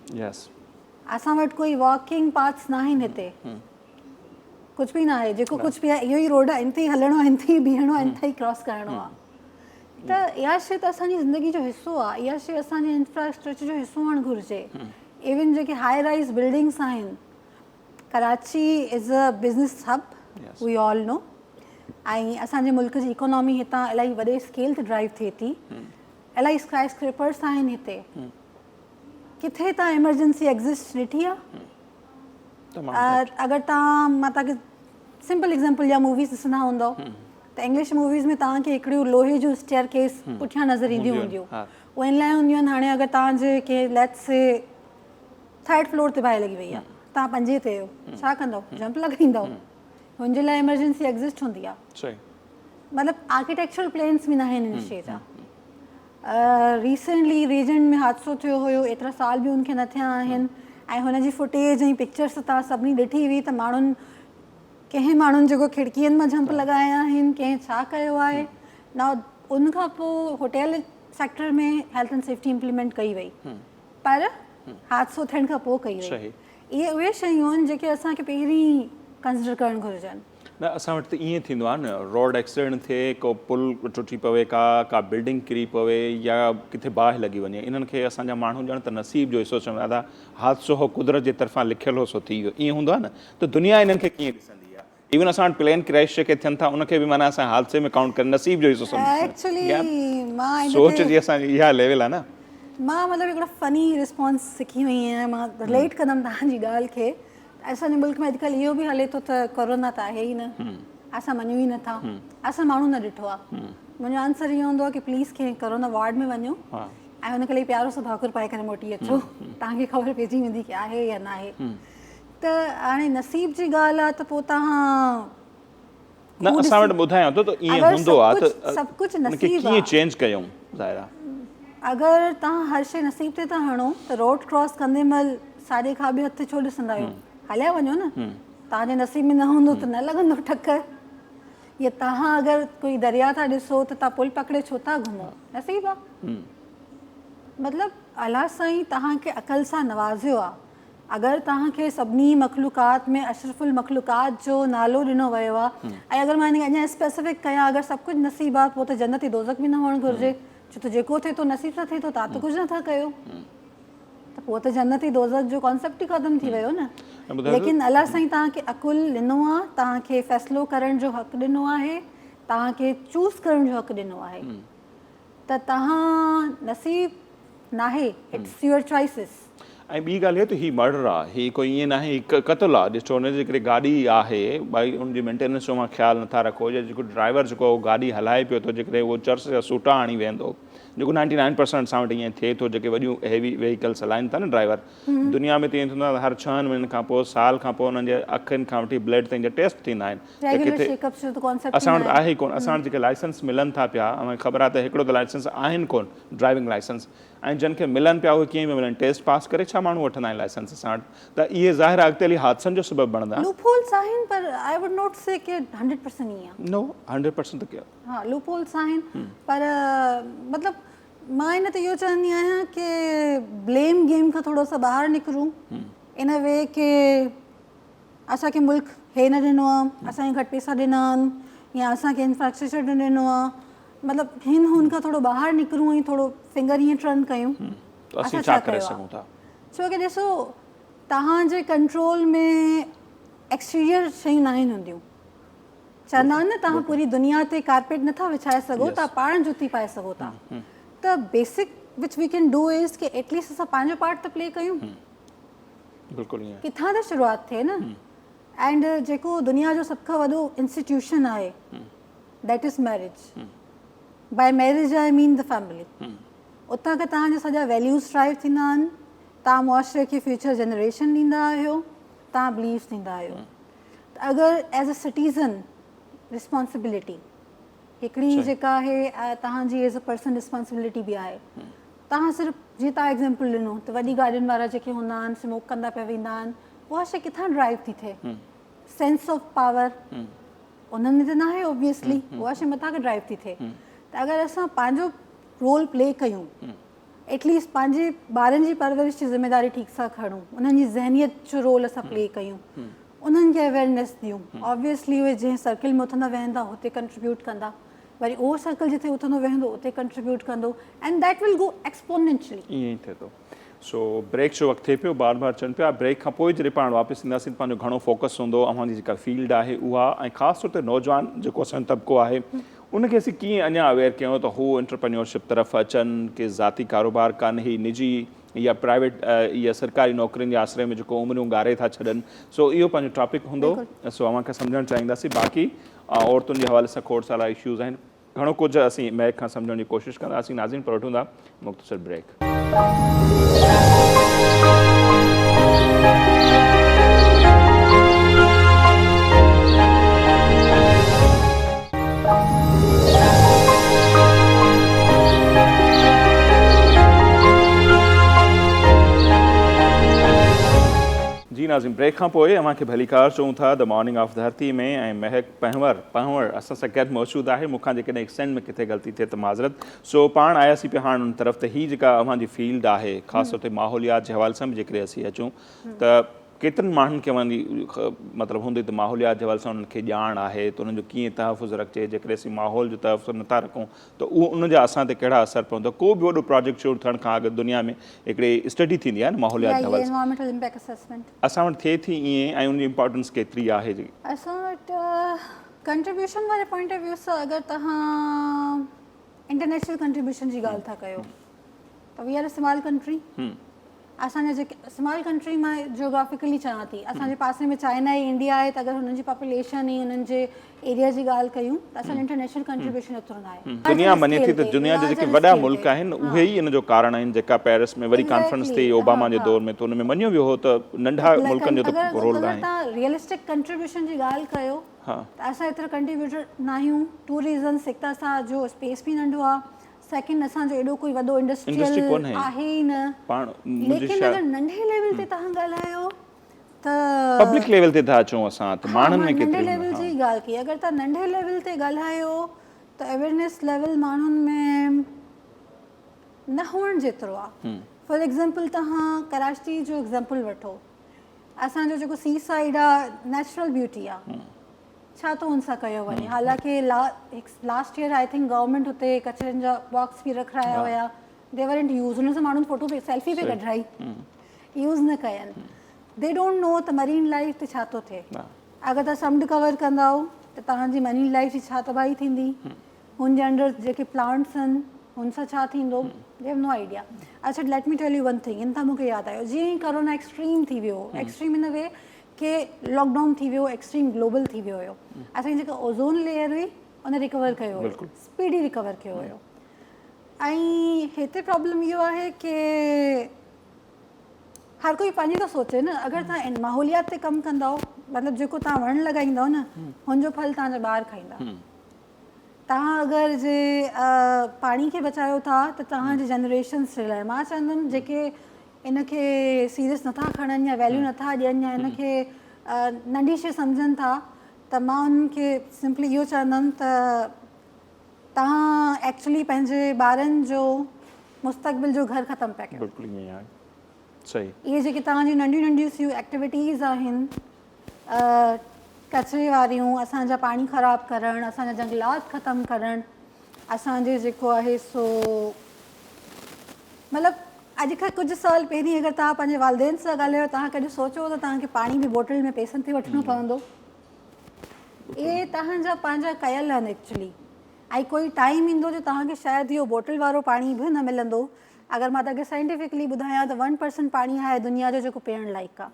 اسان وٽ ڪوئي واڪنگ پاٿس ناهن هتي، ڪجهه به ناهي، جيڪو ڪجهه به آهي اهو ئي روڊ آهي، ان تي ئي هلڻو آهي، ان تي ئي بيهڻو آهي، ان تي ئي ڪراس ڪرڻو آهي. ته اها شيء ته اسان جي زندگي جو حصو آهي، اها شيء اسان جي انفراسٽرڪچر جو حصو هئڻ گهرجي. ايون جيڪي هاء رائز بلڊنگس آهن، Karachi is a business hub, we all know, ۽ اسان جي ملڪ جي اڪانامي هتان الاهي وڏي اسڪيل تي ڊرائيو ٿئي ٿي. الاهي اسڪائي اسڪريپرس آهن هتي، ڪٿي تان ايمرجنسي ايگزسٽ ڏٺي آهي؟ اگر تان، مان تان کي سمپل ايگزامپل ڏيان، موويز ڏسندا هوندؤ ته انگلش موويز ۾ توهان کي هڪڙيون لوهي جون اسٽيئر ڪيس پٺيان نظر اينديون هونديون، اهي ان لاء هونديون آهن. هاڻي اگر توهان جي ڪنهن ليٽس سي ٿرڊ فلور تي باهه لڳي وئي آهي، توهان پنجين تي آهيو، ڇا ڪندؤ؟ جمپ لڳائيندؤ؟ هن جي لاء ايمرجنسي ايگزسٽ هوندي آهي. مطلب آرڪيٽيڪچرل پلانس به ناهن ان شيء جا. ريسينٽلي ريجنٽ ۾ حادثو ٿيو هيو، ايترا سال به ان کي نه ٿيا آهن ۽ هن جي فوٽيج ۽ پڪچرس ته توهان سڀني ڏٺي هئي ته ماڻهن ڪنهن ماڻهن جيڪو کڙڪين مان جمپ لڳايا آهن، ڪنهن ڇا ڪيو آهي. نا ان کان پوء hotel sector ۾ health and safety implement ڪئي وئي، پر حادثو ٿيڻ کان پوء ڪئي وئي. اهي اهي شيون آهن جيڪي اسان کي پهرين ڪنسيڊر ڪرڻ گهرجن. نه اسان وٽ ته ائين ٿيندو آهي نه روڊ ايڪسيڊنٽ ٿئي ڪو پل ٽٽي پوي ڪا ڪا بلڊنگ ڪري پوي يا ڪٿي باهه لڳي وڃي انهن کي اسان جا ماڻهو ڄڻ ته نصيب جو حصو چوندا ته حادثو هو قدرت جي طرفان لکيل هو سو ٿي ويو ائين هوندو آهي نه ته دنيا انهن کي ڪيئن ڏسندي آهي ايون اسان وٽ پلين ڪريش جيڪي ٿين ٿا ان کي به معنيٰ اسان حادثي ۾ ڪائونٽ ڪري نصيب جو حصو سمجهندا سوچ جي اسان جي اها ليول آهي نه. مان مطلب هڪڙو فني رسپانس سکي وئي آهيان مان رليٽ ڪندم توهان جي ڳالهه کي اسان جي ملڪ ۾ اڄڪلهه اهو به هلي ٿو ته ڪورونا ته آهي ئي نه اسان مڃون ئي نٿا اسان ماڻهو نه ڏٺو آهي منهنجو آنسر اهو هوندو آهي ڪي پليز ڪنهن ڪورونا وارڊ ۾ وڃو ۽ ان کي پيارو سو ڀاڪر پائي ڪري موٽي اچو توهان کي خبر پئجي ويندي ڪي آهي يا ناهي ته هاڻي نصيب جي ڳالهه آهي ته پوء توهان نه اسان وٽ ٻڌايان ٿو ته ائين هوندو آ ته سڀ ڪجهه نصيب آ ڪيئن چينج ڪيون ظاهر آ اگر توهان هر شي نصيب تي ٿا هڻو ته روڊ ڪراس ڪندي مهل ساڄي کاٻي هٿ ڇو ڏسندا آهيو هليا وڃو نه توهان جي نصيب ۾ نه هوندو ته نه لڳندو ٺڪر يا توهان اگر ڪوئي دريا ٿا ڏسو ته توهان پل پڪڙي ڇو ٿا گهمو نصيب آ مطلب الله سائين توهان کي عقل سان نوازيو آ اگر توهان کي سڀني مخلوقات ۾ اشرف المخلوقات جو نالو ڏنو ويو آهي ۽ اگر مان ان کي اڃا اسپيسفڪ ڪيان اگر سڀ ڪجهه نصيب آهي پوء ته جنت ۽ دوزخ به نه هئڻ گهرجي ڇو ته جيڪو ٿئي ٿو نصيب سان ٿئي ٿو توهان ته ڪجهه نٿا ڪيو ته پوء ته جنت ۽ دوزخ جو ڪانسيپٽ ئي ختم ٿي ويو نه ليڪن الله سائين توهان کي عقل ڏنو آهي توهان کي فيصلو ڪرڻ جو حق ڏنو آهي توهان کي چوز ڪرڻ جو حق ڏنو آهي ته توهان نصيب ناهي it's your choices. ۽ ٻي ڳالهه اها ته هي مرڊر آ هي ڪوئي ائين ناهي هي قتل آ ڏسو ان جي جيڪڏهن گاڏي آهي ڀائي ان جي مينٽيننس جو اوهان خيال نٿا رکو يا جيڪو ڊرائيور جيڪو اهو گاڏي هلائي پيو ٿو جيڪڏهن اهو چرس يا سوٽا هڻي ويهندو جيڪو نائنٽي نائن پرسنٽ اسان وٽ ائين ٿئي ٿو جيڪي وڏيون هيوي وهيڪلس هلائن ٿا نه ڊرائيور دنيا ۾ ته ائين ٿيندو آهي هر ڇهن مهينن کان پوء سال کان پوء انهن جي اکين کان وٺي بلڊ تائين جا ٽيسٽ ٿيندا آهن ته ڪٿي اسان وٽ آهي ئي ڪونه اسان وٽ جيڪي لائسنس ملن ٿا پيا اوهان کي خبر آهي ته هڪڙو ته لائسنس آهن ڪونه ڊرائيونگ لائسنس ۽ جن کي ملن پيا اهي ڪيئن پيا ملن ٽيسٽ پاس ڪري ڇا ماڻهو وٺندا آهن لائسنس اسان وٽ ته اهي ظاهر آهي اڳتي هلي حادثن جو سبب بڻندا. لوپ هولز آهن پر I would not C K hundred percent ائين آهي. نو هنڊريڊ پرسنٽ ته ڪيئن. ها لوپ هولز آهن پر مطلب مان ان تي اهو چوندي آهيان ڪي بليم گيم کان ٿورو سو ٻاهر نڪرون ان وي ڪي اسان کي ملڪ هي نه ڏنو آهي اسان کي گهٽ پيسا ڏنا آهن يا اسان کي انفراسٽرڪچر نه ڏنو آهي مطلب هن هن کان ٿورو ٻاهر نڪرون ۽ ٿورو فنگر ائين ٽرن ڪيون ته اسين ڇا ڪري سگهون ٿا ڇو ڪي ڏسو توهان جي ڪنٽرول ۾ ايڪسٽيريئر شيون ناهن هونديون چوندا آهن نه توهان پوري دنيا تي ڪارپيٽ نٿا وڇائي سگهو توهان پاڻ جوتي پائي سگهو ٿا ته basic which we can do is K at least اسان پنهنجو پارٽ ته پلي ڪيون بلڪل ائين ڪٿان ته شروعات ٿئي نه اينڊ جيڪو دنيا جو سڀ کان وڏو انسٽيٽيوشن آهي that is marriage by marriage I mean the family اتان کان توهان جا سڄا ويليوز ڊرائيو ٿيندا آهن توهان معاشري کي فيوچر جنريشن ڏيندا آهيو توهان بليفس ڏيندا آهيو ته اگر ايز ا سٽيزن رسپانسبلٽي هڪڙي جيڪا آهي توهان جي ايز ا پرسن رسپانسبلٽي به آهي توهان صرف جيئن توهان ايگزامپل ڏنو ته وڏي گاڏين وارا جيڪي هوندا آهن سموڪ ڪندا پيا ويندا آهن اها شي ڪٿان ڊرائيو ٿي ٿئي سينس آف پاور انهن ۾ ته ناهي اوبويسلي اها شي مٿان کان ڊرائيو ٿي ٿئي ته اگر اسان پنهنجو رول پلي ڪيون ايٽليسٽ پنهنجي ٻارن جي پرورش جي ذميواري ٺيڪ سان کڻون انهن جي ذهنيت جو رول اسان پلي ڪيون انهن کي اويئرنيس ڏيون اوبويسلي اهي جنهن سرڪل ۾ اٿندا ويهندا هتي ڪنٽريبيوٽ ڪندا وري اهو سرڪل جتي اٿندو ويهندو اتي ڪنٽريبيوٽ ڪندو and that will go exponentially. ائين ئي ٿئي ٿو. سو بريڪ جو وقت ٿئي پيو بار بار چون پيا بريڪ کان پوء جڏهن پاڻ واپس اينداسين ته پنهنجو گهڻو فوڪس هوندو اوهان جي جيڪا فيلڊ آهي اها ۽ خاص طور تي نوجوان جيڪو اسان جو طبقو آهي ان کي اسين ڪيئن اڃا اويئر ڪيون ته هو انٽرپرينيورشپ طرف اچن ڪي ذاتي ڪاروبار ڪن هي نجي يا پرائيويٽ يا سرڪاري نوڪرين جي آسري ۾ جيڪو عمريون ڳاري ٿا ڇڏن سو اهو پنهنجو ٽاپڪ هوندو سو اوهان کي سمجهڻ چاهينداسين باقي عورتن جي حوالي سان کوڙ سارا اشوز آهن گهڻو ڪجهه اسين مهڪ کان سمجهڻ جي ڪوشش ڪنداسين ناظرين پر وٺون ٿا مختصر بريڪ. جي ناظرين بريڪ کان پوء اوهان کي ڀليڪار چئون ٿا the morning of Dharti ۾ ۽ Mehak Panhwar Panhwar اسان سان گڏ موجود آهي مون کان جيڪڏهن ايڪسينٽ ۾ ڪٿي غلطي ٿئي ته معذرت سو پاڻ آياسين پيا هاڻ ان طرف ته هي جيڪا اوهان جي فيلڊ آهي خاص طور تي ماحوليات جي حوالي سان به جيڪڏهن اسين اچون ته ڪيترن ماڻهن کي اوهان جي مطلب هوندي ته ماحوليات جي حوالي سان انهن کي ڄاڻ آهي ته انهن جو ڪيئن تحفظ رکجي جيڪڏهن اسين ماحول جو تحفظ نٿا رکون ته اهو ان جا اسان تي ڪهڙا اثر پوندا ڪو به وڏو پراجيڪٽ شروع ٿيڻ کان اڳ دنيا ۾ هڪڙي اسٽڊي ٿيندي آهي نه ماحوليات جي حوالي سان اسان وٽ ٿئي ٿي ائين ۽ ان جي امپارٽنس ڪيتري آهي جي اسان وٽ ڪنٽريبيوشن واري پوائنٽ آف ويو سان اگر توهان انٽرنيشنل ڪنٽريبيوشن جي ڳالهه ٿا ڪيو ته وي آر اسمال ڪنٽري اسان جا جيڪي اسمال ڪنٽري مان جيوگرافيڪلي چوان ٿي اسان جي پاسي ۾ چائنا ۽ انڊيا آهي ته اگر هنن جي پاپوليشن ۽ انهن جي ايريا جي ڳالهه ڪيون ته اسان جو انٽرنيشنل ڪنٽريبيوشن ايترو نه آهي. دنيا مڃي ٿي ته دنيا جا جيڪي وڏا ملڪ آهن اهي ئي ان جو ڪارڻ آهن جيڪا پيرس ۾ وري ڪانفرنس ٿي اوباما جي دور ۾ ته ان ۾ مڃيو ويو هو ته ننڍا ملڪن جو ته رول ناهي. اگر توهان ريئلسٽڪ ڪنٽريبيوشن جي ڳالهه ڪيو ته اسان ايترا ڪنٽريبيوٽر ناهيون ٽو ريزنس هڪ ته اسان جو اسپيس به ننڍو آهي سيڪنڊ اسان جو ايڏو ڪوئي وڏو انڊسٽريل آهي ئي نه ليڪن اگر ننڍي ليول تي توهان ڳالهايو ته پبلڪ ليول تي ٿا اچون اسان ته ماڻهن ۾ ڪيتري ننڍي ليول جي ڳالهه ڪئي اگر توهان ننڍي ليول تي ڳالهايو ته اويرنيس ليول ماڻهن ۾ نه هئڻ جيترو آهي فار ايگزامپل توهان ڪراچي جو ايگزامپل وٺو اسان جو جيڪو سي سائيڊ آهي نيچرل بيوٽي آهي ڇا ٿو ان سان ڪيو وڃي حالانڪه last year I think government هتي ڪچرن جا باڪس به رکرايا هيا the ورنٽ يوز ان سان ماڻهن فوٽو به سيلفي به ڪڍرائي يوز نه ڪين they don't know ته مرين لائف تي ڇا ٿو ٿئي اگر تان سمنڊ ڪور ڪندائو ته توهان جي مرين لائف جي ڇا تباهي ٿيندي هن جي انڊر جيڪي پلانٽس آهن هن سان ڇا ٿيندو the have no idea اڇا let me tell you one thing ان تان مونکي ياد آيو جيئن ئي ڪورونا ايڪسٽريم ٿي ويو ايڪسٽريم ان وي ڪي لاڪ ڊائون ٿي ويو ايڪسٽريم گلوبل ٿي ويو هيو اسان جي جيڪا اوزون ليئر هئي ان ريڪور ڪيو هيو اسپيڊي ريڪور ڪيو هيو ۽ هتي پرابلم اهو آهي ڪي هر ڪوئي پنهنجي ٿو سوچي نه اگر تان ماحوليات تي ڪم ڪندؤ مطلب جيڪو تان وڻ لڳائيندؤ نه هن جو ڦل تان جا ٻار کائيندا تان اگر جي پاڻي کي بچايو ٿا ته تان جي جنريشنس جي لاء مان چوندم جيڪي ان کي سيريس نٿا کڻن يا ويليو نٿا ڏين يا ان کي ننڍي شي سمجهن ٿا ته مان انهن کي سمپلي اهو چوندم ته توهان ايڪچولي پنهنجي ٻارن جو مستقبل جو گهر ختم پيا ڪيو. بلڪل ائين ئي آهي صحيح. اهي جيڪي توهان جون ننڍيون ننڍيون سيون ايڪٽيوٽيز آهن ڪچري واريون اسان جا پاڻي خراب ڪرڻ اسان جا جنگلات ختم ڪرڻ اسان جي جيڪو آهي سو مطلب اڄ کان ڪجهه سال پهرين اگر توهان پنهنجي والدين سان ڳالهايو توهان ڪڏهن سوچيو هو ته توهان کي پاڻي به بوٽل ۾ پئسن تي وٺڻو پوندو اهي توهان جا پنهنجا ڪيل آهن ايڪچولي ۽ ڪوئي ٽائيم ايندو جو توهان کي شايد اهو بوٽل وارو پاڻي به نه ملندو اگر مان توهان کي سائنٽيفڪلي ٻڌايان ته 1% پاڻي آهي دنيا جو جيڪو پيئڻ لائق آهي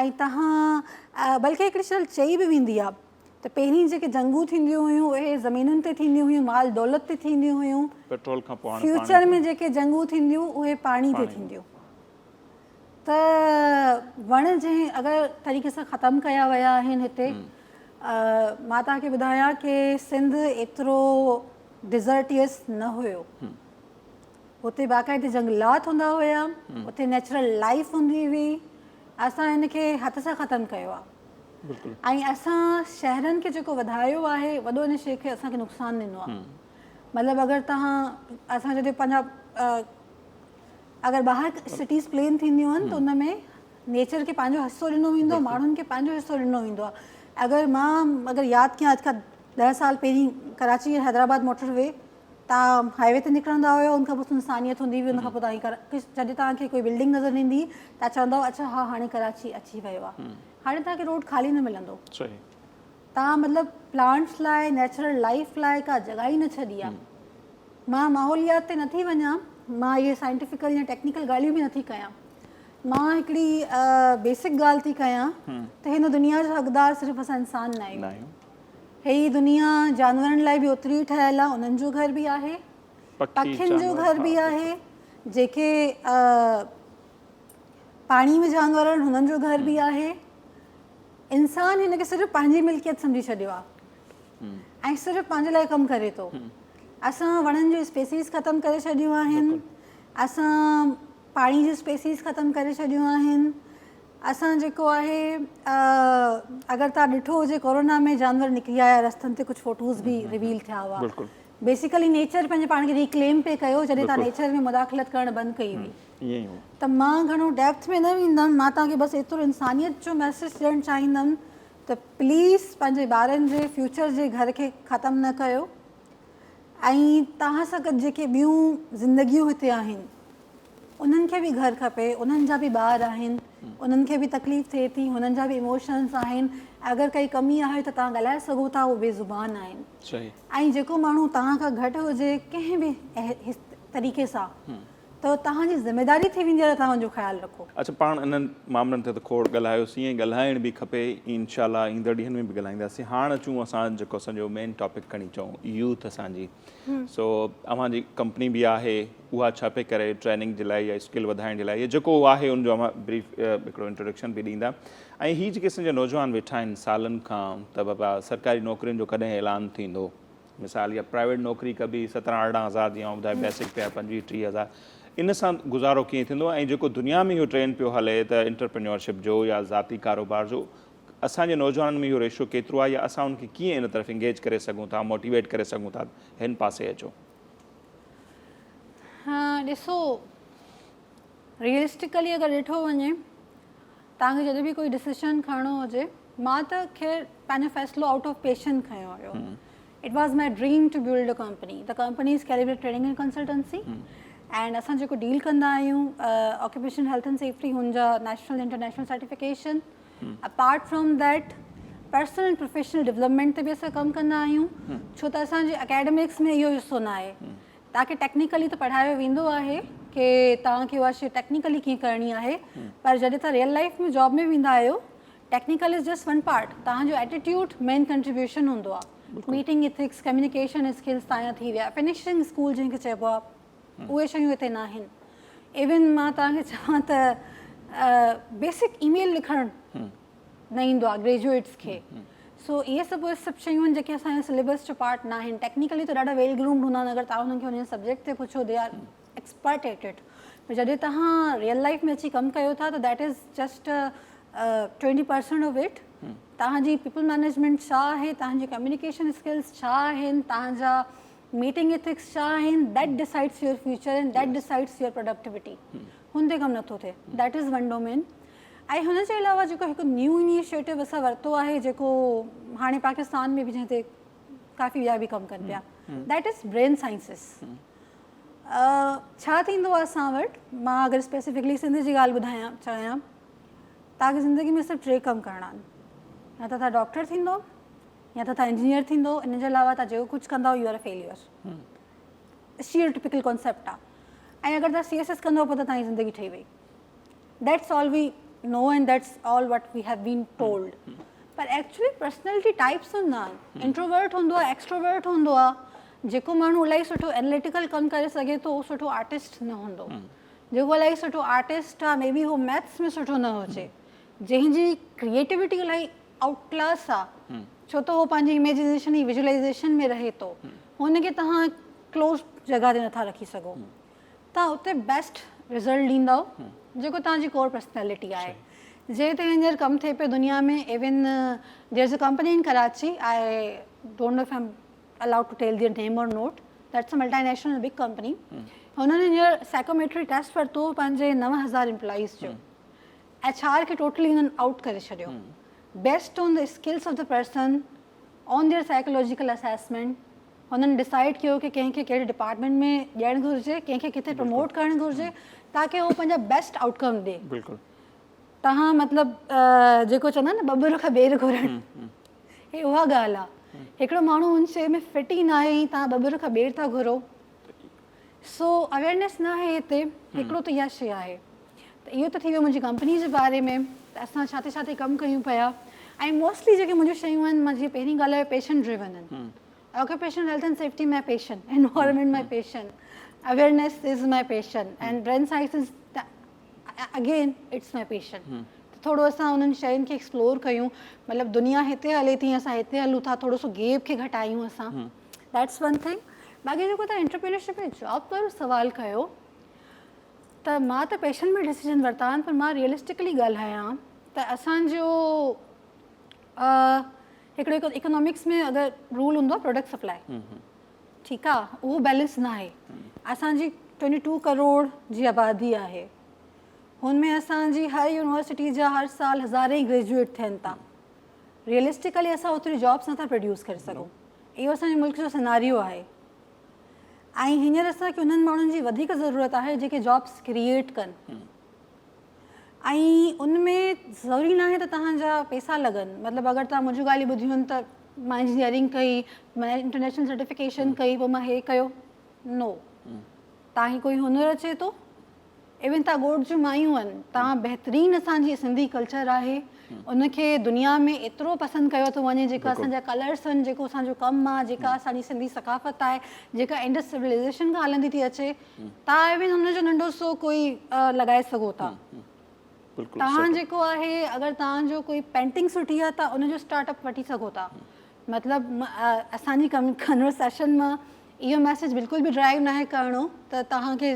۽ توهان بلڪه هڪڙي شل چئي به ويندي آ ته پهرين جيڪي جنگون ٿينديون هيون اهي زمينن تي ٿينديون هيون مال دولت تي ٿينديون هيون پيٽرول کان پوء هاڻي فيوچر ۾ جيڪي جنگون ٿينديون اهي پاڻي تي ٿينديون ته وڻ جنهن اگر طريقي سان ختم ڪيا ويا آهن هتي مان توهان کي ٻڌايان ڪي سنڌ ايترو ڊزرٽيس نه هيو هتي باقاعدي جنگلات هوندا هيا اتي نيچرل لائف هوندي هئي اسان ان کي هٿ سان ختم ڪيو آهي ۽ اسان شهرن کي جيڪو وڌايو آهي وڏو ان شيء کي اسان کي نقصان ڏنو آهي مطلب اگر توهان اسان جڏهن پنهنجا اگر ٻاهر سٽيز پلين ٿينديون آهن ته ان ۾ نيچر کي پنهنجو حصو ڏنو ويندو آهي ماڻهن کي پنهنجو حصو ڏنو ويندو آهي اگر مان اگر ياد ڪيان اڄ کان 10 سال پهرين ڪراچي حيدرآباد موٽر وي توهان هاء وي تي نڪرندا هيو ان کان پوء سنسانيت هوندي هئي ان کان پوء توهان جڏهن توهان کي ڪوئي بلڊنگ نظر ايندي توهان چوندؤ اڇا ها هاڻي ڪراچي اچي ويو آهي هاڻي توهان کي روڊ خالي نه ملندو توهان مطلب پلانٽس لاء نيچرل لائف لاء ڪا جڳهه ئي نه ڇڏي آهي مان ماحوليات تي نٿي وڃان مان اهي سائنٽيفڪل يا ٽيڪنيڪل ڳالهيون به نٿي ڪيان مان هڪڙي بيسڪ ڳالهه ٿي ڪيان ته هن دنيا جو حقدار صرف اسان انسان نه آهيون هيء دنيا جانورن لاء به اوتري ئي ٺهيل آهي، انهن جو گهر به آهي، پکين جو گهر به آهي، جيڪي پاڻي ۾ جانور آهن هنن جو گهر به آهي. انسان هن کي صرف پنهنجي ملڪيت سمجهي ڇڏيو آهي ۽ صرف پنهنجي لاء ڪم ڪري ٿو. اسان وڻن جون اسپيسيز ختم ڪري ڇڏيون آهن، اسان پاڻي جون اسپيسيز ختم ڪري ڇڏيون آهن. اسان جيڪو آهي اگر توهان ڏٺو هجي ڪورونا ۾ جانور نڪري آيا رستن تي ڪجهه فوٽوز به ريويل ٿيا هئا بيسيڪلي نيچر پنهنجي پاڻ کي ريڪليم پئي ڪيو جڏهن توهان نيچر ۾ مداخلت ڪرڻ بند ڪئي هئي. ته مان گهڻو ڊيپٿ ۾ نه ويندم، مان توهان کي بس ايترو انسانيت جو ميسيج ڏيڻ چاهيندم ته پليز پنهنجي ٻارن جي فيوچر جي گهر کي ختم نه ڪيو ۽ توهان سان گڏ جيڪي ٻيون زندگيون هتي آهن انهن کي به گهر کپي، انهن جا به ٻار آهن، انهن کي به تڪليف ٿئي ٿي، هنن جا به ايموشنز آهن، اگر ڪائي ڪمي آهي ته توهان ڳالهائي سگهو ٿا، اهي بي زبان آهن. ۽ جيڪو ماڻهو توهان کان گهٽ هجي ڪنهن به طريقي سان ته توهان جي ذميداري ٿي ويندي آهي ته توهان ان جو خيال رکو. اڇا پاڻ انهن معاملن تي ته کوڙ ڳالهايوسين ۽ ڳالهائڻ به کپي انشاء الله ايندڙ ڏينهن ۾ به ڳالهائينداسين هاڻ اچون اسان جيڪو اسان جو مين ٽاپڪ کڻي چئون يوٿ اسان جي سو اوهان جي ڪمپني به آهي اها ڇا پئي ڪري ٽريننگ جي لاء يا اسڪل وڌائڻ جي لاء يا جيڪو آهي ان جو اوهان بريف هڪڙو انٽروڊڪشن به ڏيندا ۽ هي جيڪي اسان جا نوجوان ويٺا آهن سالن کان ته بابا سرڪاري نوڪرين جو ڪڏهن اعلان ٿيندو مثال يا پرائيويٽ نوڪري ڪبي سترهن ارڙهن هزار جيئن آئون ٻڌايو بيسڪ پيا پنجويهه ٽيهه هزار ان سان گذارو ڪيئن ٿيندو ۽ جيڪو دنيا ۾ اهو ٽرينڊ پيو هلي ته انٽرپرينيورشپ جو يا ذاتي ڪاروبار جو اسان جي نوجوانن ۾ اهو ريشو ڪيترو آهي يا اسان ان کي ڪيئن ان طرف انگيج ڪري سگهون ٿا موٽيويٽ ڪري سگهون ٿا هن پاسي اچو. ها ڏسو ريئلسٽڪلي اگر ڏٺو وڃي توهان کي جڏهن به ڪوئي ڊسيشن کڻڻو هجي مان ته خير پنهنجو فيصلو آئوٽ آف پيشن کنيو هيو it was my dream to build a company the company is calibrate training and consultancy and اسان جيڪو ڊيل ڪندا آهيون آڪيوپيشن هيلٿ اينڊ سيفٽي هن جا national international certification apart from that personal and professional development تي به اسان ڪم ڪندا آهيون ڇو ته اسان جي اڪيڊمڪس ۾ اهو حصو نه آهي توهان کي ٽيڪنيڪلي ته پڙهايو ويندو آهي ڪي توهان کي اها شي ٽيڪنيڪلي ڪيئن ڪرڻي آهي پر جڏهن توهان ريئل لائيف ۾ جاب ۾ ويندا آهيو technical is just one part توهان جو ايٽيٽيوڊ مين ڪنٽريبيوشن هوندو آهي ميٽنگ ايٿڪس ڪميونيڪيشن اسڪلز توهان جا ٿي ويا فنشنگ اسڪول جنهن کي چئبو آهي اهي شيون هتي نه آهن ايون مان توهان کي چوان ته بيسڪ اي ميل لکڻ نه ايندو آهي گريجوئيٽس کي سو اهي سڀ اهي سڀ شيون آهن جيڪي اسان جي سليبس جو پارٽ نه آهن ٽيڪنيڪلي ته ڏاڍا ويل گرومڊ هوندا آهن اگر توهان انهن کي انهن سبجيڪٽ تي پڇو they are expert at it پر جڏهن توهان ريئل لائف ۾ اچي ڪم ڪيو ٿا ته that is just 20% of it توهان جي پيپل مينيجمينٽ ڇا آهي توهان جي ڪميونيڪيشن اسڪلس ڇا آهن توهان جا ميٽنگ ايٿڪس ڇا آهن that decides your future and that decides your productivity هن تي ڪم نٿو ٿئي that is one domain ۽ هن جي علاوه جيڪو هڪ نيو انيشيٽو اسان ورتو آهي جيڪو هاڻي پاڪستان ۾ به جنهن تي ڪافي ٻيا به ڪم ڪن پيا that is brain sciences ڇا ٿيندو آهي اسان وٽ مان اگر اسپيسيفڪلي سنڌ جي ڳالهه ٻڌايان چاهيان توهان کي زندگي ۾ صرف ٽي ڪم ڪرڻا آهن يا ته توهان ڊاڪٽر ٿيندو يا ته توهان انجنيئر ٿيندو ان جي علاوه توهان جيڪو ڪجهه ڪندو you are a failure stereotypical concept آهي ۽ اگر توهان سي ايس ايس ڪندو پوء ته توهان جي زندگي ٺهي وئي that's all we know and that's all what we have been told per actually personality types هوندا آهن انٽروورٽ هوندو آهي ايڪسٽروورٽ هوندو آهي جيڪو ماڻهو الاهي سٺو اناليٽيڪل ڪم ڪري سگهي ٿو اهو سٺو آرٽسٽ نه هوندو جيڪو الاهي سٺو آرٽسٽ آهي مي بي هو ميٿس ۾ سٺو نه هجي جنهن جي ڪريئيٽوٽي الاهي آئوٽ ڪلاس آهي ڇو ته هو پنهنجي اميجنيشن ۽ ويجوئلائيزيشن ۾ رهي ٿو هن کي توهان ڪلوز جڳهه تي نٿا رکي سگهو توهان اتي بيسٽ رزلٽ ڏيندؤ جيڪو توهان جي ڪور پرسنالٽي آهي جنهن تي هينئر ڪم ٿئي پيو دنيا ۾ even there is a company in Karachi I don't know if I am allowed to tell their name or not that's a multinational big company هنن هينئر سائيڪوميٽري ٽيسٽ ورتو پنهنجي 9000 امپلائيز جو ايڇ آر کي ٽوٽلي هنن آئوٽ ڪري ڇڏيو based on the skills of the person on their psychological assessment هنن ڊسائيڊ ڪيو ڪي ڪنهن کي ڪهڙي ڊپارٽمينٽ ۾ ڏيڻ گهرجي ڪنهن کي ڪٿي پروموٽ ڪرڻ گهرجي تاڪي هو پنهنجا بيسٽ آئوٽ ڪم ڏي بلڪل تهان مطلب جيڪو چوندا آهن نه ٻٻر کان ٻير گهرڻ هي اها ڳالهه آهي هڪڙو ماڻهو ان شيء ۾ فٽ ئي ناهي ۽ تهان ٻٻر کان ٻير ٿا گهرو سو اويئرنيس ناهي هتي هڪڙو ته اها شيء آهي ته اهو ته ٿي ويو منهنجي ڪمپني جي باري ۾ ته اسان ڇا تي ڇا تي ڪم ڪيون پيا ۽ موسٽلي جيڪي منهنجون شيون آهن مان جيئن پهرين ڳالهايو پيشنٽ ڊريون آهن occupational health and safety my passion environment my passion awareness is my passion and brain science is again it's my passion ته ٿورو اسان انهن شين کي ايڪسپلور ڪيون مطلب دنيا هتي هلي ٿي اسان هتي هلون ٿا ٿورو سو گيپ کي گهٽايون اسان that's one thing باقي جيڪو تان انٽرپرينرشپ ۾ جاب وارو سوال ڪيو ته مان ته پيشن ۾ ڊسيزن ورتا آهن پر مان ريئلسٽڪلي ڳالهايان ته اسان جو هڪڙو هڪ اڪنامڪس ۾ اگر رول هوندو آهي پروڊڪٽ سپلاء ٺيڪ آ اهو بيلنس ناهي. اسان جي 22 ڪروڙ جي آبادي آهي هن ۾ اسان جي هر يونيورسٽي جا هر سال هزارين گريجوئيٽ ٿين ٿا. ريئلسٽڪلي اسان اوتري جابس نٿا پروڊيوس ڪري سگهون. اهو اسان جي ملڪ جو سيناريو آهي ۽ هينئر اسان کي انهن ماڻهن جي وڌيڪ ضرورت آهي جيڪي جابس ڪريئيٽ ڪن ۽ ان ۾ ضروري ناهي ته توهان جا پئسا لڳن. مطلب اگر توهان منهنجون ڳالهيون ٻڌيون آهن ته مان انجنيئرنگ ڪئي، مان انٽرنيشنل سرٽيفڪيشن ڪئي، پوء مان هي ڪيو. نو، توهان کي ڪوئي هنر اچي ٿو، ايون توهان ڳوٺ جون مايون آهن، توهان بهترين اسان جي سنڌي ڪلچر آهي ان کي دنيا ۾ ايترو پسند ڪيو ٿو وڃي، جيڪا اسان جا ڪلرس آهن، جيڪو اسان جو ڪم آهي، جيڪا اسان جي سنڌي ثقافت آهي، جيڪا انڊس سولائيزيشن کان هلندي ٿي اچي، توهان ايون ان جو ننڍو سو ڪوئي لڳائي سگهو ٿا. توهان جيڪو آهي اگر توهان جو ڪوئي پينٽنگ سٺي آهي ته ان جو اسٽارٽ اپ وٺي سگهو ٿا. مطلب اسان جي ڪنورسيشن مان اهو ميسيج بلڪل به ڊرائيو ناهي ڪرڻو ته توهان کي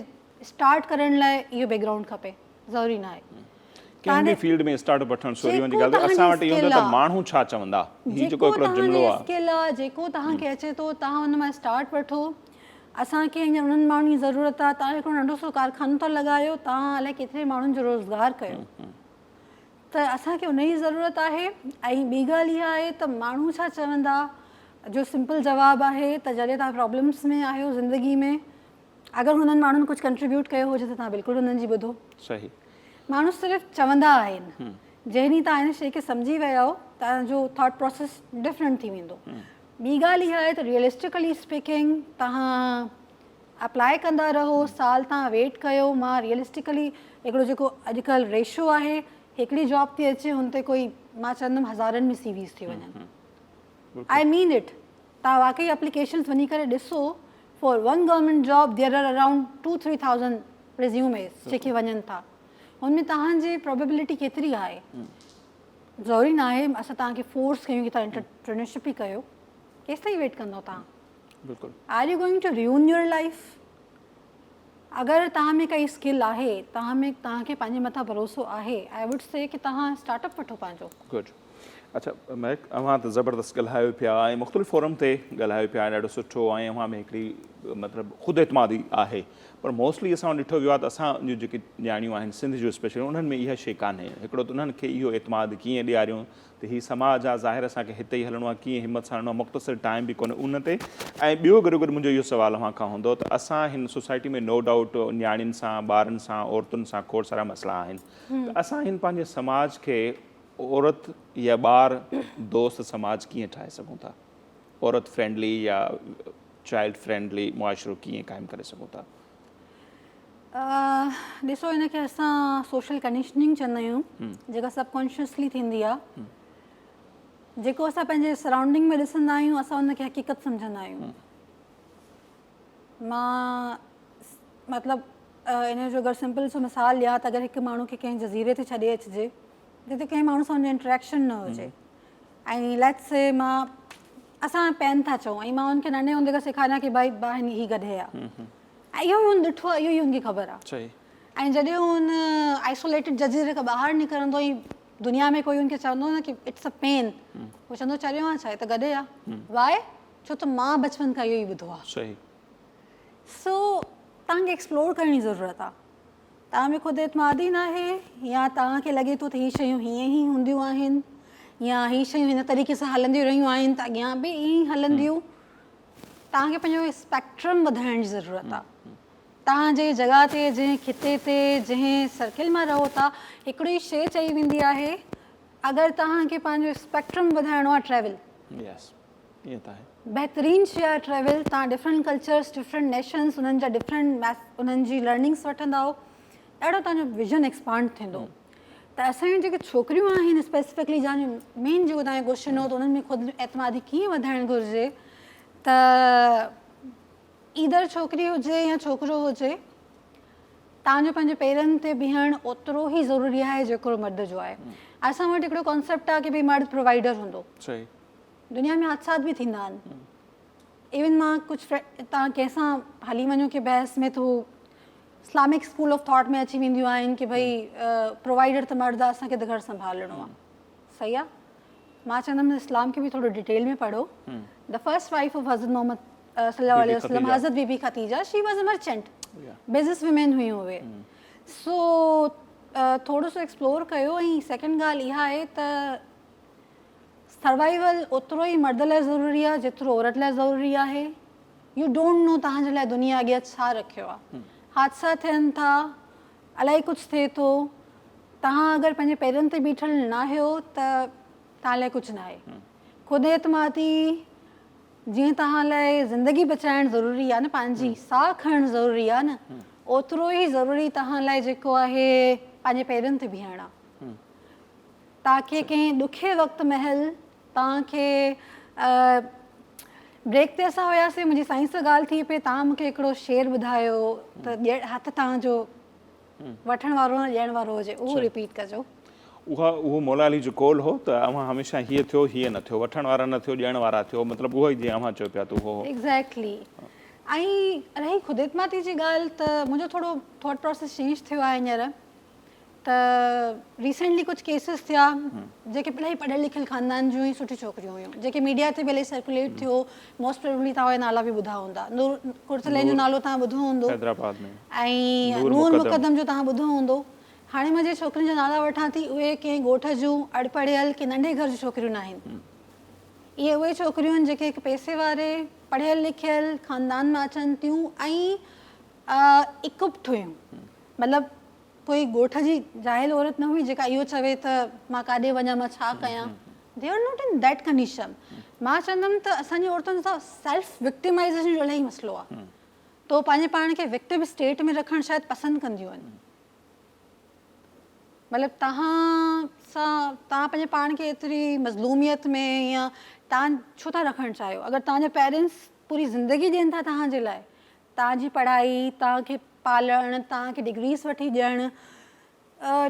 اسٽارٽ ڪرڻ لاء اهو بيڪ گرائونڊ کپي، ضروري ناهي. ڪنهن به فيلڊ ۾ اسٽارٽ اپ وٺڻ سوري وڃي ڳالهه ته اسان وٽ اهو هوندو ته ماڻهو ڇا چوندا، هي جيڪو هڪڙو جملو آهي. جيڪو توهان جي اسڪل آهي، جيڪو توهان کي اچي ٿو توهان ان مان اسٽارٽ وٺو. اسان کي هينئر انهن ماڻهن جي ضرورت آهي. توهان هڪڙو ننڍو سو ڪارخانو ٿا لڳايو، توهان الائي ڪيتري ماڻهن جو روزگار ڪيو. ته اسان کي ان جي ضرورت آهي. ۽ ٻي ڳالهه اها آهي ته ماڻهو ڇا چوندا جو سمپل جواب آهي ته جڏهن توهان پرابلمس ۾ آهيو زندگي ۾ اگر هنن ماڻهن ڪجهه ڪنٽريبيوٽ ڪيو هجي ته توهان بلڪل هنن جي ٻڌو. صحيح. ماڻهو صرف چوندا آهن. جنهن ڏينهن توهان ان شيء کي سمجهي ويا آهيو توهان جو ٿاٽ پروسيس ڊفرنٽ ٿي ويندو. ٻي ڳالهه اها آهي ته ريئلسٽڪلي اسپيڪنگ توهان اپلاء ڪندا رهو، سال توهان ويٽ ڪيو. مان ريئلسٽڪلي هڪڙو جيڪو اڄڪلهه ريشو آهي هڪڙي جاب ٿي اچي هن تي ڪوئي مان چوندم هزارن ۾ سي ويز ٿي وڃن. آئي مين it. توهان واقعي اپليڪيشنز وڃي ڪري ڏسو for one government job there are around two three thousand resumes جيڪي وڃن ٿا ان ۾ توهان جي پرابيبلٽي ڪيتري آهي. ضروري ناهي اسان توهان کي فورس ڪيون ڪي توهان انٽرپرينرشپ ئي ڪيو. ڪيستائين ويٽ ڪندو توهان؟ بلڪل. Are you going to ruin your life? اگر توهان ۾ ڪائي اسڪل آهي، توهان ۾ توهان کي پنهنجي مٿان ڀروسو آهي، I would سي ڪي توهان اسٽارٽ اپ وٺو پنهنجو. گڊ. اڇا مهڪ اوهان ته زبردست ڳالهايو پيا ۽ مختلف فورم تي ڳالهايو پيا ۽ ڏاڍو سٺو ۽ اوهان ۾ هڪڙي مطلب خود اعتمادي آهي پر موسٽلي اسان وٽ ڏٺو ويو آهي ته اسان جون جيڪي نياڻيون آهن سنڌ جون اسپيشلي انهن ۾ اها شيء ڪانهي هڪڙو ته انهن کي اهو اعتماد ڪيئن ڏياريون ته هي سماج آ ظاهر اسان کي هتي ئي هلڻو آ ڪيئن همت سان هلڻو آ مختصر ٽائيم به ڪونهي ان تي ۽ ٻيو گڏو گڏ منهنجو اهو سوال اوهان کان هوندو ته اسان هن سوسائٽي ۾ نو ڊائوٽ نياڻين سان ٻارن سان عورتن سان کوڙ سارا مسئلا آهن ته اسان هن پنهنجي سماج کي عورت يا ٻار دوست سماج ڪيئن ٺاهي سگهون ٿا عورت فرينڊلي يا چائلڊ فرينڊلي معاشرو ڪيئن قائم ڪري سگهون ٿا؟ ڏسو ان کي اسان سوشل ڪنڊيشننگ چوندا آهيون جيڪا سب ڪانشسلي ٿيندي آهي جيڪو اسان پنهنجي سرائونڊنگ ۾ ڏسندا آهيون اسان ان کي حقيقت سمجهندا آهيون. مان مطلب ان جو اگر سمپل سو مثال ڏيان ته اگر هڪ ماڻهو کي ڪنهن جزيري تي ڇڏي اچجي جتي ڪنهن ماڻهو سان ان جو انٽريڪشن نه هجي ۽ let's سي مان اسان پين ٿا چئون ۽ مان ان کي ننڍي هوندي کان سيکاريان ڪي ڀائي با هي گڏهه آ ۽ اهو ئي هن ڏٺو آهي اهو ئي هن کي خبر آهي ۽ جڏهن هو ان آئسوليٽيڊ جزيري کان ٻاهر نڪرندو ۽ دنيا ۾ ڪوئي هن کي چوندو نه ڪي it's ا پين هو چوندو چريو آهيان ڇا هي ته گڏهه آهي وائي ڇو ته مان بچپن کان اهو ئي ٻڌو آهي. صحيح. سو توهان کي ايڪسپلور ڪرڻ جي ضرورت آهي. توهان ۾ خود اعتمادي ناهي يا توهان کي لڳي ٿو ته هي شيون هيئن ئي هونديون آهن يا هي شيون هن طريقي سان هلنديون رهيون آهن ته اڳيان به ائين ئي هلنديون. توهان کي پنهنجو اسپيڪٽرم وڌائڻ جي ضرورت آهي. توهان جنهن جڳهه تي، جنهن خطي تي، جنهن سرڪل مان رهو ٿا، هڪڙي شيء چئي ويندي آهي اگر توهان کي پنهنجو اسپيڪٽرم وڌائڻو آهي ٽريول. Yes. ائين ته آهي. بهترين شيء آهي ٽريول توهان ڊفرنٽ ڪلچرس ڊفرنٽ نيشنس انهن جا ڊفرنٽ انهن جي لرننگس وٺندا آهو ڏاڍو توهان جو ويزن ايڪسپانڊ ٿيندو ته اسان جون جيڪي ڇوڪريون آهن اسپيسفڪلي جنهن جو مين جيڪو توهان جو ڪوشچن هو ته انهن ۾ خود اعتمادي ڪيئن وڌائڻ گهرجي ته ايدر ڇوڪري هجي يا ڇوڪرو هجي توهان جو پنهنجي پيرن تي بيهڻ اوترو ئي ضروري آهي جيترو مرد جو آهي اسان وٽ هڪڙو ڪانسيپٽ آهي ڪي ڀئي مرد پرووائيڊر هوندو دنيا ۾ حادثات به ٿيندا آهن ايون مان ڪجهه توهان ڪنهن سان هلي وڃو ڪي بحث ۾ ته هو اسلامڪ اسڪول آف ٿاٽ ۾ اچي وينديون آهن ڪي ڀئي پرووائيڊر ته مرد آهي اسان کي ته گهر سنڀالڻو آهي صحيح آهي مان چوندم اسلام کي به ٿورو ڊيٽيل ۾ پڙهو the first wife of حضرت محمد صلي الله عليه وسلم حضرت بي بي Khadija she was a merchant business women هيون اهي سو ٿورو سو ايڪسپلور ڪيو ۽ سيڪنڊ ڳالهه اها آهي ته سروائيول اوترو ئي مرد لاء ضروري آهي جيترو عورت لاء ضروري آهي you don't know توهان جي لاء دنيا اڳيان ڇا رکيو آهي حادثا ٿين ٿا الائي ڪجهه ٿئي ٿو توهان اگر پنهنجي پيرن تي بيٺل ناهيو ته توهان لاء ڪجهه ناهي خود اعتمادي جيئن توهان لاء زندگي بچائڻ ضروري آهي نه پنهنجي ساهه کڻڻ ضروري آهي نه اوترو ئي ضروري توهان لاء جيڪو آهي پنهنجي پيرن تي بيهڻ آهي تاڪي ڪنهن ڏکي وقت مهل توهان کي بريڪ تي اسان هياسين منهنجي سائين سان ڳالهه ٿي پئي توهان مونکي هڪڙو شعر ٻڌايو ته هٿ توهان جو وٺڻ وارو نه ڏيڻ وارو هجي اهو رپيٽ ڪجو. اها اهو مولا علي جو قول هو ته اوهان هميشه هيء ٿيو هيء نه ٿيو وٺڻ وارا نه ٿيو ڏيڻ وارا ٿيو مطلب اهو ئي جيئن اوهان چئو پيا ته اهو هو. ايگزيڪٽلي ۽ رهي خود اعتمادي جي ڳالهه ته منهنجو ٿورو ٿاٽ پروسيس چينج ٿيو آهي هينئر ته ريسينٽلي ڪجهه ڪيسز ٿيا جيڪي الاهي پڙهيل لکيل خاندان جون ئي سٺيون ڇوڪريون هيون جيڪي ميڊيا تي به الاهي سرڪوليٽ ٿيو موسٽ پرابيبلي توهان اهي نالا به ٻڌا هوندا نور قرتلين جو نالو توهان ٻڌو هوندو حيدرآباد ۾ ۽ نور مقدم جو توهان ٻڌو هوندو هاڻي مان جنهن ڇوڪرين جا نالا وٺان ٿي اهي ڪنهن ڳوٺ جون اڙپڙهيل ڪي ننڍي گهر جون ڇوڪريون ناهن اهي اهي ڇوڪريون آهن جيڪي هڪ پئسي واري پڙهيل لکيل خاندان مان اچن ٿيون ۽ اڪوپڊ هيون مطلب ڪوئي ڳوٺ جي جاهل عورت نه هئي جيڪا اهو چوي ته مان ڪاڏي وڃان مان ڇا ڪيان they are not in that condition مان چوندم ته اسان جي عورتن سان سيلف وڪٽمائزيشن جو الاهي مسئلو آهي ته هو پنهنجي پاڻ کي وڪٽم اسٽيٽ ۾ رکڻ شايد پسند ڪنديون آهن مطلب توهان سان توهان پنهنجي پاڻ کي ايتري مظلوميت ۾ يا توهان ڇو ٿا رکڻ چاهيو اگر توهان جا پيرنٽس پوري زندگي ڏين ٿا توهان جي لاء توهان جي پڙهائي، توهان کي پالڻ، توهان کي ڊگريز وٺي ڏيڻ،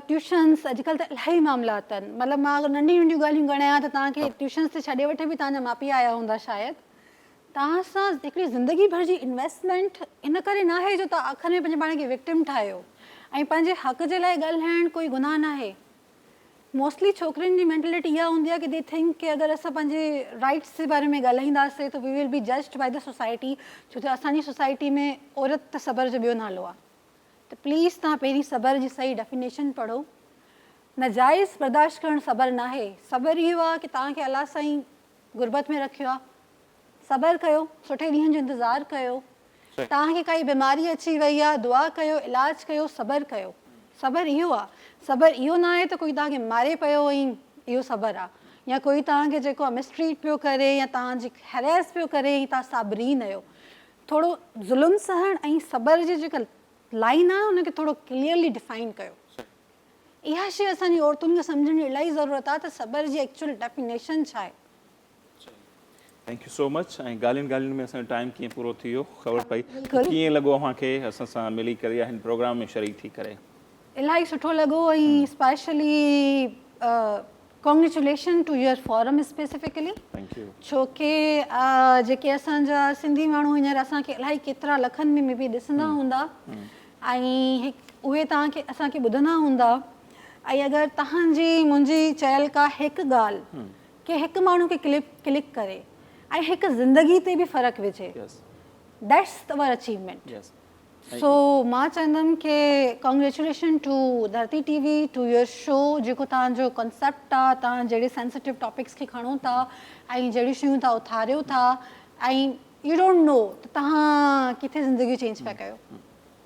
ٽيوشنس، اڄڪلهه ته الاهي معاملات آهن، مطلب مان اگر ننڍيون ننڍيون ڳالهيون ڳڻايان ته توهان کي ٽيوشنس تي ڇڏي وٺي به توهان جا ماء پيء آيا هوندا شايد. توهان سان هڪڙي زندگي ڀر جي انويسٽمينٽ ان ڪري ناهي جو توهان آخر ۾ پنهنجي پاڻ کي وڪٽم ٺاهيو ۽ پنهنجي حق جي لاء ڳالهائڻ ڪوئي گناهه ناهي. موسٽلي ڇوڪرين جي مينٽلٽي اها هوندي آهي ڪي the think ڪي اگر اسان پنهنجي رائٽس جي باري ۾ ڳالهائينداسي ته we will be judged by the society ڇو ته اسان جي سوسائٽي ۾ عورت ته صبر جو ٻيو نالو آهي ته پليز توهان پهرين صبر جي صحيح ڊيفينيشن پڙهو ناجائز برداشت ڪرڻ صبر ناهي صبر اهو آهي ڪي توهان کي الله سائين غربت ۾ رکيو آهي صبر ڪيو، سٺي ڏينهن جو انتظار ڪيو، توهان کي ڪائي بيماري اچي وئي آ، دعا ڪيو، علاج ڪيو، صبر ڪيو. صبر اهو آ. صبر اهو نه آهي ته ڪوئي توهان کي ماري پيو ۽ اهو صبر آ يا ڪوئي توهان کي جيڪو آ مس ٽريٽ پيو ڪري يا توهان جي هريس پيو ڪري ۽ توهان صابرين آهيو. ٿورو ظلم سهڻ ۽ صبر جي جيڪا لائين آ نه ان کي ٿورو ڪليئرلي ڊفائن ڪيو. اها شيء اسان جي عورتن کي سمجهڻ جي الاهي ضرورت آ ته صبر جي ايڪچوئل ڊيفينيشن ڇا آهي. Thank you so much ۽ ڳالهين ڳالهين ۾ اسان جو ٽائيم ڪيئن پورو ٿي ويو خبر پئي ڪيئن لڳو اوهان کي اسان سان ملي ڪري يا هن پروگرام ۾ شريڪ ٿي ڪري. الاهي سٺو لڳو ۽ specially congratulation to your forum specifically thank you ڇو ڪي جيڪي اسان جا سنڌي ماڻهو هينئر اسان کي الاهي ڪيترا لکن ۾ مي بي ڏسندا هوندا ۽ اهي توهان کي اسان کي ٻڌندا هوندا ۽ اگر توهان جي منهنجي چيل ڪا هڪ ڳالهه ڪي هڪ ماڻهو کي ڪلپ ڪلڪ ڪري ۽ هڪ زندگي تي به فرق وجهي that's اور اچيومينٽ سو مان چوندم ڪي congratulation to Dharti T V to your show جيڪو توهان جو ڪانسيپٽ آ توهان جهڙي سينسيٽو ٽاپڪس کي کڻو ٿا ۽ جهڙيون شيون توهان اٿاريو ٿا ۽ you don't know ته توهان ڪٿي زندگيون چينج پيا ڪيو.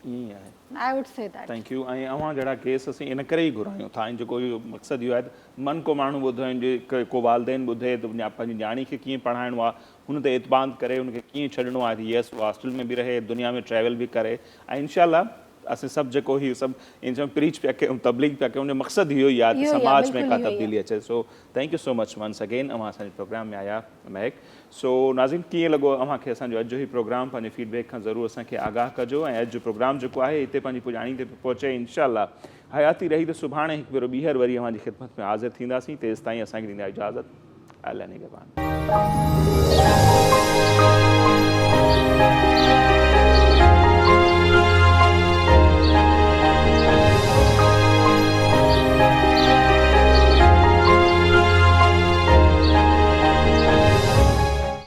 ائين ئي آهي. I would say that. Thank you ۽ اوهان جهڙا ڪيس اسين ان ڪري ئي گهرايون ٿا ۽ جيڪو اهو مقصد اهو آهي ته من ڪو ماڻهو ٻڌو ۽ جي ڪو والدين ٻڌي ته پنهنجي نياڻي کي ڪيئن پڙهائڻو آهي هن تي اعتماد ڪري هن کي ڪيئن ڇڏڻو آهي ته يس هو هاسٽل ۾ به رهي دنيا ۾ ٽريول به ڪري ۽ انشاء الله اسين سڀ جيڪو هي سڀ ائين چئون پريچ پيا ڪيون تبليغ پيا ڪيون ان جو مقصد اهو ئي آهي ته سماج ۾ ڪا تبديلي اچي سو thank you so much once again اوهان اسان جي پروگرام ۾ آيا مهڪ سو ناظرين ڪيئن لڳو اوهان کي اسان جو اڄ جو هي پروگرام پنهنجي فيڊ بيڪ کان ضرور اسان کي آگاهه ڪجو ۽ اڄ جو پروگرام جيڪو آهي هتي پنهنجي پڄاڻي تي پهچي انشاء الله حياتي رهي ته سڀاڻي هڪ ڀيرو ٻيهر وري اوهان جي خدمت ۾ حاضر ٿينداسين تيستائين اسان کي ڏيندا اجازت الله نگهبان.